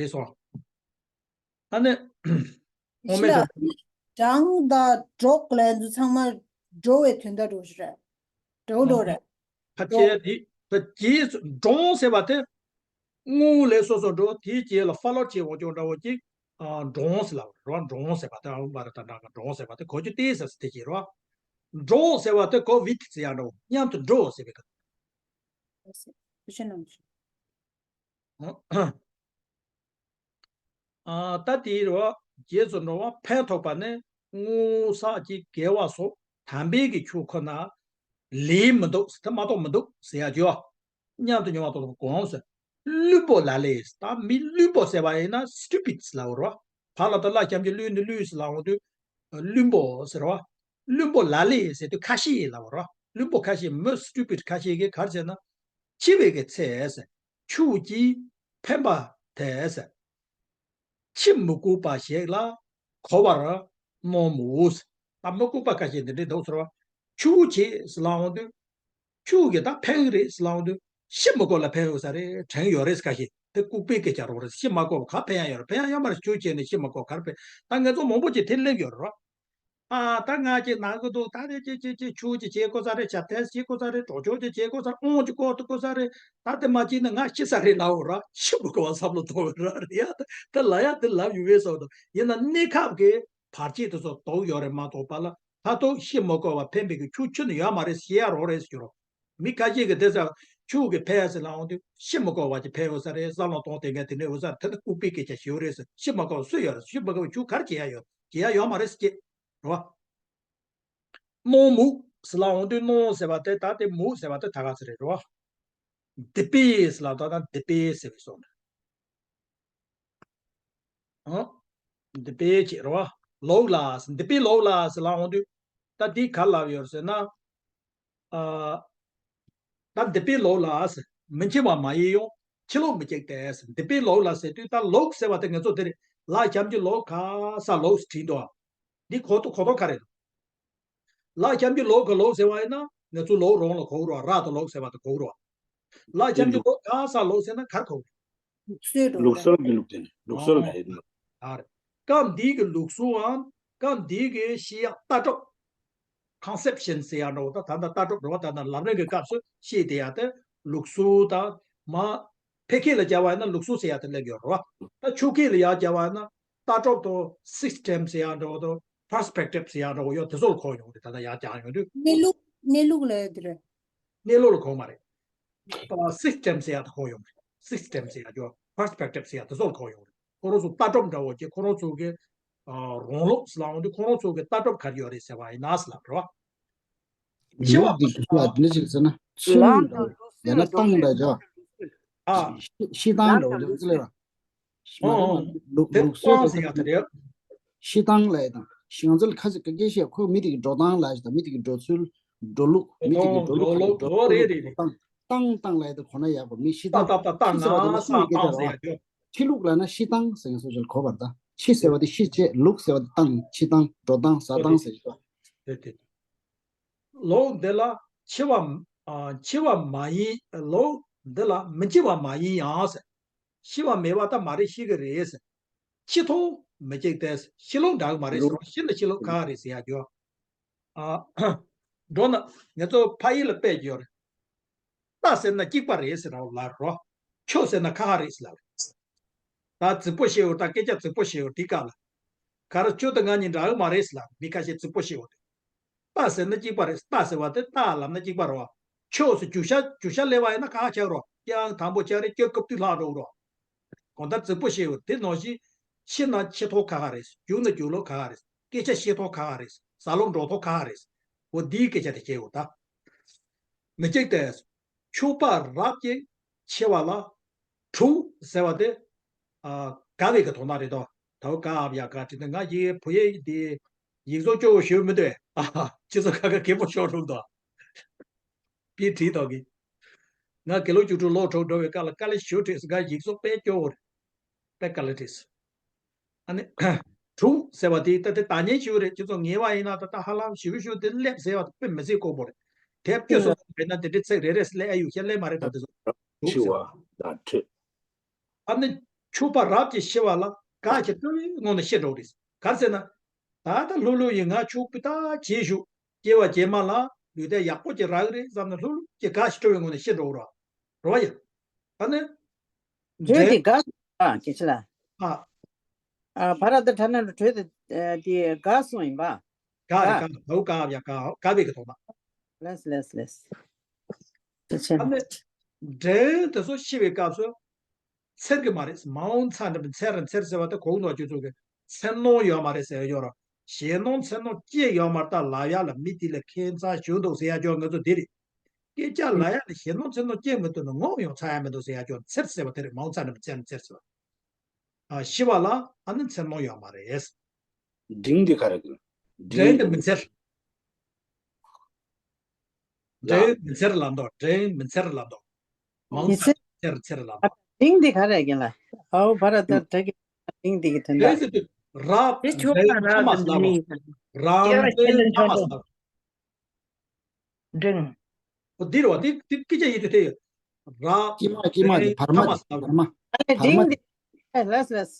རེད་སོང་། ཨ་ནི། འོ་མེད་ད། འབྲང་དང་འགྲོགས་ལབ་ཚོ་ཚང་མ་འགྲོ་བའི་དོན་དག་འགྲོ་ཞིག་རེད། འགྲོ་འགྲོ་རེད། ཕ་སྐད་འདི་ཕ་རྗེས་སུ་འབྲང་ཟེར་བ་དེ། སྔོན་ལ་སོ་སོ་འགྲོ་དེའི་རྗེས་ལ་ཧྥ་ལོ་བྱེད་འོ་ཅོག་འདྲ་བོ་ཅིག་ཨ། འབྲང་ཟེར་ལབ་རོ། འབྲང་ཟེར་བ་དེ་ཨ་བ་ར་ད་འདྲ་ག་འབྲང་ཟེར་བ་དེ་གོ་རྒྱུ་དེ་ཟེར་ཟེར་དེ་བྱེད་རོ། འགྲོ་ཟེར་བ་དེ་གོ་བིད་ཟེར་ཡ་འདྲ་བོ་མཉམ་དུ་འགྲོ་ཟེར་བའི་ཁ། ཨ། ད་དེའི་རེད་བ། རྗེས་སུ་འགྲོ་བ་ཕན་ཐོགས་པ་ནི་སྔོ་བསགས་ཀྱི་དགེ་བ་སོགས་དམ་པའི་གི་ཆོས་ཁོ་ན་ལས་མི་འདུག་ཟེར། དེ་མ་གཏོགས་མི་འདུག་ཟེར་ཡ་ཅིག་ཡོད། མཉམ་དུ་མྱོང་བ་དང་གོམས་ཟེར། བླུན་པོ་ལ་ལས་ད་མི་བླུན་པོ་ཟེར་བ་ཡིན་ན་stupid ལབ་རོ། བར་ལ་ད་བླ་རྐྱང་གི་བླུན་ནི་བླུན་ཟེར་ལབ་འོང་དུས། བླུན་པོ་ཟེར་བ། བླུན་པོ་ལ་ལས་ཟེར་དུས་ཁ་ཤས་ལབ་པ་རོ། བླུན་པོ་ཁ་ཤས་མི་སི་ཊུ་པིཌ་ཁ་ཤས་ཀྱིས་ག་རེ་ཟེར་ན། འཆི་བའི་གི་ཚེ་ཟེར། ཆུ་བོ་གཅིག་འཕེན་པ་དེ་ཟེར། འཆི་མི་དགོས་པ་ཞིག་ལ་གོ་བར་སྣང་མོད། ད་མི་ལྐུགས་པ་ཁ་ཤས་འདི་འདྲའི་འདུག་ཟེར་བ། ཆུ་བོ་ཆེ་ཟེར་ལབ་འོང་དུས། ཆུ་བོ་གི་ད་འཕེན་གི་རེད་ཟེར་ལབ་འོང་དུས། ཤི་མི་དགོས་ལ་འཕེན་ཡོད་ས་རེད་དྲན་ཡོད་རེད་ཁ་ཤས། དེ་ལྐུགས་པའི་སྐད་ཆ་རོ་རེད། ཤི་མ་དགོས་པ་ག་འཕེན་ཡ་ཡོད་རེད། འཕེན་ཡ་ཡོད་མ་རེད། ཆུ་བོ་ཆེ་ནས་ཤི་མ་དགོས་ག་རེ་འཕེན། ད་ང་ཚོ་མང་པོ་ཅིག་དེ་སླེབས་ཡོད་རེད་རོ། ཨ་ད་ང་ཅིག་ན་གི་འདུག་ད་རེ་ཅིག་ཅིག་ཅིག་ཆུ་ཅིག་བྱེད་དགོས་ས་རེད། ཇ་ཐེངས་བྱེད་དགོས་ས་རེད། གྲོགས་ཆོག་ཅིག་བྱེད་དགོས་ས་རེད། དབང་ཅིག་སྐོར་དུ་དགོས་ས་རེད། ད་དེ་མ་བྱས་ན་ང་ཤི་ས་རེད་ལབ་འོ་ར། ཤི་མི་དགོས་པ་བསམ་བློ་གཏོང་གི་ར་རེད་ཡ། དེ་ལ་ཡ་དེ་ལབ་ཡོང་གི་སོགས་དང་ཡིན་ན་གནས་སྐབས་ཀྱི་བར་ཆད་དེ་ཚོ་དོགས་ཡོད་རེད་མ་གཏོགས་པ་ལ་ད་དུང་ཤི་མི་དགོས་པ་འཕེན་པའི་གི་ཆུ་ཆུ་ནི་ཡོད་མ་རེད། ཤི་ཡ་རོགས་རེད་ཟེར་རོ། མི་ཁ་ཤས་ཀྱིས་དེ་ཚ་ཆུ་གི་འཕེན་ཟེར་ལབ་འོང་དུས་ཤི་མི་དགོས་པ་ཅིག་འཕེན་ཡོད་ས་རེད། བསམ་བློ་གཏོང་དེ་འགའ་དེ་འདྲ་ཡོད་ས་རེད། དེ་ནི་ལྐུགས་པའི་སྐད་ཆ་ཞིག་རེད་ཟེར། ཤི་མ་དགོས་པ་སུ་ཡོད་རེད། ཤི་མ་དགོས་པ་ཆུ་ག་རེ་བྱེད་ཡ་ཡོད། བྱེད་ཡ་ཡོད་མ་རེད་ཟེར་གྱི་རེད་བ། སྣང་མོད་ཟེར་ལབ་འོང་དུས་སྣང་ཟེར་བ་དེ་ད་དེ་མོད་ཟེར་བ་དེ་ད་ག་ཚོད་རེད་རོ། འདི་པས་ལབ་ད་ད་འདི་པས་ཟེར་བའི་སོང་ནས། འདི་པས་ཅེས་རོ། ལོག་ལ་འདི་པས་ལོག་ལ་ཟེར་ལབ་འོང་དུས། ད་འདི་ག་ལབ་ཡོད་ཟེར་ན། ཨ། ད་འདི་པས་ལོག་ལ་ཟེར། མི་འཆི་བ་མ་ཡིན་ཡང་། འཆི་ལོག་མི་འཇིག་སྟེ་ཟེར། འདི་པས་ལོག་ལ་ཟེར་དུས་ད་ལོག་ཟེར་བ་དེ་ང་ཚོ་དེ་རེད། ལ་ཞབས་ཀྱུ་ལོ་ག་ས་ལོག་ཟེར་བྲིས་འདུག་འདི་གོ་ཐོག་གོ་ཐོག་ག་རེ་རེད། ལ་ཞབས་ཀྱུ་ལོ་ག་ལོག་ཟེར་བ་ཡིན་ན་ང་ཚོ་ལོག་རོང་ལ་གོ་རོགས། ར་དང་ལོག་ཟེར་བ་དེ་གོ་རོགས། ལ་ཞབས་ཀྱུ་ལོ་ག་ས་ལོག་ཟེར་ན་གར་གོ། ལུགས་སྲོལ་འགྲོ་ལུགས་སྲོལ་གྱི་ལུགས་དེ་ནི་ལུགས་སྲོལ་ལ་ཡིན་ནོ། ཨ་རེད། སྐབས་འདིའི་གི་ལུགས་སྲོལ་འམ་སྐབས་འདིའི་གི་བཤད་ཡག་ལྟ་གྲུབ། ཀོན་སེབ་ཤན་ཟེར་ཡག་འདྲ་བོ་ད་ད་ལྟ་ལྟ་གྲུབ་འདྲ་བོ་ད་ལྟ་ལམ་རིམ་གྱི་སྐབས་སུ་བཤད་དེ་ཡག་དེ་ལུགས་སྲོལ་དང་མ། ཕལ་སྐད་ལ་སྦྱར་བ་ཡིན་ན་ལུགས་སྲོལ་ཟེར་ཡག་དེ་སླེབས་ཡོད་རེད་བ། ད་ཆོས་སྐད་ལ་ཡག་སྦྱར་བ་ཡིན་ན་ལྟ་གྲུབ་དང་སིས་ཊེམ་ཟེར་ཡག་འདྲ་བོ་དང་པར་སི་པེག་ཊིབ་ཟེར་ཡག་འདྲ་བོ་ཡོད། དེ་ཚོ་ལ་གོ་ཡོང་རེད། ད་ལྟ་ཡག་སྦྱར་ཡོང་དུས། གནས་ལུགས་གནས་ལུགས་ལ་ཡོད་དེ་རེད། གནས་ལུགས་ལ་གོ་མ་རེད། སིས་ཊེམ་ཟེར་ཡག་དེ་གོ་ཡོང་རེད། སིས་ཊེམ་ཟེར་ཡག་ཅོ་པར་སི་པེག་ཊིབ་ཟེར་ཡག་དེ་ཚོ་ལ་གོ་ཡོང་རེད། ཁོ་རང་ཚོ་ལྟ་གྲུབ་འདྲ་བོ་ཅིག་ཁོ་རང་ཚོ་གི་རང་ལུགས་ལབ་འོང་དུས་ཁོ་རང་ཚོ་གི་ལྟ་གྲུབ་ག་རེ་ཡོད་རེད་ཟེར་བ་ཡིན་ན་ཟེར་ལབ་རེད་བ། ལུགས་འདི་ལུགས་ལ་འདི་འདྲ་ཞིག་ཟེར་ན་ཚུལ་ལམ་འདྲ་བོ་དང་ལུགས་ཡང་ན་སྲོལ་སྟངས་འདྲ་བོ། ཨ། ཤི་སྟངས་འདྲ་བོ་ལུགས་ལ། ཨོ། ལུགས་དེ་ལུགས་སྲོལ་སྤང་ཟེར་ཡག་དེ་རེད། ཤི་སྟངས་ལབ་ཡག་དང་ཤི་ང་ཚོ་ལ་ཁ་ཅིག་སྐད་ཆ་བཤད། ཁོ་མི་དེ་གི་འགྲོ་སྟངས་ལབ་ཡག་དང་མི་དེ་གི་འགྲོ་ཚུལ་འགྲོ་ལུགས་མི་དེ་གི་འགྲོ་ལུགས་འགྲོ་ལུགས་འགྲོ་རེད་རེད་རེད། སྟངས་སྟངས་སྟངས་ལབ་ཡག་དང་གོ་ན་ཡག་པོ་མི་ཤི་སྟངས་ཤི་ཟེར་བ་དེ་སུ་ཡི་སྐད་ཆ་རེད་བ། ཤི་ལུགས་ལབ་ན་ཤི་སྟངས་ཟེར་ང་ཚོ་ཅིག་གོ་བར་ད་ཤི་ཟེར་བ་དེ་ཤི་བྱེད། ལུགས་ཟེར་བ་དེ་སྟངས་ཤི་སྟངས་འགྲོ་སྟངས་ཟ་སྟངས་ཟེར་གི་རེད། ལུགས་འདི་ལ་འཆི་བ་འཆི་བ་མ་ཡིན། ལུགས་འདི་ལ་མི་འཆི་བ་མ་ཡིན་ཡང་ཟེར། ཤི་བ་མེད་པ་ད་མ་རེད། ཤི་གི་རེད་ཟེར། འཆི་ཐོག་མི་འཇིག་སྟེ་ཤི་ལུགས་འདྲ་གི་མ་རེད་ཟེར། ཤི་ན་ཤི་ལུགས་ཁག་རེད་ཟེར་ཡག་ཅོ། ཨ། མདོར་ན་ང་ཚོ་ཕ་ཡུལ་ལ་དཔེ་ཅིག་ཡོད་རེད། རྟ་ཟེར་ན་གཅིག་པ་རེད་ཟེར་ར་ལབ་རོ། ཁྱོ་ཟེར་ན་ཁག་ཁག་རེད་ཟེར་ལབ་རེད། ད་རྫིག་པོ་བཤད་འོ། ད་སྐད་ཆ་རྫིག་པོ་བཤད་འོ། དེ་སྐབས་ལ་ག་རེ་ཁྱོ་དང་ང་གཉིས་འདྲ་གི་མ་རེད་ཟེར་ལབ་རེད། མི་ཁ་ཤས་རྫིག་པོ་བཤད་འོ། དེ་རྟ་ཟེར་ན་གཅིག་པ་རེད། རྟ་ཟེར་བ་དེ་རྟ་ལབ་ན་གཅིག་པ་རེད་བ། ཁྱོ་ཟེར་རྒྱུ་ཆ་རྒྱུ་ཆ་སླེབས་པ་ཡིན་ན་ཁག་ཁག་ཆགས་རོ། ཡང་དང་པོ་ཆགས་རེད། སྐྱོ་སྐབས་དུས་ལྷག་འགྲོ་རོ། གང་ལྟར་རྫིག་པོ་བཤད་འོ། དེ་ནང་བཞིན་ཤི་ན་ཤི་ཐོག་ཁག་ཁག་རེད། རྒྱུག་ན་རྒྱུག་ལུགས་ཁག་ཁག་རེད། སྐད་ཆ་བཤད་ཐོག་ཁག་ཁག་རེད། ཟ་ལུགས་འགྲོ་ཐོག་ཁག་ཁག་རེད། འོ་འདིའི་སྐད་ཆ་དེ་བཤད་འོ་ད། མི་འཇིག་སྟེ། ཕྱུ་པ་རབ་ཀྱིས་འཆི་བ་ལ། འཁྲུག་ཟེར་བ་དེ། ཨ། དགའ་བའི་གི་དོན་དག་རེད་དོ། ད་འོ་ག་ཨབ་ཡ་ག་བྲིས་ཏེ་ང་ཡི་བུ་ཡེ་འདི་ཡིག་གཟུགས་སྐྱོ་བོ་ཞུ་མི་འདོད། ཨ་ཧ། སྤྱི་ཚོགས་ཁ་ཁ་གད་མོ་ཤོར་འགྲོ་འདུག་པི་བྲིས་ཐོག་གི། ང་དགེ་ལུགས་བཅུ་དྲུག་ལོ་དྲུག་འགྲོ་བའི་སྐབས་ལ་དཀའ་ལས་ཞེ་པོ་འཕྲད་སོང་། ང་ཡིག་གཟུགས་དཔེ་སྐྱོ་བོ་རེད། དཔེ་དཀའ་ལས་འཕྲད་སོང་། ཨ་ནི། འཁྲུག་ཟེར་བ་དེ་ད་དེ་ད་ཉན་ཞུ་རེད། ཁྱེད་ཚོ་ངེས་པ་ཡིན་ན་ད་ལྟ་ཧ་ལམ་ཞུ་ཞུ་དེ་སླེབས་ཟེར་བ་དཔེ་མི་སྲིད་དཀོན་པོ་རེད། དེབ་སྐྱོ་སོང་བས་ན་དེ་འདྲའི་ཚིག་རེ་རེ་སླེབས་ཨེ་ཡོད་ཤེས་སླེབས་མ་རེད། ད་དེ་ཚོ་འཁྲུག་ཟེར་བ། ཨ་ནི་ཕྱུ་པ་རབ་ཀྱིས་ཤི་བ་ལ་དགའ་ཞིང་སྤྲོ་བའི་ངང་ནས་ཤི་འགྲོ་རེད། ག་རེ་ཟེར་ན། ད་ལྟ་ལྷོད་ལྷོད་ཡིན། ང་ཕྱུག་པོ་ད་བྱེད་ཞུ། སྐྱེ་བ་རྗེས་མ་ལ་ལུས་རྟེན་ཡག་པོ་ཅིག་རག་གི་རེད་བསམ་ནས་ལྷོད་ལྷོད་ཀྱི་དགའ་ཞིང་སྤྲོ་བའི་ངང་ནས་ཤི་འགྲོ་རོགས། རོགས་ཡ། ཨ་ནི། བྲོས་ཏེ་དགའ་སོང་ཨ། སྐད་ཆ་ལ། ཨ། ཨ། བར་དུ་དྲ་ན་རུ་བྲོས་ཏེ་དེ་དགའ་སོང་ཡིན་པ། དགའ་རེད། དགའ། དགའ་བོ་དགའ་ཡ་དགའ་དགའ་བའི་གི་དོན་དག་ལེས་ལེས་ལེས། སྐད་ཆ་ལ། ཨ་ནི། འདྲེན་དེ་ཚོ་ཤི་བའི་སྐབས་སུ། འཚེར་གི་མ་རེད། མ་འོངས་ཚ་འདྲ་མི་འཚེར་ར་འཚེར་ཟེར་བ་དེ་གོང་དུ་བརྗོད་ཚུལ་གི་འཚེར་སྣང་ཡོད་མ་རེད་ཟེར་ཡོད་ར། ཞེད་སྣང་འཚེར་སྣང་སྐྱེ་ཡོད་མ་རེད། ད་ལབ་ཡ་ལ་མི་དེ་ལ་ཁྱད་མཚར་ཞུ་འདུག་ཟེར་ཡ་ཅོ་ང་ཚོ་འདི་རེད། སྐད་ཆ་ལ་ཡ་ལ་ཞེད་སྣང་འཚེར་སྣང་སྐྱེ་མི་ཐུབ་ན་ངོ་ཡང་ཚ་ཡ་མི་འདུག་ཟེར་ཡ་ཅོ་འཚེར་ཟེར་བ་དེ་རེད། མ་འོངས་ཚ་འདྲ་མི་འཚེར་འཚེར་ཟེར་བ། ཨ། ཤི་བ་ལ་ཨ་ནི་འཚེར་སྣང་ཡོད་མ་རེད། འབྲིང་དེ་ག་རེ་གི། འབྲིང་དེ་མི་འཚེར། འདྲེན་མི་འཚེར་ལབ་འདུག་འདྲེན་མི་འཚེར་ལབ་འདུག་མང་ཚེ་ཚེར་ཚེར་ལབ་འདུག་འདྲེན་འདི་ག་རེ་ཡིན་ལ། ཨའོ་བ་ར་ད་འདྲ་གི་འདྲེན་འདི་གི་དོན་དག་འདྲེན་ཟེར་དུས་རབ་དེ་ཆོ་འདྲེན་ག་ཐ་མ་ལ་ཟེར་ལབ་འདུག་རབ་འདྲེན་ཐ་མ་ཟེར་ལབ་འདུག་འབྲིང་། འོ་འདི་རེད་བ། འདི་འདི་སྐད་ཆ་ཡིན་དུས་དེ་ཡོད། ར། ཀྱེ་མ་ཀྱེ་མ་དེ་བར་མ་དེ་བར་མ། ཨ་ལས་བར་མ་འབྲིང་དེ། ཨེ་ལས་ལས།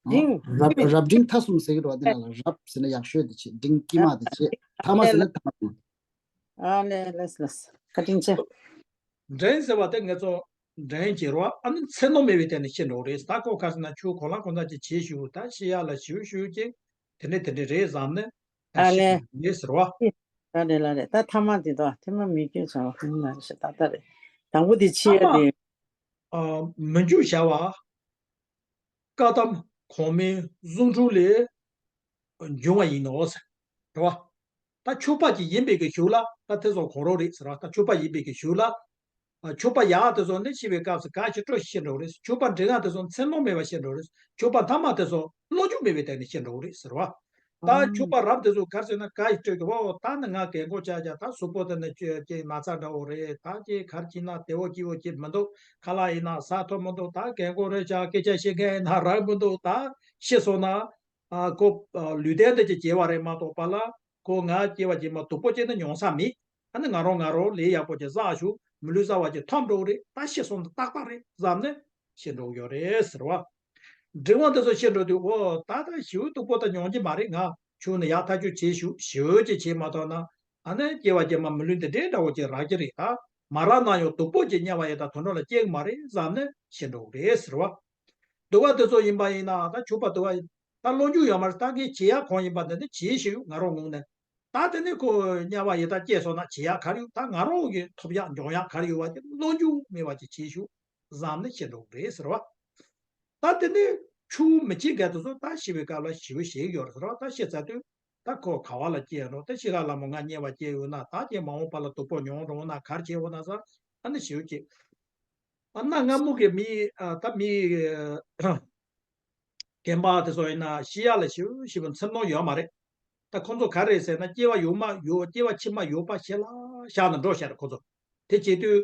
འབྲིང་། རབ་རབ་འབྲིང་ཐ་གསུམ་ཟེར་གི་རེད་བ། འདི་ནང་ལ་རབ་ཟེར་ན་ཡག་ཤོས་དེ་བྱེད། འབྲིང་ཀྱེ་མ་དེ་བྱེད། ཐ་མ་ཟེར་ན་ཐ་མ་དེ། ཨ་ལས་ལས་ལས། བཀའ་དྲིན་ཆེ། འདྲེན་ཟེར་བ་དེ་ངེད་ཚོ་འདྲེན་བྱེད་རོགས། ཨ་ནི་ཚེར་སྣང་མེད་པའི་སྟེང་ནས་ཤི་འགྲོ་རེད། ད་ཁོ་ག་ཟེར་ན་ཆུ་གོ་ལ་གོ་ཚ་ཅིག་བྱེད་ཞུ། ད་ཤི་ཡག་ལ་ཞུ་ཞུ་ཅིག་དེ་འདྲ་དེ་འདྲ་རེད་བསམ་ནས་ད་ཨ་ཤི་ལས། རེད་ཟེར་བ། ལ་རེད་ལ་རེད། ད་ཐ་མ་འདི་དོ་ཐ་མ་མི་སྐྱོན་བྱ་བ་ཁོང་ན་ཞེ་ད་ལྟ་རེད། དང་པོ་འདི་ཕྱི་ཡ་དེ། ཨ། མི་འཇུག་བྱ་བ། བཀའ་གདམས་གོང་མའི་གཟུངས་སྒྲུབ་ལས་འབྱུང་བ་ཡིན་ནོ་ཟེར། རེད་བ། ད་ཕྱུག་པ་ཅིག་ཡིན་པའི་གི་གཞུག་ལ་ད་དེ་ཚོ་གོ་རོགས་རེད་ཟེར་བ། ད་ཕྱུག་པ་ཡིན་པའི་གི་གཞུག་ལ། ཨ། ཕྱུག་པ་ཡག་དེ་ཚོ་ནི་ཤི་བའི་སྐབས་སུ་ག་ཞིག་སྤྲོ་ཤི་འགྲོ་རེད། ཕྱུག་པ་འབྲིང་ཡག་དེ་ཚོ་ཚེར་སྣང་མེད་པ་ཤི་འགྲོ་རེད། ཕྱུག་པ་ཐ་མ་དེ་ཚོ་བློ་འཇུག་མེད་པའི་སྟེང་ནས་ཤི་འགྲོ་རེད་ཟེར་བ། ད་ཨང་། ཕྱུག་པ་རབ་དེ་ཚོ་ག་རེ་ཟེར་ན་ག་ཞིག་སྤྲོད་དགོས། ཨོ་ད་ནི་ང་རྒན་གོག་ཆགས་ཀྱང་ད་གཟུགས་པོ་དེ་ནི་ཅི་ཅི་མ་ཚ་འདྲ་བོ་རེད། ད་ཅི་གར་གྱིས་ན་བདེ་བོ་སྐྱིད་བོ་ཅི་མི་འདུག་ཁ་ལག་ཡིན་ན་ཟ་ཐུབ་མི་འདུག་ད་རྒན་གོག་རེད་ཀྱང་སྐད་ཆ་བཤད་མཁན་ཡིན་ན་རག་མི་འདུག་ད་ཤི་སོང་ན། ཨ། ཁོ་ལུས་རྟེན་དེ་ཅིག་སྐྱེ་བ་རེད་མ་གཏོགས་པ་ལ་ཁོ་ང་སྐྱེ་བ་ཅིག་མ་སྡུག་པོ་ཅིག་ནི་མྱོང་ས་མེད། ཨ་ནི་ང་རང་ང་རང་ལས་ཡག་པོ་ཅིག་བསགས་ཞུ། མི་ལུས་བསགས་པ་ཅིག་ཐོབ་འགྲོ་གི་རེད། ད་ཤི་སོང་ན་ཏག་ཏག་རེད་བསམ་ནས་ཤི་འགྲོ་གི་ཡོད་རེད་ཟེར་བ། འབྲིང་བ་དེ་ཚོ་ཤི་འགྲོ་དུས་འོ་ད་ད་ཞེ་པོ་སྡུག་པོ་ད་མྱོང་གི་མ་རེད། ང་ཆུང་ནས་ཡག་ཐག་ཆོད་བྱེད་ཞུ་ཞེ་པོ་ཅིག་བྱེད་མ་ཐུབ་ན་ཨ་ནི་སྐྱེ་བ་རྗེས་མ་མི་ལུས་འདི་འདྲའི་འདྲ་བོ་ཅིག་རག་གི་རེད། ད་མ་རག་ན་ཡང་སྡུག་པོ་ཅིག་དམྱལ་བ་ཡི་དྭགས་དུད་འགྲོ་ལ་སྐྱེ་གི་མ་རེད་བསམ་ནས་ཤི་འགྲོ་གི་རེད་ཟེར་བ། སྡུག་པ་དེ་ཚོ་ཡིན་པ་ཡིན་ན་ད་ཕྱུག་པ་སྡུག་པ་ཡིན་ད་བློ་འཇུག་ཡོད་མ་རེད། ད་ངས་བྱེད་ཡག་གང་ཡིན་པ་འདི་འདི་བྱེད་ཞུ། ང་རང་ངོས་ནས་ད་དེ་ནས་ཁོ་དམྱལ་བ་ཡི་དྭགས་སྐྱེས་སོང་ན་བྱེད་ཡག་ག་རེ་ཡོད། ད་ང་རང་གི་ཐོབ་ཡག་འབྱུང་ཡག་ག་རེ་ཡོད་པ་དེ་བློ་འཇུག་མེད་པ་ཅིག་བྱེད་ཞུ་བསམ་ནས་ཤི་འགྲོ་གི་རེད་ཟེར་བ། ད་དེ་ནས་ཆུང་མི་སྐྱེ་མཁན་དེ་ཚོ་ད་ཤི་བའི་སྐབས་ལ་ཞེ་པོ་ཞིག་ཡོད་རེད་ཟེར་བ། ད་ཤི་ཚར་དུས་ད་ཁོ་ག་བ་ལ་སྐྱེས་ཡོད་རེད། ད་ཤི་ཁ་ལ་མོ་ང་དམྱལ་བ་སྐྱེས་ཡོད་ན་ད་ཀྱེ་མ་འོངས་པ་ལ་སྡུག་པོ་མྱོང་འགྲོ་ན་ག་རེ་བྱེད་འོ་ན་ཟེར། ཨ་ནི་ཞེ་པོ་ཅིག་ཨ་གནའ་སྔ་མོ་གི་མི་ཨ་ད་མི་རྒན་པ་དེ་ཚོ་ཡིན་ན་ཤི་ཡག་ལ་ཞེ་པོ་ཞེ་པོ་འཚེར་སྣང་ཡོད་མ་རེད། ད་ཁོང་ཚོ་ག་རེ་ཟེར་ན་སྐྱེ་བ་ཡོད་མ་ཡོད་སྐྱེ་བ་ཕྱི་མ་ཡོད་པ་ཞེ་ལ་བཞག་ནས་འགྲོ་ཤག་རེད་ཁོང་ཚོ། དེ་བྱེད་དུས་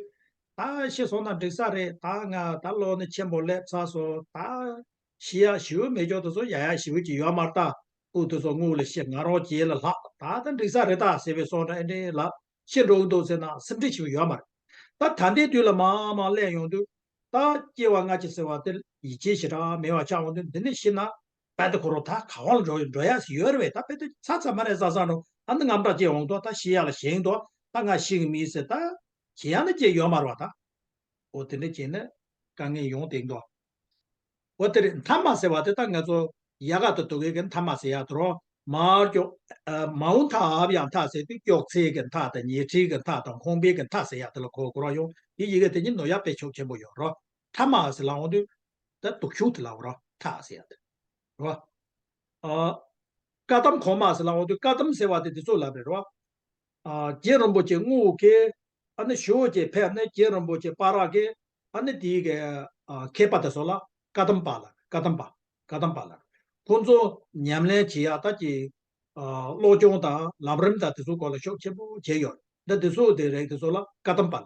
ད་ཤི་སོང་ན་འགྲིག་ས་རེད། ད་ང་ད་ལོ་ནི་ཆེན་པོ་སླེབས་ཚར་སོང་། ད་ཤི་ཡག་ཞེ་པོ་མེད་ཅོག་དེ་ཚོ་ཡག་ཡག་ཞེ་པོ་ཅིག་ཡོད་མ་རེད། ད་སྤུ་དེ་ཚོ་དངུལ་ལ་ཤི་ང་རང་རྗེས་ལ་ལྷག་ད་ད་འགྲིག་ས་རེད་ད་ཟེར་བའི་སོང་འདྲ་ཨེ་འདྲའི་ལ། ཤི་འགྲོ་གི་འདུག་ཟེར་ན་སེམས་ཁྲལ་ཞིག་ཡོད་མ་རེད། ད་ད་ལྟའི་དུས་ལ་མར་མར་སླེབས་ཡོང་དུས་ད་སྐྱེ་བ་སྔ་ཕྱི་ཟེར་བ་དེ་ཡིད་ཆེས་ཞེ་དྲག་མེད་པ་ཆགས་འོང་དུས་འདི་ནས་ཤི་ན་རྦད་དེ་ཁོ་རང་ད་ག་བ་ལ་འགྲོ་འགྲོ་ཡ་ཞིག་ཡོད་རེད་པས། ད་རྦད་དེ་ཚ་ཚ་མ་རེད་ཟ་ཟ་འགྲོ་ཨ་ནི་དངངས་སྐྲག་སྐྱེ་འོང་དུས་ད་ཤི་ཡ་ལ་ཞེན་དུས་ད་ང་ཤི་གི་མིན་ཟེར་ད་ཞེན་ཡ་ནི་སྐྱེ་ཡོད་མ་རེད་པ། ད་འོ་དེ་འདྲ་བྱས་ནས་དཀའ་ངལ་ཡོང་བསྡད་འདུག་འོ་དེ་རེད། མཐའ་མ་ཟེར་བ་དེ་ད་ང་ཚོ་ཡལ་ག་དང་དུ་གའི་གི་མཐའ་མ་ཟེར་ཡག་དེ་རོ། མར་ཀྱོག་ཨ་མའོ་མཐའ་ཨབ་ཡང་མཐའ་ཟེར་དུས་ཀྱོག་ཚེ་གི་མཐའ་དང་ཉལ་ཁྲིའི་གི་མཐའ་དང་ཁང་པའི་གི་མཐའ་ཟེར་ཡག་དེ་ལ་གོ་དགོས་རོགས་ཡོང་། དེ་ཡི་གེ་དེ་གཉིས་ནོར་ཡག་དཔེ་ཕྱོགས་ཆེན་པོ་ཡོད་རོ། མཐའ་མ་ཟེར་ལབ་འོང་དུས་ད་དུག་ཤུགས་དེ་ལབ་རོ། མཐའ་ཟེར་ཡག་དེ་རོ། ཨ། བཀའ་གདམས་གོང་མ་ཟེར་ལབ་འོང་དུས་བཀའ་གདམས་ཟེར་བ་དེ་དེ་ཚོ་ལབ་རེད་རོ། ཨ། རྗེ་རིན་པོ་ཆེ་དངུལ་གྱི་ཨ་ནི་ཞུ་བོ་ཆེ་ཕེབས་ནས་རྗེ་རིན་པོ་ཆེ་པ་ར་གི་ཨ་ནི་དེའི་གི་ཨ་མཁས་པ་དེ་ཚོ་ལ་བཀའ་གདམས་པ་ལ་བཀའ་གདམས་པ་བཀའ་གདམས་པ་ལ་ཁོང་ཚོ་ཉམས་ལེན་བྱེད་ཡག་ད་ཀྱི་ཨ་བློ་སྦྱོང་དང་ལམ་རིམ་དང་དེ་ཚོའི་སྐོར་ལ་ཤུགས་ཆེན་པོ་བྱས་ཡོད། ད་དེ་ཚོ་དེ་རེད། དེ་ཚོ་ལ་བཀའ་གདམས་པ་ལ་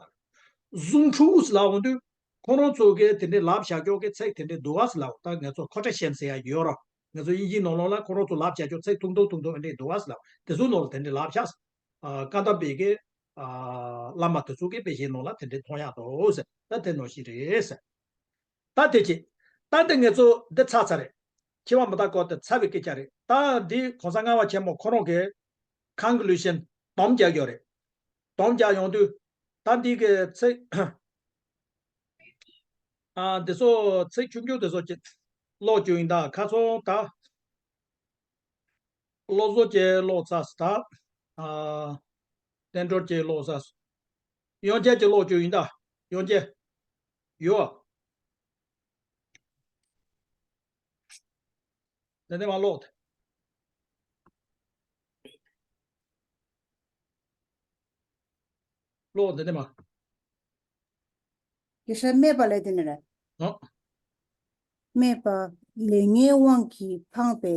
གཟུངས་འཁྲུགས་ལབ་འོང་དུས་ཁོང་རང་ཚོ་གི་དེ་འདྲའི་ལབ་བྱ་ཀྱོག་གི་ཚིག་དེ་འདྲའི་འདུག་ག་ཟེར་ལབ། ད་ང་ཚོ་ཁོ་ཊེ་ཤན་ཟེར་ཡག་ཡོད་རོ། ང་ཚོ་དབྱིན་ཇིའི་ནང་ལོགས་ལ་ཁོ་རང་ཚོ་ལབ་བྱ་ཀྱོག་ཚིག་ཐུང་ཐུང་ཐུང་ཐུང་འདྲའི་འདུག་ག་ཟེར་ལབ། དེ་ཚོའི་ནང་ལ་དེ་འདྲའི་ལབ་བྱ། ཨ། བཀའ་གདམས་པའི་གི་ཨ་བླ་མ་དེ་ཚོ་གི་དཔེ་ཆའི་ནང་ལ་དེ་འདྲའི་མཐོང་ཡག་འདུག་ཟེར། ད་དེ་ནང་བཞིན་རེད་ཟེར། ད་དེ་ཅི། ད་དེ་ངེད་ཚོ་འདི་ཚར་ཚར་རེད། འཆི་བ་མི་རྟག་སྐོར་དེ་ཚར་བའི་སྐད་ཆ་རེད། ད་འདི་གོང་ས་ལྔ་པ་ཆེན་མོ་ཁོ་རང་གི་ཀོན་ཀུ་ལུ་ཤན་སྡོམ་རྒྱག་ཡོད་རེད། སྡོམ་རྒྱག་ཡོང་དུས་ད་འདི་གི་ཚིག་ཨ། འདི་ཚོ་ཚིག་ཆུང་ཆུང་དེ་ཚོ་ཅིག་ཀློག་རྒྱུ་ཡིན། ད་ཁ་སང་ད། བློ་བཟང་བཅས་ཀློག་ཚར་སོང་། ད། ཨ། བསྟན་སྒྲོལ་བཅས་ཀློག་ཚར་སོང་། དབྱངས་ཅན་གྱིས་ཀློག་རྒྱུ་ཡིན་ད། དབྱངས་ཅན། ཡོད། དེ་ནས་མར་ཀློག་དེ། ཀློག་དེ་ནས་མར། དེ་སྲས་སྨྲས་པ་ལས་དེ་ནས་རེད། ཨ། སྨྲས་པ། ལས་ངན་དབང་གིས་འཕངས་པའི་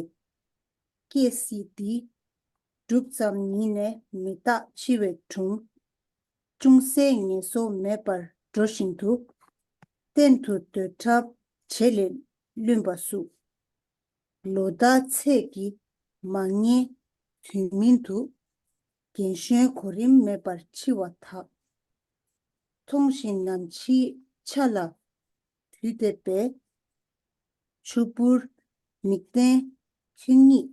སྐྱེ་སྲིད་འདི། བསྒྲུབས་ཙམ་ཉིད་ནས་མི་རྟག་འཆི་བའི་དྲུང་། ཅུང་ཟད་ངལ་གསོ་མེད་པར་འགྲོ་བཞིན་དུ། གཏན་དུ་སྡོད་གྲབས་བྱེད་ལས་བླུན་པ་སུ། ལོ་ཟླ་ཚེས་ཀྱི་མ་ངེས་དུས་མིན་དུ། རྒན་གཞོན་གོ་རིམ་མེད་པར་འཆི་བ་དག་མཐོང་ཞིང་ནམ་འཆི་ཆ་ལ་དུས་འདས་པས། ཆུ་བུར་མིག་ལྡན་ཁྱོད་ཉིད་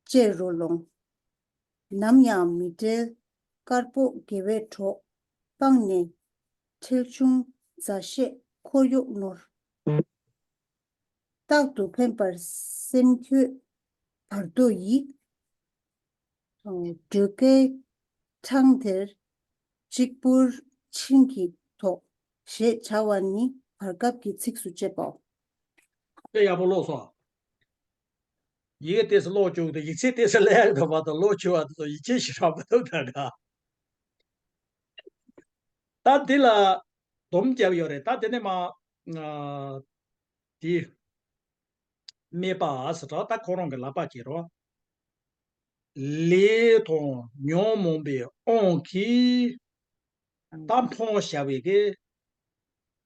ཅེར་རོ་ལོང་། ནམ་ཡང་མི་བྲེལ་དཀར་པོ་དགེ་བའི་གྲོགས། སྤངས་ནས་ཁྲེལ་ཆུང་མཛའ་བཤེས་འཁོར་གཡོག་ནོར། རྟག་ཏུ་ཕན་པར་སེམས་ཁྱོད་བར་དོ་ཡི། སྒྲོལ་དཀའི་འཕྲང་དེར་གཅིག་པུར་ཕྱིན་གྱི་ཐོག་ཞེས་བྱ་བ་ནི་བར་སྐབས་ཀྱི་ཚིགས་སུ་བཅད་པའོ། དཔེ་ཡག་པོ་ཀློག་སོང་། ཡི་གེ་ཏོག་ཙམ་ཀློག་བཅུག་དང་ཡིག་ཚད་ཏོག་ཙམ་ཀློག་ཡག་འདུག་མ་གཏོགས་ཀློག་ཆོག་པ་དེ་ཚོ་ཡིད་ཆེས་ཞིག་རག་མི་འདུག་ད་ག་ད་འདི་ལ་སྡོམ་བརྒྱབ་ཡོད་རེད། ད་དེ་ནས་མ་ཨ་དེ་སྨྲས་པ་ཟེར་ད་ཁོ་རང་གི་ལབ་པ་བྱེད་རོགས། ལས་དང་ཉོན་མོངས་པའི་དབང་གིས་ད་མཐོང་བྱ་བའི་གི་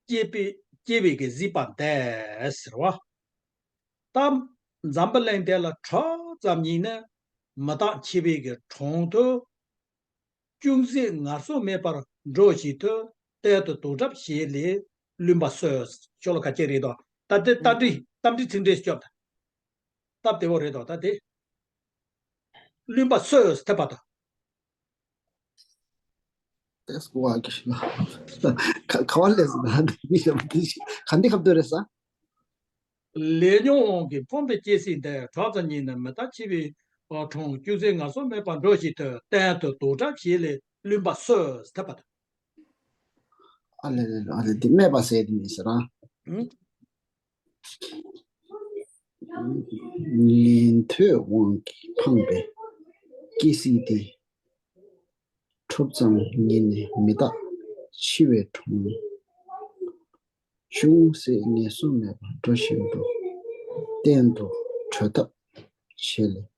སྐྱེ་པའི་སྐྱེ་བའི་གི་གཟིགས་པ་འདས་ཟེར་བ། ད་འཛམ་བུ་གླིང་འདི་ལ་ཁྲག་ཙམ་ཉིད་ནི་མི་རྟག་འཆི་བའི་གི་གྲོང་དུ། ཅུང་ཟད་ངལ་གསོ་མེད་པར་འགྲོ་བཞིན་དུ། གཏན་དུ་སྡོད་གྲབས་བྱེད་ལས་བླུན་པ་སུ། ཤོ་ལོ་ཀ་གཅིག་རེད་དོ། ད་དེ་རྟ་མགྲིན་རྟ་མགྲིན་ཚིག་འགྲེལ་སྐྱོབ་དང་། སྟབས་བདེ་བོ་རེད་དོ། ད་དེ་བླུན་པ་སུ་ཐེབས་པ་དང་། ཏེས་ཀོ་ཨ་ཀི་ཤི་ལ། ཁ་ཁ་བ་ལས་སུ་ད་འདི་ཞབས་འདི་ཤི་ག་འདི་ཁབ་སྟོད་རེད་ས། ལས་ཉོན་དབང་གིས་ཕོངས་པའི་སྐྱེ་སྲིད་འདས། ཁྲག་ཙམ་ཉིད་ནི་མི་རྟག་འཆི་བའི་གྲོང་། ཅུང་ཟད་ངལ་གསོ་མེད་པར་འགྲོ་བཞིན་དུ། གཏན་དུ་སྡོད་གྲབས་བྱེད་ལས་བླུན་པ་སུ་ཐེབས་པ་དང་། ཨ་ལེ་ལེ་ལེ་ཨ་ལེ་འདི་སྨྲས་པ་ཟེར་དེ་མིན་ཟེར་ཨ། ཉན་ཐོས་དབང་གིས་འཕངས་པའི་སྐྱེ་སྲིད་དེ། ཁྲོབ་ཙམ་ཉིད་ནི་མི་རྟག་འཆི་བའི་གྲོང་། ཅུང་ཟད་ངལ་གསོ་མེད་པར་འགྲོ་བཞིན་དུ། གཏན་དུ་བྲོས་ཐབས་བྱེད་ལས་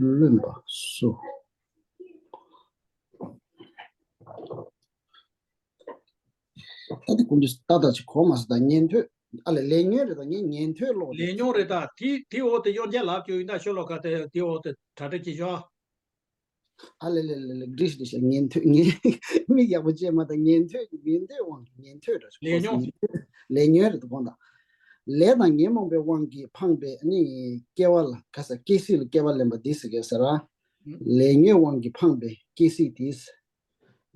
བླུན་པ་སུ། ད་དེ་ཀུན་གྱིས་ཏག་ཏག་ཅིག་གོ་མ་སོང་། ད་ཉན་ཐོས་ཨ་ལས་ལས་ཉོན་རེད། ད་ངས་ཉན་ཐོས་ཀློག་ལས་ཉོན་རེད། ད་དེ་དེ་འོག་ཏུ་དབྱངས་ཅན་ལབ་ཀྱི་ཡིན། ད་ཤོ་ལོ་ཀ་དེ་དེ་འོག་ཏུ་གྲ་སྒྲིག་བྱེད་ཤོག་ཨ་ལས་ལས་ལས་ལས་འགྲིག་འགྲིག་ཤག་ཉན་ཐོས་ཉན་མིག་ཡག་པོ་བྱས་མ་ད་ཉན་ཐོས་ཉན་ཐོས་དབང་ཉན་ཐོས་འདྲ་ཞིག་ལས་ཉོན་ལས་ཉོན་རེད། དགོངས་དག་ལས་དང་ཉོན་མོངས་པའི་དབང་གིས་འཕངས་པའི་ནི་སྐྱེ་བ་ལ་ག་ས་སྐྱེ་སྲིད་ལ་སྐྱེ་བ་ལེན་པ་འདི་ཟེར་གི་ཟེར་ར། ལས་ཉོན་དབང་གིས་འཕངས་པའི་སྐྱེ་སྲིད་དེ།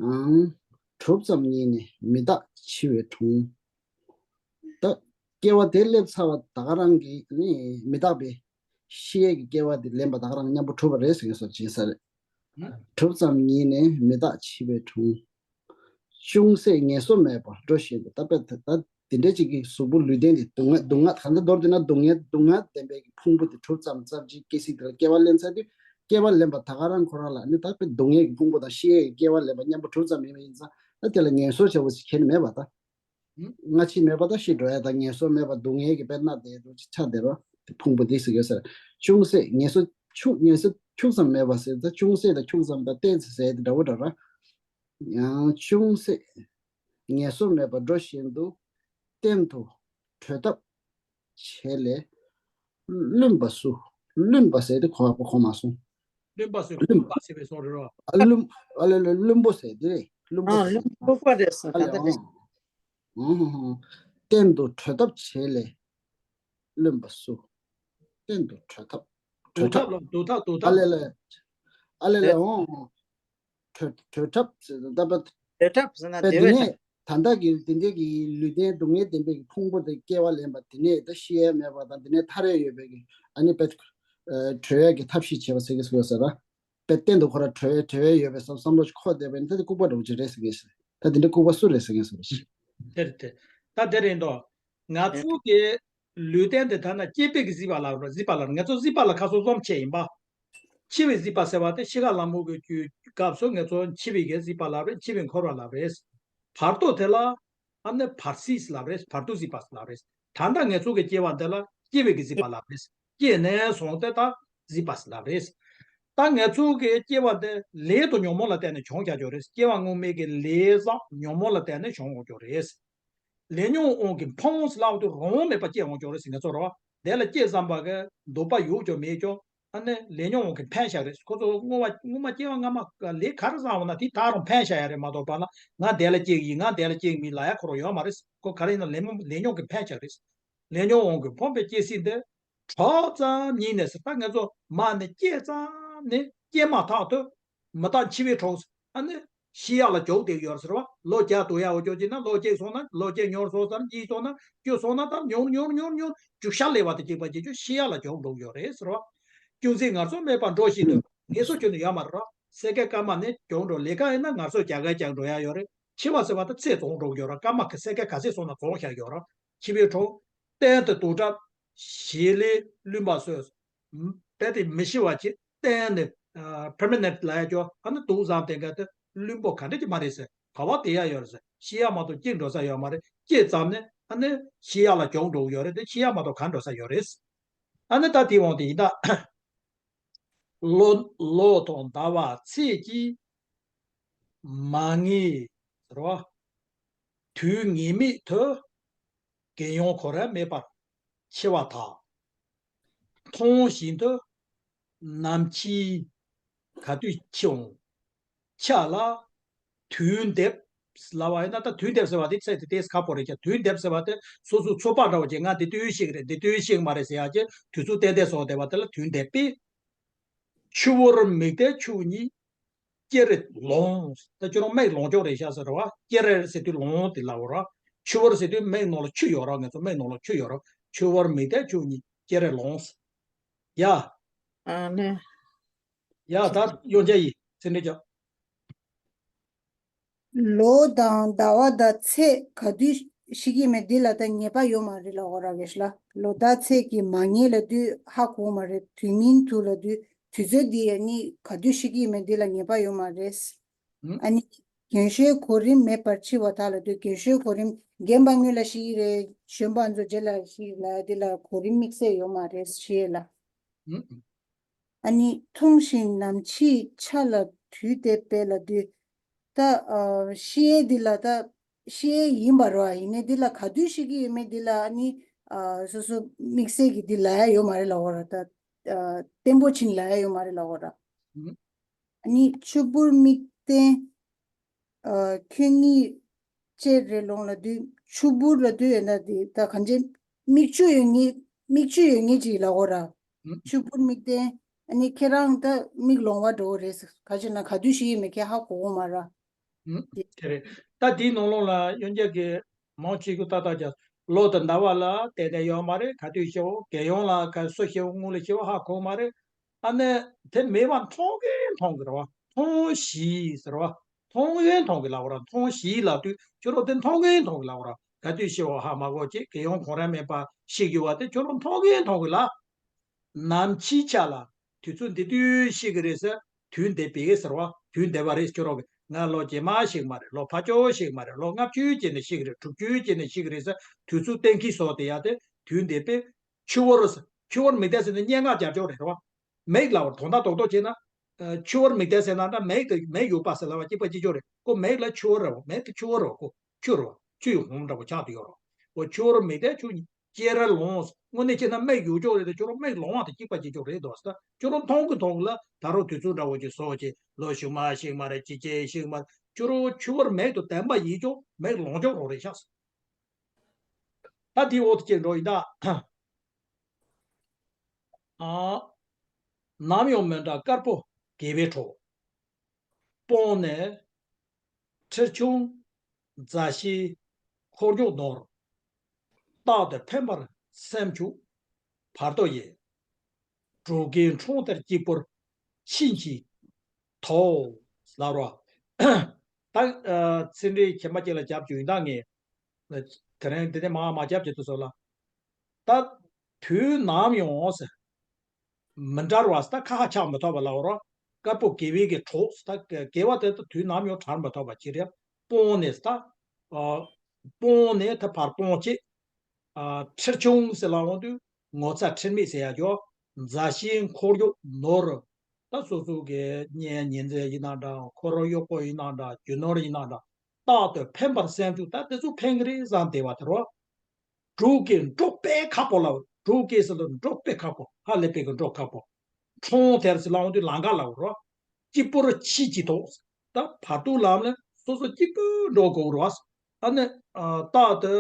ཨང་། གྲུབ་ཙམ་ཉིད་ནི་མི་རྟག་འཆི་བའི་གྲོང་། ད་སྐྱེ་བ་དེ་སླེབས་ཚར་བ་ད་ག་རང་གི་ནི་མི་རྟག་པའི་ཤི་ཡས་ཀྱི་སྐྱེ་བ་དེ་ལེན་པ་ད་ག་རང་མཉམ་པོ་གྲུབ་པ་རེད་ཟེར་གི་སོགས་བྱས་ས་རེད། གྲུབ་ཙམ་ཉིད་ནི་མི་རྟག་འཆི་བའི་གྲོང་། ཅུང་ཟད་ངལ་གསོ་མེད་པར་འགྲོ་བཞིན་དུ། ད་དཔེ་ད་དེ་འདྲའི་ཅིག་གི་གཟུགས་པོ་ལུས་རྟེན་དེ་སྡུག་བསྔལ་སྡུག་བསྔལ་གང་འདྲ་མདོར་བསྡུས་ན་སྡུག་བསྔལ་སྡུག་བསྔལ་ལྡན་པའི་གི་ཕུང་པོ་དེ་གྲུབ་ཙམ་ཙམ་ཅིག་སྐྱེ་སྲིད་དེ་ལ་སྐྱེ་བ་ལེན་ཚར་དུས་སྐྱེ་བ་ལེན་པ་ད་ག་རང་ཁོ་རང་ལ་ནི་ད་དཔེ་སྡུག་བསྔལ་གྱི་ཕུང་པོ་དང་ཤི་ཡས་ཀྱི་སྐྱེ་བ་ལེན་པ་མཉམ་པོ་གྲུབ་ཙམ་ཡིན་པ་ཡིན་ཙང་ད་དེ་ལ་ངལ་གསོ་བྱ་བ་ཞིག་ཁྱེར་ནི་མེད་པ་ད། སྔ་ཕྱི་མེད་པ་དང་ཤི་འགྲོ་ཡ་དང་ངལ་གསོ་མེད་པ་སྡུག་བསྔལ་གྱི་དཔེར་ན་དེ་རུ་ཆ་དེ་རུ་དེ་ཕུང་པོ་དེ་ཟེར་གི་ཟེར། ཅུང་ཟད་ངལ་གསོ་ཁྱུག་ངལ་གསོ་ཁྱུག་ཙམ་མེད་པ་ཟེར་ད་ཅུང་ཟད་དང་ཁྱུག་ཙམ་དང་ཏོག་ཙམ་ཟེར་དེ་འདྲ་བོ་འདྲ་ར། ཡང་ཅུང་ཟད་ངལ་གསོ་མེད་པར་འགྲོ་བཞིན་དུ་གཏན་དུ་བྲོས་ཐབས་བྱེད་ལས་བླུན་པ་སུ། བླུན་པ་ཟེར་དེ་གོ་བ་གོ་མ་སོང་། བླུན་པ་ཟེར་བླུན་པ་ཟེར་བའི་སོགས་རེད་རོ། ཨ་བླུན་ཨ་ལེ་ལེ་བླུན་པོ་ཟེར་དེ་རེད། བླུན་པོ་ཨ་ཟེར་ལུག་པ་རེད་ཟེར་ཨ་ད་ལེ་ད་རེད། ཨང་། གཏན་དུ་བྲོས་ཐབས་བྱེད་ལས་བླུན་པ་སུ། གཏན་དུ་བྲོས་ཐབས། བྲོས་ཐབས་ལ་འདུག་ཐབས་འདུག་ཨ་ཐབས། ལེ་ལེ། ཨ་ལེ་ལེ་ཨོང་། བྲོས་བྲོས་ཐབས་ཟེར་ད་པ། བྲོས་ཐབས་ཟེར་ན་པ་དེ་བས་ནས་ད་ལྟ་གི་དེ་འདྲའི་གི་ལུས་རྟེན་སྡུག་བསྔལ་ལྡན་པའི་གི་ཕུང་པོ་དེ་སྐྱེ་བ་ལེན་པ་དེ་ནས་ད་ཤི་ཡས་མེད་པ་དང་དེ་ནས་ཐར་ཡས་ཡོད་པའི་གི་ཨ་ནི་པ་བྲོས་ཡས་ཀྱི་ཐབས་ཤེས་བྱེད་པ་ཟེར་གི་ཟེར་བ་ཟེར་ར། པའི་སྟེང་དུ་ཁོ་ར་བྲོས་བྲོས་ཡོད་པའི་བསམ་བསམ་བློ་ཞིག་འཁོར་བསྡད་པ་ཡིན་ན་ད་དེ་ལྐུགས་པ་འདྲ་བོ་ཅིག་རེད་ཟེར་གི་ཟེར། ད་དེ་འདྲ་ལྐུགས་པ་སུ་རེད་ཟེར་གི་ཟེར་བ་ཞིག་དེ་རེད་དེ། ད་དེ་རེད་འདུག་ང་ཚོ་གི་ལུས་རྟེན་དེ་ཐ་ན་སྐྱེས་པའི་གི་གཟིགས་པ་ལ་རེད། གཟིགས་པ་ལ་ང་ཚོ་གཟིགས་པ་ལ་ཁ་སོ་བསམ་བྱས་ཡིན་པ། འཆི་བའི་གཟིགས་པ་ཟེར་བ་དེ་ཤི་ཁ་ལ་མོ་གི་རྒྱུའི་སྐབས་སུ་ང་ཚོ་འཆི་བའི་གི་གཟིགས་པ་ལ་རེད། འཆི་བའི་འཁོར་བ་ལ་རེད། བར་དོ་དེ་ལ་ཨ་ནི་བར་སྲིད་ལ་རེད། བར་དོ་གཟིགས་པ་ལ་རེད། ད་ལྟ་ང་ཚོ་གི་སྐྱེ་བ་འདི་ལ་སྐྱེ་བའི་གི་གཟིགས་པ་ལ་རེད། སྐྱེས་ནས་བཟུང་སྟེ་ད་གཟིགས་པ་ལ་རེད། ད་ང་ཚོ་གི་སྐྱེ་བ་འདི་ལས་དང་ཉོན་མོངས་ལ་བརྟེན་ནས་བྱུང་བཞག་ཡོད་རེད། སྐྱེ་བ་སྔོན་མའི་གི་ལས་བསགས་ཉོན་མོངས་ལ་བརྟེན་ནས་བྱུང་ཡོད་རེད། ལས་ཉོན་དབང་གིས་ཕུང་ཟེར་ལབ་དུས་རང་དབང་མེད་པ་སྐྱེ་ཡོང་གི་ཡོད་རེད་ཟེར། ང་ཚོ་རེད་བ། དེ་ལ་སྐྱེས་ཙམ་པ་གི་འདོད་པ་ཡོད་ཀྱང་མེད་ཀྱང་ཨ་ནི་ལས་ཉོན་དབང་གིས་འཕེན་བཞག་རེད། ཁོ་ཚོ་སྔོན་མ་སྔོན་མ་སྐྱེ་བ་སྔ་མ་ལས་ག་རེ་བསགས་ཡོད་ན་དེ་ད་རུང་འཕེན་བཞག་ཡ་རེད་མ་གཏོགས་པ་ལ་ང་དེ་ལ་སྐྱེ་གི་ཡིན། ང་དེ་ལ་སྐྱེ་གི་མིན་ལབ་ཡ་ཁོ་རང་ཡོད་མ་རེད། ཁོ་ག་རེ་ཡིན་ན་ལས་མོ་ལས་ཉོན་གིས་འཕེན་བཞག་རེད། ལས་ཉོན་དབང་གིས་ཕུང་པའི་སྐྱེ་སྲིད་འདི་གྲོགས་ཙམ་ཉིད་ནས་ཟེར། ད་ང་ཚོ་མ་ནི་སྐྱེས་ཙམ་ནས་སྐྱེས་མ་ཐག་ཏུ་མི་རྟག་འཆི་བའི་གྲོགས་ཨ་ནི་ཤི་ཡག་ལ་རྒྱུག་བསྡད་ཡོད་ཟེར་བ། ལོ་བརྒྱ་དུ་ཡག་འོ་ཅོག་ཅིག་ན་ལོ་གཅིག་སོང་ན་ལོ་གཅིག་ཉོར་སོང་ཙམ་གཉིས་སོང་ན་བཅུ་སོང་ན་ད་ཉོར་ཉོར་ཉོར་ཉོར་རྒྱུག་ཤར་ལེ་བ་དེ་གཅིག་པ་གཅིག་ཆུ་ཤི་ཡག་ལ་རྒྱུག་འགྲོ་གི་ཡོད་རེད་ཟེར་བ། ཅུང་ཟད་ངལ་རྩོལ་མེད་པར་འགྲོ་བཞིན་དུ་ངལ་གསོ་ཁྱོན་དུ་ཡོད་མ་རེད་ར། སེ་ཀའི་སྐར་མ་ནས་རྒྱུག་འགྲོ། ལས་ཀ་ཡིན་ན་ངལ་གསོ་རྒྱག་ག་རྒྱག་འགྲོ་ཡག་ཡོད་རེད། འཆི་བ་ཟེར་བ་དེ་ཚེ་རྫོགས་འགྲོ་གི་ཡོད་ར། སྐར་མ་གི་སེ་ཀ་ག་ཚད་སོང་ན་རྫོགས་བཞག་ཡོད་ར། འཆི་བའི་གྲོགས་གཏན་དུ་དུག་བཀྲབ། ཞི་ལས་བླུན་པ་གསོད། རྦད་དེ་མི་ཤི་བ་ཅིག་གཏན་ནས་པར་མ་ནེན་ཊི་ལབ་ཡ་ཅོ་ཨ་ནི་དུག་བཟང་དེ་འགའ་དེ་བླུན་པོ་ག་འདྲ་ཅིག་མ་རེད་ཟེར། ག་བ་དེ་ཡ་ཡོད་རེད་ཟེར། ཤི་ཡ་མ་གཏོགས་སྐྱེ་འགྲོ་ས་ཡོད་མ་རེད། སྐྱེས་ཙམ་ནས་ཨ་ནི་ཤི་ཡ་ལ་རྒྱུག་འགྲོ་གི་ཡོད་རེད་དེ། ཤི་ཡ་མ་གཏོགས་ག་འགྲོ་ས་ཡོད་རེད། ཨ་ནི་ད་དེའི་དབང་དུ་ཡིན་ད། ལོ་ལོ་དང་ཟླ་བ་ཚེས་ཀྱི་མ་ངེས་ཟེར་བ། དུས་ངེས་མེད་དུ་རྒན་ཡང་ཁོ་རང་མེད་པར་འཆི་བ་དང་། མཐོང་བཞིན་དུ་ནམ་འཆི་ག་དུས་འཆི་འོང་། ཆ་ལ་དུས་འདེབས་ལབ་པ་ཡིན་ན། ད་དུས་འདེབས་ཟེར་བ་དེ་ཚད་དེ་ཏེས་ཁག་པོ་རེད་ཀྱང་། དུས་འདེབས་ཟེར་བ་དེ་སོ་སོའི་ཚོད་དཔག་འདྲ་བོ་ཅིག་ང་འདི་དུས་ཤིག་རེད་འདི་དུས་ཤིག་མ་རེད་ཟེར་ཡག་གི་དུས་ཚོད་ཏན་ཏན་བཟོ་བསྡད་པ་དེ་ལ་དུས་འདེབས་པས། ཆུ་བུར་མིག་ལྡན་ཆུ་གཉིས་ཀྱེ་རེ་ལོངས། ད་ཁྱོད་རང་མིག་ལོང་ཆོག་རེད་ཤག་ཟེར་བ། ཀྱེ་རེ་ཟེར་དུས་ལོངས་དེ་ལབ་པ་ར། ཆུ་བུར་ཟེར་དུས་མིག་ནང་ལ་ཆུ་ཡོད་ར། ང་ཚོ་མིག་ནང་ལ་ཆུ་ཡོད་ར། ཆུ་བུར་མིག་ལྡན་ཆུ་གཉིས་ཀྱེ་རེ་ལོངས། ཡ། ཨ་ནི། ཡ་ད་ཡོང་རྒྱ་ཡིན་ཚེ་འདྲེ་ཀྱང་། ལོ་དང་ཟླ་བ་དང་ཚེས་ག་དུས་ཤི་གི་མེད་འདི་ལ་ད་ངེས་པ་ཡོད་མ་རེད་ལབ་པ་ར་བས་ལ། ལོ་ཟླ་ཚེས་ཀྱི་མ་ངེས་ལབ་དུས་ཧ་གོ་མ་རེད། དུས་མིན་དུ་ལབ་དུས་དུས་ཚོད་འདི་ཡ་ནི་ག་དུས་ཤི་གི་མེད་འདི་ལ་ངེས་པ་ཡོད་མ་རེད། ཨ་ནི་རྒན་ཤོས་གོ་རིམ་མེད་པར་འཆི་བ་དག་ལབ་དུས་རྒན་ཤོས་གོ་རིམ་རྒན་པ་སྔོན་ལ་ཤི་གི་རེད། གཞོན་པ་ཚོ་རྗེས་ལ་ཤི་གི་ལབ་འདི་ལ་གོ་རིམ་དམིགས་བསལ་ཡོད་མ་རེད་ཤི་ལ། ཨ་ནི་མཐོང་བཞིན་ནམ་འཆི་ཆ་ལ་དུས་དེ་པས་ལབ་དུས། ད་ཨ་ཤི་ཡས་འདི་ལ་ད་ཤི་ཡས་ཡིན་པ་རེད་བ། ཡིན་ནའི་འདི་ལ་ག་དུས་ཤི་གི་ཡོད་མེད་འདི་ལ་ཨ་ནི་ཨ་སོ་སོ་དམིགས་བསལ་གྱི་འདི་ལབ་ཡ་ཡོད་མ་རེད་ལབ་པ་ར། ད་ཨ་བརྟན་པོ་ཕྱིན་ལབ་ཡ་ཡོད་མ་རེད་ལབ་པ་ར། ཨ་ནི་ཆུ་བུར་མིག་ལྡན། ཨ་ཁྱོད་གཉིས་ཅེ་རེ་ལོང་ལབ་དུས་ཆུ་བུར་ལབ་དུས་ཡོད་ན་དེ་ད་གང་ཅི་མིག་ཆུ་ཡོད་ངེས་མིག་ཆུ་ཡོད་ངེས་ཅིག་ལབ་དགོས་ར། ཆུ་བུར་མིག་ལྡན། ཨ་ནི་ཁྱེད་རང་ད་མིག་ལོང་བ་འགྲོ་གི་རེད། ག་ཅི་ན་ག་དུས་ཤི་ཡོད་མེད་ཁྱེད་ཧ་གོ་གོ་མ་ར། དེ་རེད། ད་དེའི་ནང་ལོགས་ལ་གཡོན་རྒྱབ་ཀྱི་མང་ཆེ་གུ་ཏག་ཏག་ཀྱང་ལོ་དང་ཟླ་བ་ལ་ཏན་ཏན་ཡོད་མ་རེད། ག་དུས་ཤི་བ་རྒན་ཡོལ་ལ་ག་སུ་ཤི་བ་སྔོན་ལ་ཤི་བ་ཧ་གོ་མ་རེད། ཨ་ནི་དེ་མེད་པ་མཐོང་གིན་མཐོང་གི་རེད་བ། མཐོང་བཞིན་ཟེར་བ། མཐོང་གིན་མཐོང་གི་ལབ་པ་ར། མཐོང་བཞིན་ལབ་དུས་ཁྱོད་རང་དེ་མཐོང་གིན་མཐོང་གི་ལབ་པ་ར། ག་དུས་ཤི་བ་ཧ་མ་གོ་ཅིག་རྒན་ཡོལ་ཁོང་རང་མེད་པ་ཤི་གི་བ་དེ་ཁྱོད་རང་མཐོང་གིན་མཐོང་གི་ལབ། ནམ་འཆི་ཆ་ལ་དུས་ཚོད་འདི་དུས་ཤི་གི་རེད་ཟེར། དུས་འདས་པའི་ཟེར་བ། དུས་འདས་པ་རེད་ཁྱོད་རང་གི། ང་ལོ་རྗེས་མ་ཤི་གི་མ་རེད། ལོ་ཕར་ཕྱོགས་ཤི་གི་མ་རེད། ལོ་ལྔ་བཅུའི་རྗེས་ནས་ཤི་གི་རེད། དྲུག་ཅུའི་རྗེས་ནས་ཤི་གི་རེད་ཟེར་དུས་ཚོད་གཏན་འཁེལ་བཟོ་བསྡད་ཡ་དེ་དུས་འདས་པའི་ཆུ་བུར། ཆུ་བུར་མིག་ལྡན་ཟེར་ན་སྙན་ངག་རྒྱབ་ཕྱོགས་རེད་བ། མིག་ལ་བར་དོན་དག་རྡོག་རྡོག་བྱས་ན། ཨ་ཆུ་བུར་མིག་ལྡན་ཟེར་ན་འདྲ། མིག་དེ་མིག་ཡོད་པ་ཟེར་ལབ་པ་གཅིག་པ་གཅིག་ཆོད་རེད། ཁོ་མིག་ལ་ཆུ་བུར་རེད་བ། མིག་དེ་ཆུ་བུར་རེད་བ། ཁོ་ཆུ་རེད་བ། ཆུ་ཡི་ཧོམ་འདྲ་བོ་ཆགས་བསྡད་ཡོད་རེད་བ། ཁོ་ཆུ་བུར་མིག་ལྡན་ཆུ་གཉིས་ཀྱེ་རེ་ལོངས། དངོས་གནས་བྱས་ན་མིག་ཡོད་ཆོག་རེད་དེ་ཁྱོད་རང་མིག་ལོང་བ་དང་གཅིག་པ་གཅིག་ཆོད་རེད་འདུག་ཟེར། ཁྱོད་རང་མཐོང་གི་མཐོང་གི་ལ་ད་རུང་དུས་ཚོད་འདྲ་བོ་ཅིག་བཟོ་བྱས་ལོ་ཞུགས་མ་ཞིག་མ་རེད། ཅི་བྱས་ཞིག་མ་རེད། ཁྱོད་རང་ཆུ་བུར་མིག་དང་ལྡན་པ་ཡིན་ཀྱང་མིག་ལོང་ཆོག་རོགས་རེད་ཤག་ད་དེའི་འོག་ཏུ་སྐྱེལ་འགྲོ་ཡིན་ད། ཨ། ནམ་ཡང་མི་འདྲ་དཀར་པོ་དགེ་བའི་གྲོགས། སྤངས་ནས་ཁྲིར་ཆུང་མཛའ་བཤེས་འཁོར་རྒྱུག་ནོར། རྟག་ཏུ་ཕན་པར་སེམས་ཆུང་བར་དོ་ཡི། གྲོགས་ཀྱི་འཁྲུངས་དེར་གཅིག་པུར་ཕྱིན་ཅི་ཐོག་ལབ་རོ། ད་ཚེ་འདྲེ་ཁྱིམ་པ་ཅིག་ལ་རྒྱབ་བཅུག་ཡིན་ད་ངས། དེ་རིང་འདི་ནས་མ་མ་རྒྱབ་བྱེད་དུ་སོང་ལ། ད་དུས་ནམ་ཡང་ཟེར། མི་འདྲ་བ་ཟེར་ད་ཁ་ཁ་ཆགས་མི་ཐུབ་པ་ལབ་རོ། དཀར་པོ་དགེ་བའི་གི་གྲོགས་ཟེར་ད་དགེ་བ་དེ་ད་དུས་ནམ་ཡང་བྲལ་མི་ཐུབ་པ་ཅི་རེད། སྤངས་ནས་ཟེར་ད། ཨ། སྤངས་ནས་ད་ཕར་སྤོང་བྱེད། ཨ། ཁྲིར་ཆུང་ཟེར་ལབ་འོང་དུས་ངོ་ཚ་ཁྲེལ་མེད་ཟེར་ཡ་ཅོ། མཛའ་བཤེས་འཁོར་རྒྱུག་ནོར། ད་སོ་སོ་གི་གཉེན་ཉེ་ཚན་ཡིན་ན་འདྲ། ཁོ་རང་གཡོག་པོ་ཡིན་ན་འདྲ། རྒྱུ་ནོར་ཡིན་ན་འདྲ། རྟག་ཏུ་ཕན་པར་སེམས་བྱུང་། ད་དེ་ཚོ་ཕན་གི་རེད་བསམ་བསྡད་པ་དེ་རོ། འབྲོག་གི་འབྲོག་དཔེ་ཁག་པོ་ལབ། འབྲོག་གི་ཟེར་ལ་འབྲོག་དཔེ་ཁག་པོ། ཧ་ལས་པའི་གི་འབྲོག་ཁག་པོ། འཁྲུངས་དེར་ཟེར་ལ་འོང་དུས་ལམ་ཁ་ལབ་རོ། གཅིག་པོར་ཕྱིས་ཀྱི་ཐོག། ད་བར་དོ་ལམ་ལ་སོ་སོ་གཅིག་པུ་འགྲོ་དགོས་རོ། ཨ་ནི་ཨ་རྟག་ཏུ་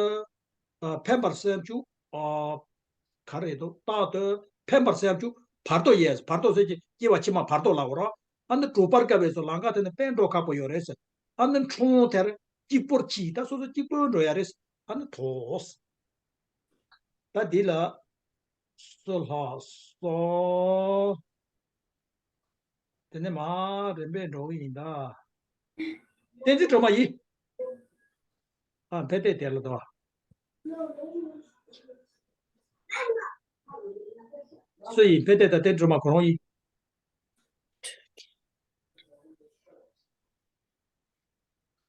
ཨ་ཕན་པར་སེམས་བྱུང་། ཨ་ག་རེ་འདུག་རྟག་ཏུ་ཕན་པར་སེམས་བྱུང་། བར་དོ་ཡས། བར་དོ་ཟེར་གྱི་སྐྱེ་བ་ཕྱི་མ་བར་དོ་ལབ་རོ། ཨ་ནི་འབྲོག་པར་དཀའ་བས་སོ། ལམ་ཁ་དེ་ནི་དཔེ་འགྲོ་ཁག་པོ་ཡོད་རེད་ཟེར། ཨ་ནི་འཁྲུངས་དེར་གཅིག་པོར་ཕྱིས། ད་སོ་སོ་གཅིག་པུ་འགྲོ་ཡ་རེད། ཨ་ནི་ཐོག། ད་འདི་ལ་སོ་ལྷག་སོ། དེ་ནས་མར་རིམ་པས་འགྲོ་གི་ཡིན་ད། བསྟན་འཛིན་སྒྲོལ་མ་ཡིན། ཨ་ཕེ་ཏེ་དེ་ལ་དོ། སུ་ཡིན། ཕེ་ཏེ་དང་བསྟན་འཛིན་སྒྲོལ་མ་ཁོ་རང་ཡིན།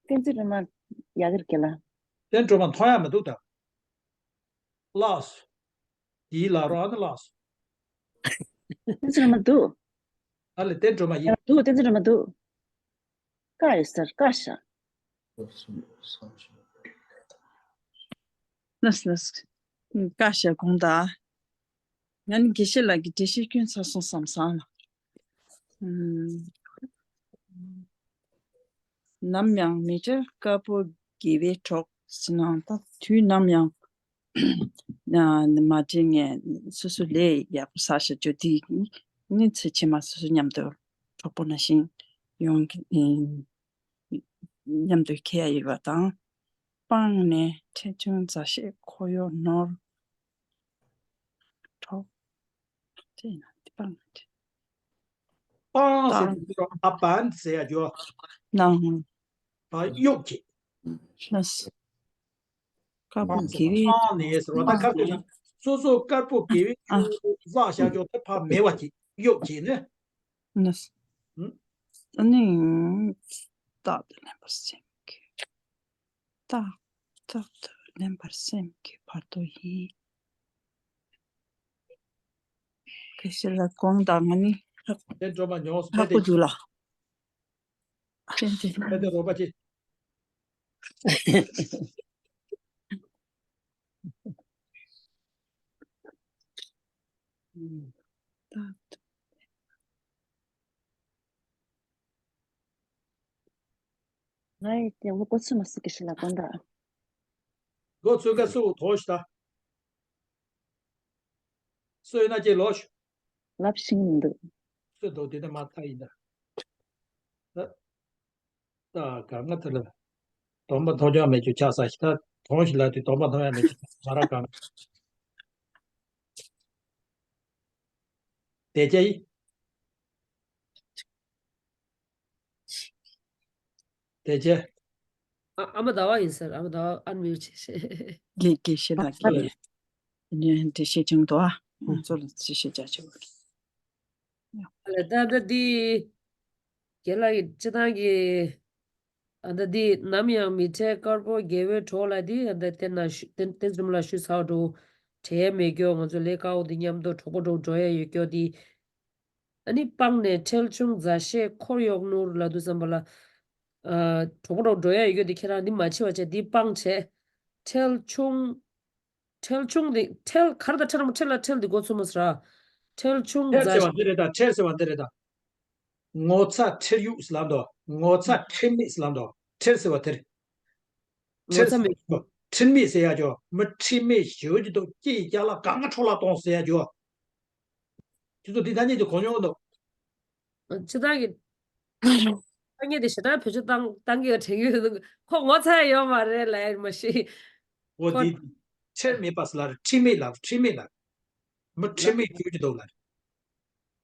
བསྟན་འཛིན་སྒྲོལ་མ་ཡག་གི་རེད་ལ། བསྟན་འཛིན་སྒྲོལ་མ་མཐོང་ཡ་མི་འདུག་ད། ལགས་སོ། དེའི་ལ་རོ། ཨ་ནི་ལགས་སོ། བསྟན་འཛིན་སྒྲོལ་མ་འདུག་ཨ་ལས་བསྟན་འཛིན་སྒྲོལ་མ་ཡིན། འདུག་བསྟན་འཛིན་སྒྲོལ་མ་འདུག་བཀའ་ཡོད་ཟེར། བཀའ་ཤག་ལགས་ལགས། བཀའ་ཤག་དགོངས་དག་ང་ནི་དགེ་བཤེས་ལགས་ཀྱི་འགྲེལ་བཤད་སྐྱོན་ཚར་སོང་བསམ་སོང་། ཨུམ། ནམ་ཡང་མི་བྲལ་དཀར་པོ་དགེ་བའི་གྲོགས་ཟེར་ན། ད་དུས་ནམ་ཡང་ཨ་མ་བྲལ་ངས་སོ་སོ་ལས་ཡག་པོ་བསགས་ཤག་ཇོ། དེ་ནི་ཚེ་ཕྱི་མ་སོ་སོ་མཉམ་དུ་གྲོགས་པོ་ནང་བཞིན་ཡོང་གི་ཨིན། མཉམ་དུ་འཁྱེར་ཡ་ཡོད་པ་དང་། སྤངས་ནས་ཁྲེལ་ཆུང་མཛའ་བཤེས་འཁོར་གཡོག་ནོར་གྲོགས། དེ་ན་དེ་སྤངས་ནས། སྤངས་ཟེར་དུས་ཨ་སྤངས་ཟེར་ཡ་ཇོ། ནང་། ཨ་གཡོག་གི། ལགས་སོ། དཀར་པོ་དགེ་བའི། སྤངས་ནས་ཟེར་བ་ད་དཀར་པོ་ན་སོ་སོ་དཀར་པོ་དགེ་བའི་ཨ་ཆོས་བསགས་བཞག་ཀྱང་དེ་ཕར་མེད་པ་ཅིག་གཡོག་བྱས་ནས། ལགས་སོ། ཨ་ནི་རྟག་ཏུ་ལེན་པར་སེམས་བསྐྱེད། རྟག་རྟག་ཏུ་ལེན་པར་སེམས་བསྐྱེད་བར་དོ་ཡིན། དགེ་བཤེས་ལགས་དགོངས་དག་ང་ནི། བསྟན་འགྲོ་མ་མྱོང་སོང་། ཧ་གོ་འདུག་ལགས། བསྟན་འདི། བསྟན་འདི་རོགས་པ་ཅི། ད། ང་ཡི་དེ་འོ་གོ་ཚུལ་མ་སུ་གི་ཤི་ལ་གོ་འདྲ། གོ་ཚུལ་ག་སུ་དོ་ཤི་ད། སུ་ཡིན་ན་ཅི་ལོ་ཤི། ལབ་ཤིང་མི་འདུག་སུ་དོ་དེ་ནས་མ་ཐག་ཡིན་ད། ད་ག་ང་ཐུ་ལ། སྟོན་པ་མཐོང་ཀྱང་མེད་ཀྱང་ཆགས་ས་ཤི། ད་དོང་ཤི་ལ་དེ་སྟོན་པ་མཐོང་ཡང་མེད་ཀྱང་ཆགས་ས་ར་གང་། དེ་ཅི་ཡིན། དེ་ཅི། ཨ་ཨ་མ་ཟླ་བ་ཡིན་ཟེར། ཨ་མ་ཟླ་བ་ཨན་མིའུ་ཆེ་ཤེས། དགེ་དགེ་བཤེས་ལགས་ཀྱིས་ནས་འགྲེལ་བཤད་ཅིང་དུ་ཨ་ང་ཚོ་ལ་འགྲེལ་བཤད་རྒྱག་ཆོག་ཨ་ལས་ད་ད་འདི་རྒན་ལགས་ཀྱི་སྤྱི་བཏང་གི་ཨ་ད་འདི་ནམ་ཡང་མི་བྲལ་དཀར་པོ་དགེ་བའི་གྲོགས་ལ་འདི་ཨ་ད་བསྟན་ན་ཞུ་བསྟན་བསྟན་འཛོམས་ལ་ཞུ་ཚར་འགྲོ། བྲལ་མེད་སྐྱོ་ང་ཚོ་ལས་ཀ་འོ་འདི་མཉམ་དུ་གྲོགས་པོ་གྲོགས་འགྲོ་ཡ་ཡོད་སྐྱོ་འདི། ཨ་ནི་སྤངས་ནས་ཁྲེལ་ཆུང་མཛའ་བཤེས་འཁོར་གཡོག་ནོར་ལབ་དུས་ཙམ་པ་ལ། ཨ་གྲོགས་པོ་གྲོགས་འགྲོ་ཡ་ཡོད་སྐྱོ་འདི་ཁྱེད་རང་འདི་མ་འཆི་བ་བྱས་འདི་སྤངས་བྱས། ཁྲེལ་ཆུང་། ཁྲེལ་ཆུང་འདི་ཁྲེལ་ག་རེ་ད་ཁྲེལ་ཁྲེལ་ལ་ཁྲེལ་འདི་མགོ་ཚོས་མ་ཟེར་ར། ཁྲེལ་ཆུང་ཁྲེལ་མཛའ་ཟེར་བ་འདི་རེད་ད། ཁྲེལ་ཟེར་བ་འདི་རེད་ད། ངོ་ཚ་ཁྲེལ་གཡོག་ཟེར་ལབ་འདུག་ངོ་ཚ་ཁྲེལ་མེད་ཟེར་ལབ་འདུག་ཁྲེལ་ཟེར་བ་དེ་རེད། ངོ་ཚ་མེད། ཁྲེལ་མེད་ཟེར་ཡ་ཅོ། མི་ཁྲེལ་མེད་ཞེ་པོ་ཅིག་འདུག་སྐྱེས་ཅ་ལག་གང་ག་འཕྲོ་བརླག་གཏོང་ཟེར་ཡ་ཅོ། ཁྱེད་ཚོ་འདི་ཐ་སྙད་དེ་གོ་མྱོང་འདུག་སྤྱི་བཏང་གི་ཐ་སྙད་དེ་ཞེ་དྲག་བེད་སྤྱོད་བཏང་བཏང་གི་ཡོད་དྲན་གྱི་ཡོད། ཁོ་ངོ་ཚ་ཡ་ཡོད་མ་རེད་ལབ་ཡ་མ་ཤེས། འོ་ཁོ་འདི་ཁྲེལ་མེད་པ་ཟེར་ལ་རེད། ཁྲེལ་མེད་ལ་རེད། ཁྲེལ་མེད་ལ་རེད། མི་ཁྲེལ་མེད་ཞེ་པོ་ཅིག་འདུག་ལ་རེད།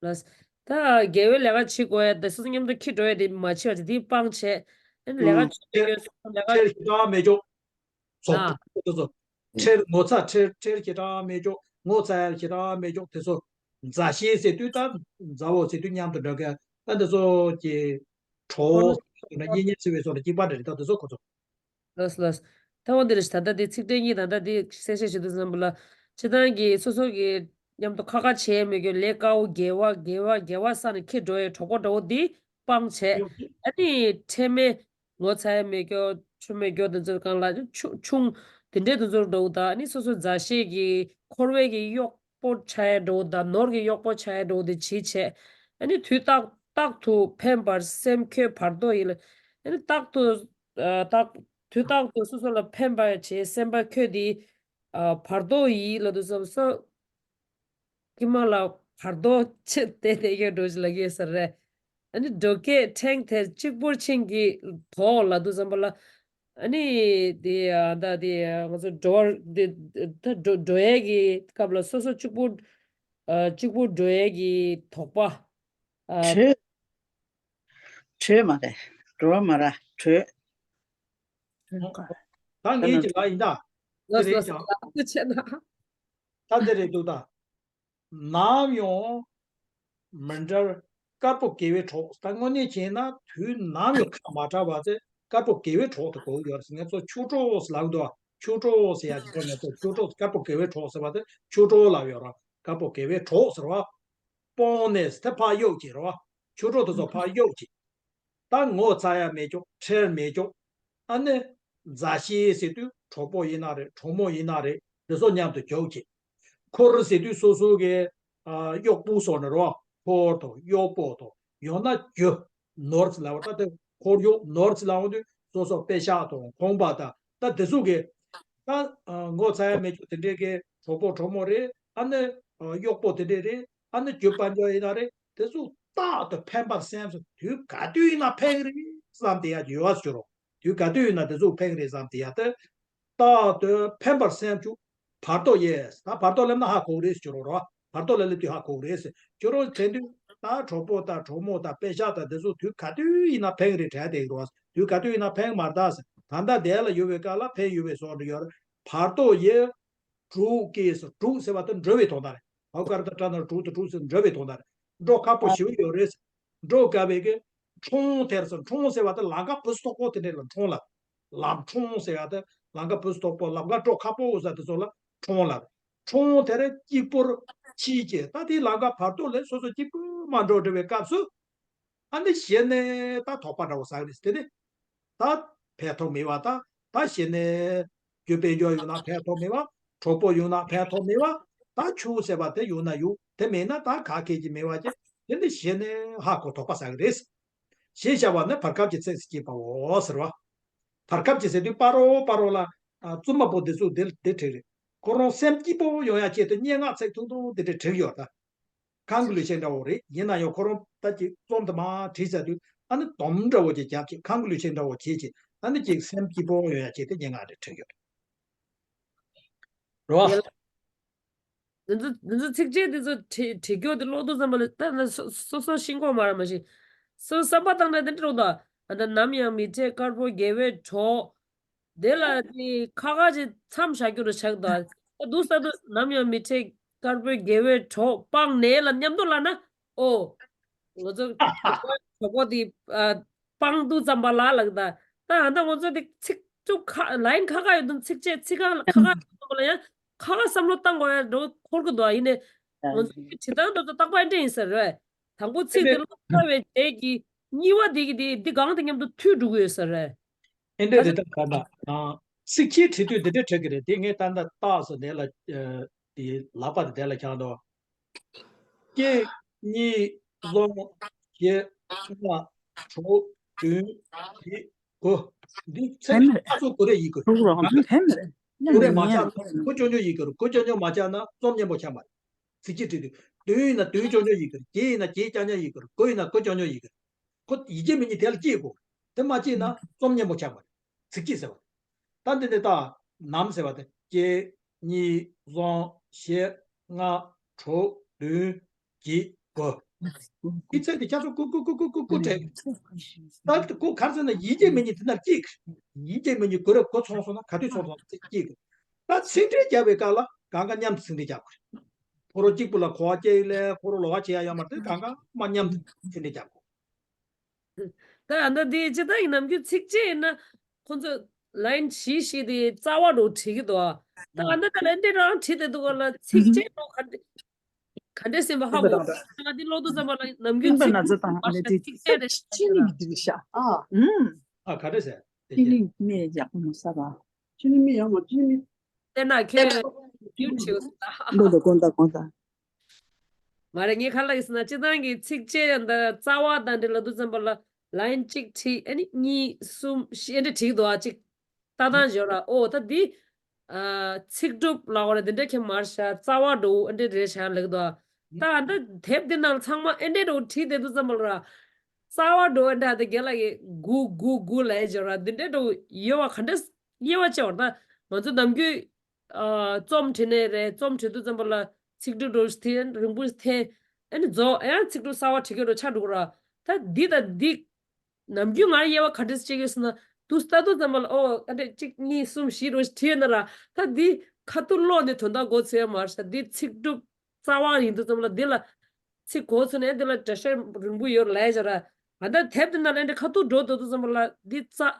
ལགས། ད་དགེ་བའི་ལས་ཀ་བྱེད་དགོས་ཡ་དེ་སོ་སོ་མཉམ་དུ་འཁྱེར་འགྲོ་ཡ་དེ་མ་བྱེད་པ་དེ་དེ་སྤང་བྱས། ཨ་ནི་ལས་ཀ་བྱེད་དགོས་སོ་སོ་ལས་ཀ་ཁྲེལ་ཞེ་དྲག་མེད་ཅོག་སོགས་ཨ་དེ་ཚོ། ཁྲེལ་ངོ་ཚ་ཁྲེལ་ཁྲེལ་ཞེ་དྲག་མེད་ཅོག་ངོ་ཚ་ཡ་ཞེ་དྲག་མེད་ཅོག་དེ་ཚོ། མཛའ་བཤེས་ཟེར་དུས་ད་མཛའ་བོ་ཟེར་དུས་མཉམ་དུ་འགྲོ་མཁན་ད་དེ་ཚོ་གི་གྲོགས་ཟེར་ན་གཉེན་ཉེ་ཚེ་བའི་སོགས་ལ་གཅིག་པ་འདྲ་རེད། ད་དེ་ཚོ་ཁོ་ཚོ། ལགས་ལགས། ད་འོ་འདི་རེད། ད་ལྟ་འདི་ཚིག་ཕྲད་གཉིས་ད་ལྟ་འདི་གསལ་བཤད་བྱེད་དུས་ཙམ་པ་ལ་སྤྱི་བཏང་གི་སོ་སོ་གི་ མཉམ་དུ་ཁ་ཁ་བྱས་མེད་རྒྱུ་ལས་དཀར་པོ་རྒྱལ་བ་རྒྱལ་བ་རྒྱལ་བ་ས་ནས་ཁྱེར་འགྲོ་ཡའི་གྲོགས་པོ་འདྲ་བོ་འདི་སྤང་བྱས། ཨ་ནི་ཁྲེལ་མེད་ངོ་ཚ་ཡ་མེད་རྒྱུ་ཆུ་མེད་རྒྱུ་དེ་ཚོ་གང་ལ་ཆུ་ཆུང་དེ་འདྲའི་དེ་ཚོ་འདྲ་བོ་དང་ཨ་ནི་སོ་སོའི་མཛའ་བཤེས་ཀྱི་འཁོར་བའི་གི་གཡོག་པོ་ཆགས་ཡ་འདྲ་བོ་དང་ནོར་གྱི་གཡོག་པོ་ཆགས་ཡ་འདྲ་བོ་དེ་བྱེད་བྱས། ཨ་ནི་དུས་རྟག་རྟག་ཏུ་ཕན་པར་སེམས་ཁྱོད་བར་དོ་ཡིན་ལ། ཨ་ནི་རྟག་ཏུ་ཨ་རྟག་དུས་རྟག་ཏུ་སོ་སོ་ལ་ཕན་པ་བྱེད་སེམས་པ་ཁྱོད་དེ་ཨ་བར་དོ་ཡིན་ལ་དུས་སོ་སོ་ཀྱི་མ་ལ་བར་དོ་ཆེ་དེ་དེ་གའི་འགྲོ་ཞིག་ལ་གེ་སར་རེད། ཨ་ནི་འགྲོ་སྐད་ཕྲེང་དེར་གཅིག་པུར་ཕྱིན་གྱི་དོགས་ལ་དུས་ཙམ་པ་ལ། ཨ་ནི་དེ་ཨ་ད་དེ་ང་ཚོ་འགྲོ་བར་དེ་ད་འགྲོ་འགྲོ་ཡས་ཀྱི་སྐབས་ལ་སོ་སོ་གཅིག་པུ་ཨ་གཅིག་པུ་འགྲོ་ཡས་ཀྱི་དོགས་པ། ཨ་བྲོས། བྲོས་མ་རེད། འགྲོ་བ་མ་ར་བྲོས། ད་ངས་ཀྱི་ལ་ཡིན་ད། དེ་ལགས་རེད་སོ་ཀྱང་། ལགས་སོ་ཆེ་ན། ད་དེ་རེད་འདུག་ད། ནམ་ཡང་མི་འབྲལ་དཀར་པོ་དགེ་བའི་གྲོགས། ད་དངོས་གནས་བྱས་ན་དུས་ནམ་ཡང་ཁ་མ་བྲལ་བ་ཚེ་དཀར་པོ་དགེ་བའི་གྲོགས་དེ་དགོས་ཡོད་རེད། ང་ཚོ་ཆོས་གྲོགས་ལབ་འདུག་ཆོས་གྲོགས་ཟེར་ཡ་ཅིག་ཁོ་ང་ཚོ་ཆོས་གྲོགས་དཀར་པོ་དགེ་བའི་གྲོགས་ཟེར་བ་དེ་ཆོས་གྲོགས་ལབ་ཡོད་ར། དཀར་པོ་དགེ་བའི་གྲོགས་ཟེར་བ། སྤོང་ནས་དེ་ཕར་གཡུག་ཅིག་རེད་བ། ཆོས་གྲོགས་དེ་ཚོ་ཕར་གཡུག་ཅིག་ད་ངོ་ཚ་ཡ་མེད་ཀྱོག་ཁྲེལ་མེད་ཀྱོག་ཨ་ནི་མཛའ་བཤེས་ཟེར་དུས་གྲོགས་པོ་ཡིན་ན་རེད། གྲོགས་མོ་ཡིན་ན་རེད། འདི་ཚོ་མཉམ་དུ་རྒྱུག་ཅིག་འཁོར་ཟེར་དུས་སོ་སོ་གི་ཨ་གཡོག་པོ་སོགས་ནི་རོ། འཁོར་དང་གཡོག་པོ་དང་ཡང་ན་རྒྱུ་ནོར་ཟེར་ལབ་པ། ད་དེ་འཁོར་གཡོག་ནོར་ཟེར་ལབ་འོང་དུས་སོ་སོ་པེ་ཤག་དང་ཁང་པ་དང་ད་དེ་ཚོ་གི་ད་ཨ་ངོ་ཚ་ཡ་མེད་ཀྱོག་དེ་འདྲའི་གི་གྲོགས་པོ་གྲོགས་མོ་རེད། ཨ་ནི་ཨ་གཡོག་པོ་དེ་འདྲས་རེད། ཨ་ནི་རྒྱུ་དཔལ་འབྱོར་ཡིན་ན་རེད། དེ་ཚོ་རྟག་ཏུ་ཕན་པར་སེམས་སུ་དུས་ག་དུས་ཡིན་ན་ཕན་གི་རེད་བསམ་དེ་ཡ་ཡོད་བ་ཟེར་རོ། དུས་ག་དུས་ཡིན་ན་དེ་ཚོ་ཕན་གི་རེད་བསམ་དེ་ཡ་དེ། རྟག་ཏུ་ཕན་པར་སེམས་བཅུག་བར་དོ་ཡེས། ད་བར་དོ་ལབ་ན་ཧ་གོ་གི་རེད་ཟེར་རོ། བར་དོ་ལ་སླེབས་དུས་ཧ་གོ་གི་རེད་ཟེར་ཟེར་རོ། དྲན་དུས་ད་གྲོགས་པོ་དང་གྲོགས་མོ་དང་པེ་ཤག་དང་དེ་ཚོ་དུས་ག་དུས་ཡིན་ན་ཕན་གི་རེད་དྲན་བསྡད་ཀྱི་རེད་བ། དུས་ག་དུས་ཡིན་ན་ཕན་གི་མ་རེད་ད་ཟེར། ད་ལྟ་དེ་ལ་ཡོད་པའི་སྐབས་ལ་ཕན་ཡོད་པའི་བཟོ་འདྲ་ཡོད་རེད། བར་དོ་ཡེས། དྲུག་གིས་དྲུག་ཟེར་བ་དེ་འགྲོ་བའི་དོན་དག་རེད། ཧའོ་ཀ་ར་བཏགས་སྒྲ་ན་རོ་དྲུག་དང་དྲུག་ཟེར་འགྲོ་བའི་དོན་དག་རེད། འགྲོ་ཁག་པོ་ཞེ་པོ་ཡོད་རེད། འགྲོ་དཀའ་བའི་གི་འཁྲུངས་དེར་ཟེར། འཁྲུངས་ཟེར་བ་དེ་ལམ་ཁ་བུ་སུ་དོག་པོ་དེ་འདྲས་ལ་འཁྲུངས་ལ། ལམ་འཁྲུངས་ཟེར་བ་དེ་ལམ་ཁ་བུ་སུ་དོག་པོ་ལམ་ཁ་འགྲོ་ཁག་པོ་ཟེར་དེ་ཚོ་ལ་འཁྲུངས་ལ། འཁྲུངས་དེར་གཅིག་པུར་ཕྱིན་གྱི་ད་དེའི་ལམ་ཁ་བར་དོ་ལས་སོ་སོ་གཅིག་པུ་མ་འགྲོ་འགྲོ་བའི་སྐབས་སུ། ཨ་ནི་གཞི་ནས་ད་དོགས་པ་འདྲ་བོ་ཟ་གི་རེད་དེ་ནི། ད་ཕན་ཐོགས་མེད་པ་ད་ད་གཞི་ནས་རྒྱུ་དཔལ་འབྱོར་ཡོད་ན་ཕན་ཐོགས་མེད་པ། གྲོགས་པོ་ཡོད་ན་ཕན་ཐོགས་མེད་པ། ད་ཆུ་ཟེར་བ་དེ་ཡོད་ན་ཡོད་དེ་མེད་ན་ད་ག་གེ་ཅི་མེད་པ་ཅི་དེ་ནི་གཞི་ནས་ཧ་གོ་དོགས་པ་ཟ་གི་རེད། ཞེས་བྱ་བ་ནི་བར་སྐབས་ཀྱི་ཚིགས་སུ་བཅད་པའོ་ཟེར་བ། བར་སྐབས་ཀྱི་ཟེར་དུས་སྤ་རོ་སྤ་རོ་ལ་ཨ་བཙུན་མ་པོ་འདི་ཚོ་འདི་འདི་བྲིས་རེད། ཁོ་རང་སེམས་སྐྱིད་པོ་ཡོང་ཡ་ཆེད་དུ་སྙན་ངག་ཚིག་ཐུང་ཐུང་འདི་འདྲ་བྲིས་ཡོད་ད། གང་གི་ལུས་ཆེན་འདྲ་བོ་རེད། ཡིན་ན་ཡང་ཁོ་རང་ད་ཅིག་རྩོམ་དུ་མ་བྲིས་ཚར་དུས་ཨ་ནི་དོམ་འདྲ་བོ་ཅིག་རྒྱབ་ཅིག་གང་གི་ལུས་ཆེན་འདྲ་བོ་བྱེད་ཅིག་ཨ་ནི་ཅིག་སེམས་སྐྱིད་པོ་ཡོང་ཡ་ཆེད་དུ་སྙན་ངག་འདི་བྲིས་ཡོད་རེད་བ། འདི་ཚོ་འདི་ཚོ་ཚིགས་བཅད་འདི་ཚོ་བྲི་བྲི་རྒྱུ་དེ་ཀློག་དུས་ཙམ་པ་ལ་ད་ན་སོ་སོ་སོ་ཤེས་ཀྱི་ཡོད་མ་རེད། མ་གཞི་སོ་བསམ་པ་བཏང་ན་དེ་འདྲ་རེད་ད། ཨ་ད་ནམ་ཡང་མི་ཕྲད་དཀར་པོ་རྒྱལ་བའི་གྲོགས། དེ་ལ་དེ་ཁ་ཁ་ཅིག་མཚམས་བཞག་རྒྱུ་རུ་ཆགས་འདུག་ཨ་འདུག་ས་འདུག་ནམ་ཡང་མི་ཕྲད་དཀར་པོའི་རྒྱལ་བའི་གྲོགས་སྤངས་ནས་ལ་མཉམ་དུ་ལབ་ན། ཨོ། ང་ཚོ་གྲོགས་པོ་གྲོགས་པོ་དེ་ཨ་སྤངས་འདུག་ཙམ་པ་ལ་ལགས་ད། ད་ཨ་ད་ང་ཚོ་དེ་ཚིག་བཅུ་ཁ་ལའིན་ཁ་ཁ་ཡོད་དུས་ཚིགས་བཅད་ཚིག་རྐང་ལ་ཁ་ཁ་ཡོད་དུས་ཙམ་པ་ལ་ཡང་ཁ་ཁ་བསམ་བློ་བཏང་དགོས་ཡ་འགྲོ་འཁོར་གི་འདུག་ཡིན་ནའི་ང་ཚོ་དེ་བྲིས་སྟངས་འདྲ་ཚོ་རྟག་པར་འདྲ་ཡིན་ས་རེད། དང་པོ་ཚིག་དེ་ལ་ཁ་བའི་རྗེས་ཀྱི་གཉིས་པ་དེ་གི་དེ་འདི་གང་དེ་མཉམ་དུ་མཐུད་འགྲོ་གི་ཡོད་ས་རེད། ཨེ་འདྲ་རེད་ད་ག་ན། ཚིགས་བཅད་བྲིས་དུས་འདི་འདྲ་བྲིས་ཀྱི་རེད། དེ་ངས་ད་ལྟ་རྟགས་སུ་འདི་ལ་དེ་ལག་པ་དེ་དེ་ལ་འཁྱེར་འདུག་སྐྱེ་གཉིས་བཟང་ཞེ་ལྔ་དྲུག་བདུན་བརྒྱད་དགུ། འདི་ཚེ་ཕན་མེད། ཁ་སོ་གོ་རེ་ཡིག་གི་ཕན་མེད། གོ་རེ་མ་ཆགས་ན་གོ་ཆོག་ཆོག་ཡིག་གི་གོ་ཆོག་ཆོག་མ་ཆགས་ན་རྩོམ་སྙན་པོ་ཆགས་མ་རེད། ཚིགས་བཅད་བྲིས་དུས་བདུན་ཡིན་ན་བདུན་ཆོག་ཆོག་ཡིག་གི་བརྒྱད་ཡིན་ན་བརྒྱད་ཆོག་ཆོག་ཡིག་གི་དགུ་ཡིན་ན་དགུ་ཆོག་ཆོག་ཡིག་གི་ཁོ་ཡི་གེ་མི་གཉིས་དེ་ལ་སྐྱེས་དགོས། དེ་མ་སྐྱེས་ན་རྩོམ་སྙན་པོ་ཆགས་མ་རེད། ཚིགས་བཅད་ཟེར་བ། ད་འདི་ནི་ད་ནམ་ཟེར་བ་དེ་གཅིག་གཉིས་བཟང་ཞེ་ལྔ་དྲུག་བདུན་བརྒྱད་དགུ། ཨི་ཚད་དེ་ཁྱབ་སོ་ཀུ་ཀུ་ཀུ་ཀུ་ཀུ་ཀུ་དྲན། ད་ཀུ་གར་ཟེར་ན་ཡི་གེ་མི་གཉིས་དེ་ན་སྐྱེས་ཡི་གེ་མི་གཉིས་གོ་རེ་གོ་ཚོང་སོང་ན་ག་དུས་ཚོང་སོང་ན་སྐྱེས་གི། ད་ཚིག་འགྲེལ་རྒྱབ་པའི་སྐབས་ལ་གང་ག་མཉམ་དུ་ཚིག་འགྲེལ་རྒྱབ་དགོས་རེད། ཁོ་རོ་གཅིག་པུ་ལ་གོ་བ་སྐྱེ་ཡི་ལས་ཁོ་རོ་ལོ་བ་བྱེད་ཡ་ཡོད་མ་རེད། གང་ག་མ་མཉམ་དུ་ཚིག་འགྲེལ་རྒྱབ་དགོས། ད་ཨ་ནི་འདི་ཇི་ལྟར་ཡིན་ནམ་རྒྱུ་ཚིགས་བཅད་ཡིན་ན་ཁོ་ཚོ་ལའིན་བཞི་བཞི་དེ་རྩ་བ་འགྲོ་བྲིས་ཀྱི་འདུག་ད་ཨ་ནི་ད་ལན་འདི་རང་བྲིས་དེ་འདུག་ག་ལ་ཚིགས་བཅད་འགྲོ་ག་འདི་ ག་འདྲས་ཟིན་པ་ཧ་གོ། ང་འདི་ཀློག་དུས་ཙམ་པ་ལ་ནམ་རྒྱུན་སྤྲིན་པ་ཚིག་ན་ཚོད་དང་ཨ་ལེ་དེ་ཚིག་ཚིག་ཚིག་ཚིག་ནི་མི་འདི་རེད་ཤག་ཨ། ཨུམ། ཨ་ག་འདྲས་ཟེར་དེ་སྤྲིན་ནི་མི་ཡག་པོ་མ་ཟ་བ། སྤྲིན་ནི་མི་ཡག་མ་སྤྲིན་ནི། དེ་ན་ཁྱོད་ཡུ་ཊུབ་ལ། དགོངས་དག་དགོངས་དག་དགོངས་དག་མ་རེད། ངས་ག་ལ་ཡིན་ཟེར་ན་སྤྱིར་བཏང་གི་ཚིགས་བཅད་ཡང་འདི་རྩ་བ་དང་འབྲེལ་ལབ་དུས་ཙམ་པ་ལ་ལའིན་གཅིག་བྲིས། ཨ་ནི་གཉིས་གསུམ་བཞི་ཨེ་འདྲ་བྲིས་འདུག་ཨ་གཅིག་ལྟ་སྟངས་སྦྱོར་ར། ཨོ་ད་འདི་ཨ་ཚིག་གྲུབ་ལབ་པ་རེད། འདི་འདྲ་ཁྱད་མ་རེད་ཤག་རྩ་བ་འགྲོ་ཨེ་འདྲ་རེད་ཤག་ལབ་འདུག་ད་ཨ་འདི་དེབ་འདི་ནང་ཚང་མ་ཨེ་འདྲ་འགྲོ་བྲིས་བསྡད་དུས་ཙམ་པ་ལ་ར་རྩ་བ་འགྲོ་ཨེ་འདྲ་ད་རྒན་ལགས་ཀྱིས་དགུ་དགུ་དགུ་ལབ་སྦྱོར་ར། འདི་འདྲ་འགྲོ་དབྱེ་བ་ག་འདྲ་དབྱེ་བ་ཕྱེ་བ་ད་ང་ཚོ་ནམ་རྒྱུན། ཨ་རྩོམ་བྲིས་ནའི་རེད། རྩོམ་བྲིས་དུས་ཙམ་པ་ལ་ཚིག་གྲུབ་འགྲོ་འཐེན་རིང་པོ་འཐེན། ཨ་ནི་རྫོགས་ཡང་ཚིག་གྲུབ་གསར་བ་བྲིས་ཀྱི་འགྲོ་ཆགས་འགྲོ་གི་ར། ད་འདི་དང་འདི་ནམ་རྒྱུན་ང་དབྱེ་བ་ག་འདྲས་བྱེད་ཀྱི་ཟེར་ན་དུ་ལྟ་དུས་ཙམ་པ་ལ་ཨོ་ཨ་འདྲས་གཅིག་གཉིས་གསུམ་བཞི་རུ་བྲིས་ན་ར། ད་འདི་ཁ་ཐུག་ཀློག་ནས་དོན་དག་མགོ་ཚོས་ཡ་མ་རེད་ཤག་འདི་ཚིག་གྲུབ་རྩ་བ་ཡིན་དུས་ཙམ་པ་ལ་འདི་ལ། ཚིག་གོ་ཚོད་ནས་འདི་ལ་འགྲེལ་བཤད་རིང་པོ་ཡོད་ལབ་བྱས་ར། ད་ལྟ་དེབ་འདི་ནང་ལ་འདི་ཁ་ཐུག་འགྲོ་འདུག་དུས་ཙམ་པ་ལ་འདི་རྩ།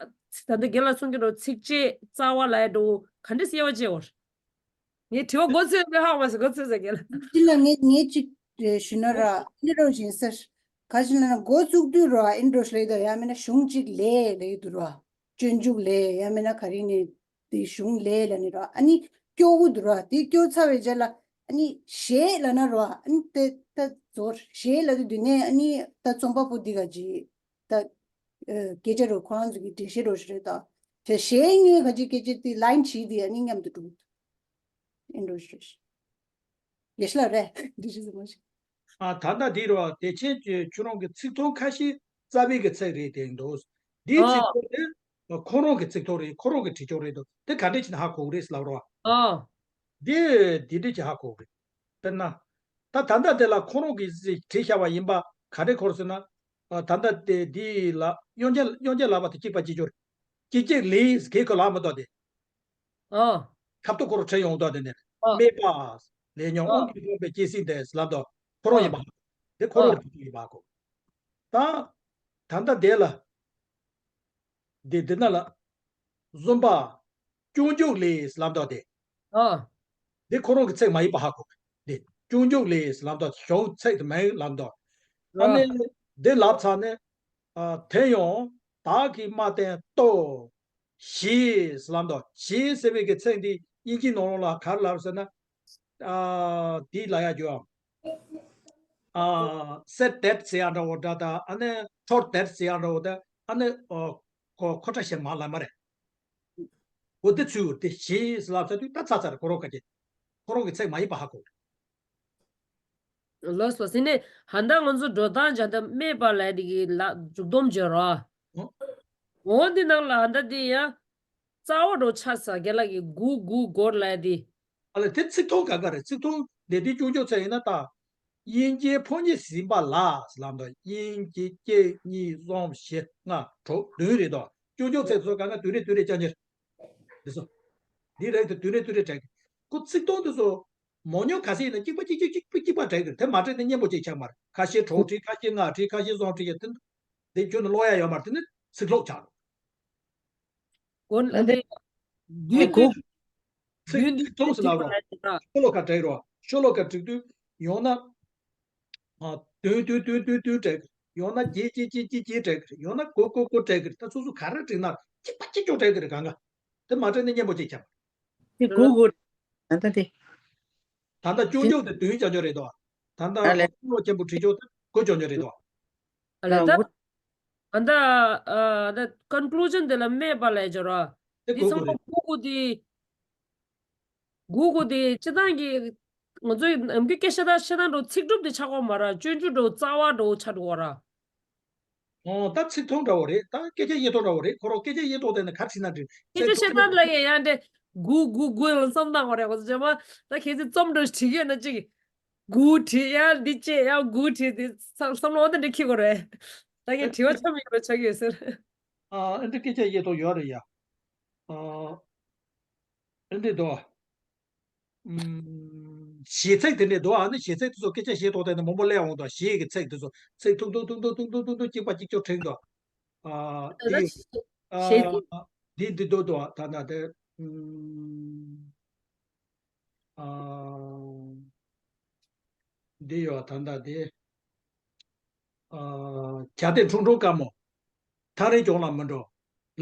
ད་ལྟ་རྒན་ལགས་གསུང་གི་འགྲོ་ཚིགས་བཅད་རྩ་བ་ལབ་འགྲོ་ག་འདྲས་དབྱེ་བ་ཕྱེ་བར། ངས་དྲི་བ་མགོ་ཚོས་པའི་ཧ་མ་སོང་མགོ་ཚོས་ཟེར་རྒན་ལགས། འདི་ལ་ངས་ངས་ཅིག་ཞུ་ན་ར་འདི་རོ་བཞིན་སར། ག་ཞིག་ལ་ན་འགོ་བཙུགས་དུས་རོ་ཨིན་འགྲོ་ཤི་ལེ་དོ་ཡང་མིན་ན་གཞུང་གཅིག་ལས་ལས་འདུག་རོ། སྤྱོད་འཇུག་ལས་ཡང་མིན་ན་ག་རེ་ནས། དེ་གཞུང་ལས་ལ་ནི་རོ་ཨ་ནི་སྐྱོ་བོ་འདུག་རོ། དེ་སྐྱོ་ཚ་བའི་རྗེས་ལ་ཨ་ནི་ཞེས་ལ་ན་རོ་ཨ་ནི་དེ་ད་ཛོར་ཞེས་ལ་དེ་དུས་ནས་ཨ་ནི་ད་རྩོམ་པ་པོ་འདི་ག་ཅི་ད་སྐད་ཆ་རོ་ཁོ་རང་ཚོ་གི་འགྲེལ་བཤད་རོ་ཞིག་རེད་ད། དེ་ཞེས་ངས་ག་ཅི་སྐད་ཆ་དེ་ལའིན་བྲིས་དེ་ཨ་ནི་མཉམ་དུ་འགྲོ་གི་འདུག་ཨིན་འགྲོ་ཞིག་རེད། ལེ་ཤ་ལ་རེད་འདི་ཞིག་ཟེར་མ་ཞིག་ཨ་ད་ལྟ་འདི་རོ་བདེ་ཆེན་གྱི་ཁྱོད་རང་གི་ཚིག་ཐོ་ཁ་ཤས་རྩ་བའི་གི་ཚིག་རེད་དེ་འདུག་འདིའི་ཨ་ཚིག་ཐོ་དེ་ཁོ་རང་གི་ཚིག་ཐོ་རེད། ཁོ་རང་གི་བྲིས་ཆོག་རེད་འདུག་དེ་ག་འདྲས་བྱས་ན་ཧ་གོ་གི་རེད་ལབ་རོ། ཨ་འདི་འདི་འདྲས་ཀྱི་ཧ་གོ་གི་རེད། དཔེར་ན། ད་ད་ལྟ་དེ་ལ་ཁོ་རང་གིས་བྲིས་བཞག་པ་ཡིན་པ་ག་རེ་གོ་རེད་ཟེར་ན། ཨ་ད་ལྟ་དེ་འདི་ལ་དབྱངས་ཅན་དབྱངས་ཅན་ལགས་པ་དེ་གཅིག་པ་གཅིག་གྱུར། གཅིག་གཅིག་ལས་གེ་ཁོ་ལ་མ་གཏོགས་དེ། ཨ། ཁ་ཐུག་ཁོ་རང་བྲིས་ཡོང་དོ་དེ་ནས་ཨ། སྨྲས་པ། ལས་མྱོང་ཨ། དབང་གིས་ཐོབ་པའི་སྐྱེ་སྲིད་དེ་ལབ་དོ། ཁོ་རང་ཨ། ཡིན་པ། དེ་ཁོ་ཨ། རང་གི་ཡིན་པ་གོ། ད། ད་ལྟ་དེ་ལ། དེ་དེ་ན་ལ། བཟོད་པ། སྐྱོན་འཇུག་ལས་ལབ་དོ་དེ། ཨ། དེ་ཁོ་རང་གི་ཚིག་མ་ཡིན་པ་ཧ་གོ། དེ་སྐྱོན་འཇུག་ལས་ལབ་དོ་གཞུང་ཚིག་དེ་མིན་ལབ་དོ། ཨ་ཨ། ནི། དེ་ལབ་ཚར་ནས། ཨ་དེ་ཡང་བདག་གིས་མ་བསྟན་ལྟོས། ཞེས་ལབ་དོ། ཞེས་ཟེར་བའི་གི་ཚིག་འདི་དབྱིན་ཇིའི་ནང་ལ་ག་རེ་ལབ་ཟེར་ན། ཨ་དེ་ལབ་ཡ་རྒྱུ་ཨ། ཨ་said that ཟེར་ཡ་འདྲ་བོ་འདྲ་དང་ཨ་ནི་thought that ཟེར་ཡ་འདྲ་བོ་དང་ཨ་ནི་ཨོ་ཁོ་ཁོ་ཁྲ་ཞིག་མ་ལབ་མ་རེད། འོ་དེ་ཚུལ་དེ་ཞེས་ལབ་ཚར་དུས་ད་ཚར་ཚར་ཁོ་རང་ག་གི་ཁོ་རང་གི་ཚིག་མ་ཡིན་པ་ཧ་གོ། ལགས་སོ། ཟིན་ནས་ཧ་ད་ང་ཚོ་འགྲོ་སྟངས་བྱ་ད་སྨྲས་པ་ལས་དེ་གི་ལ་མཇུག་སྡོམ་བརྗོད་རོགས། འོ་འདི་ནང་ལ་ཧ་ད་དེ་ཡང་རྩ་བ་འགྲོ་ཆ་ས་རྒན་ལགས་ཀྱི་དགུ་དགུ་སྒོར་ལས་དེ། ཨ་ལས་དེ་ཚིག་ཐོ་ག་ག་རེད། ཚིག་ཐོ་འདི་དེ་སྐྱོན་བརྗོད་ཚིག་ཡིན་ན་ད། དབྱིན་ཇིའི་ཕོ་ཉ་ཟིན་པ་ལ་ལབ་འདུག་དབྱིན་ཇི་གཅིག་གཉིས་གསུམ་བཞི་ལྔ་དྲུག་བདུན་རེད་དོ། སྐྱོན་བརྗོད་ཚིག་ཚོ་ག་ག་དུས་རེ་དུས་རེ་བཅར་ཉེར། འདི་ཚོ། འདི་རེད་དེ་དུས་རེ་དུས་རེ་བྲིས་ཀྱི། ཁོ་ཚིག་ཐོ་འདི་ཚོ། མང་ཉུང་ག་ཚད་ཡིན་ན་གཅིག་པ་གཅིག་གཅིག་གཅིག་པ་གཅིག་པ་བྲིས་ཀྱི་རེད། དེ་མ་བྲིས་ན་སྙན་པོ་གཅིག་ཆགས་མ་རེད། ཁ་ཤས་དྲུག་བྲིས། ཁ་ཤས་ལྔ་བྲིས། ཁ་ཤས་གསུམ་བྲིས་ཀྱི་དེ། དེ་ཁྱོན་ནས་ཀློག་ཡ་ཡོད་མ་རེད། དེ་ནི་ཚིག་ལྷུག་ཆགས་འགྲོ། གོ་ལ་དེ། དེ་དུས་ཚིག་དུས་ཚིག་ཐུང་ཟེར་ལབ་རོགས། ཤོ་ལོ་ཀ་བྲིས་རོགས། ཤོ་ལོ་ཀ་བྲིས་དུས་ཡང་ན། ཨ། བདུན་བདུན་བདུན་བདུན་བདུན་བྲིས་ཀྱི་རེད། ཡང་ན་བརྒྱད་བརྒྱད་བརྒྱད་བརྒྱད་བྲིས་ཀྱི་རེད། ཡང་ན་དགུ་དགུ་དགུ་བྲིས་ཀྱི་རེད། ད་སོ་སོ་ག་རེ་བྲིས་ན་གཅིག་པ་གཅིག་རྐྱང་བྲིས་ཀྱི་རེད་གང་ག་དེ་མ་བྲིས་ན་སྙན་པོ་གཅིག་ཆགས་མ་རེད། དེ་དགུ་དགུ་རེད། ད་ལྟ་དེ། ད་ལྟ་སྐྱོན་བརྗོད་དེ་བདུན་རྐྱང་རྐྱང་རེད་དོ། ད་ལྟ་ཨ་ལས། ཀློག་ཆེན་པོ་བྲིས་ཆོག་དེ་དགུ་རྐྱང་རྐྱང་རེད་དོ། ཨ་ལས་ད། ཨ་ད་ཨ་ད་ཀོན་ཀུ་ལུ་ཤན་དེ་ལ་སྨྲས་པ་ལས་སྦྱོར་བ། དེ་འདི་དགུ་དགུ་ཚང་མ་རེད། དགུ་དགུ་དེ། དགུ་དགུ་དེ་སྤྱིར་བཏང་གི་ང་ཚོའི་ནམ་རྒྱུན་སྐད་ཆ་དང་བཤད་སྟངས་འགྲོ་ཚིག་གྲུབ་དེ་ཆགས་ཀྱི་མ་རེད། སྤྱོད་འཇུག་འགྲོ་རྩ་བ་འགྲོ་ཆགས་འགྲོ་བ་ར། ཨོ་ད་ཚིག་ཐོ་འདྲ་བོ་རེད། ད་སྐད་ཆ་དབྱེ་ཐོ་འདྲ་བོ་རེད། ཁོ་རང་སྐད་ཆ་དབྱེ་ཐོ་དེ་ནས་ག་བྲིས་ན་འགྲིག་སྐད་ཆ་བཤད་སྟངས་ལ་ཡང་ཡང་འདྲེ་དགུ་དགུ་དགུ་ལ་བསམ་སྟངས་བ་རེད། ཁོ་ཚོ་བྱས་མ་ད་གལ་སྲིད་རྩོམ་འགྲོ་བྲིས་ཡོད་ན་ཅིག་དགུ་བྲིས་ཡང་འདི་བཅད་ཡང་དགུ་བྲིས་དེ་བསམ་བསམ་བློ་འོ་དེ་འདྲ་འཁྱེར་དགོས་རེད། ད་ངས་དྲི་བ་ཆ་མེད་པ་ཆགས་ཡོད་ཟེར། ཨ་ཨེ་འདྲ་སྐད་ཆ་དབྱེ་ཐོ་ཡོད་རེད་ཡ། ཨ། ཨེ་འདྲ་འདུག་ཨམ། གཞས་ཚིག་དེ་འདྲ་འདུག་ཨ་ནི་གཞས་ཚིག་དེ་ཚོ་སྐད་ཆ་བཤད་ཐོག་དེ་ནས་མང་པོ་སླེབས་འོང་དང་། གཞས་ཀྱི་ཚིག་དེ་ཚོ་ཚིག་ཐུང་ཐུང་ཐུང་ཐུང་ཐུང་ཐུང་ཐུང་ཐུང་གཅིག་པ་གཅིག་ཆོག་བྲིས་འདུག་ཨ་དེ་ཨ་འདི་འདི་འདུག་འདུག་ད་ན་དེ་ཨམ། ཨ། འདི་ཡོད་ད་ལྟ་དེ། ཨ། གྱ་སྟོན་ཁྲུང་ཁྲུང་དཀར་མོ། ཐག་རིང་གྱོང་ལ་མི་འགྲོ།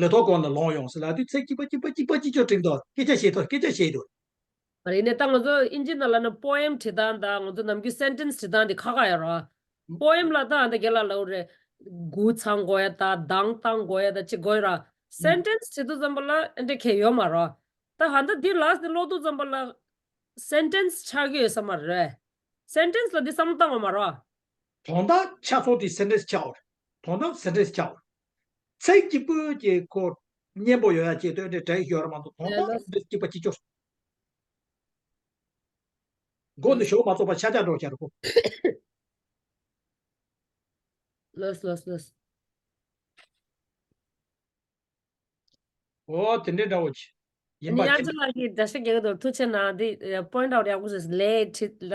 ལི་ཐོག་གོང་ལ་ལོང་ཡོང་ཟེར་ལབ་དུས་ཚིག་གཅིག་པ་གཅིག་པ་གཅིག་པ་གཅིག་ཅོ་དྲན་འདུག་སྐད་ཆ་བཤད་དོ། སྐད་ཆ་བཤད་འདུག་ཨ་རེ་ནས་ད་ང་ཚོ་ཨིན་ཇི་ནང་ལ་ནི་པོ་ཨེམ་བྲིས་སྟངས་དང་ང་ཚོ་ནམ་རྒྱུན་སེན་ཊེན་སི་བྲིས་སྟངས་དེ་ཁག་ཁག་ཡོད་རེད། པོ་ཨེམ་ལ་ད་ཨ་ད་རྒན་ལགས་ལབ་རེད། འགོ་ཚང་དགོས་ཡ་ད་གདངས་བཏང་དགོས་ཡ་ད་ཅི་དགོས་ར། སེན་ཊེན་སི་བྲིས་དུས་ཙམ་པ་ལ་ཨ་འདྲ་ཁེ་ཡོད་མ་རེད། ད་ཧ་ད་འདི་ལ་སི་ཀློག་དུས་ཙམ་པ་ལ་སེན་ཊེན་སི་ཆགས་ཀྱི་ཡོད་ས་མ་རེད། སེན་ཊེན་སི་ལ་འདི་བསམ་བློ་བཏང་བ་མ་རེད། དོན་དག་ཆ་ཚང་དེ་སེན་ཊེན་སི་ཆགས་འོ་རེད། དོན་དག་སེན་ཊེན་སི་ཆགས་འོ་རེད། ཚིག་གཅིག་པོ་གཅིག་ཁོ་སྙན་པོ་ཡོད་ཡ་གཅིག་སྟོན་དེ་དྲན་ཡོད་ར་མ་གཏོགས་དོན་དག་སེན་ཊེན་སི་གཅིག་པ་གཅིག་ཅོ། མགོ་ནས་ཞོགས་མ་ཚོགས་པ་ཆ་ཆ་འགྲོ་བྱ་ར་ཁོ། ལོས་ལོས་ལོས། ཨོ་དེ་འདྲའི་འདྲ་བོ་ཅིག་ཡིན་པ་ཡང་ཅིག་ཅི་ལ་གི་འདྲ་ཤ་རྒྱག་གི་འདུག་ཐུགས་ཆེ་གནང་། འདི་པོ་ཡིན་ཊི་ཨའུ་ཊི་ཡག་པོ་ཞིག་ལས་ཁྲིད།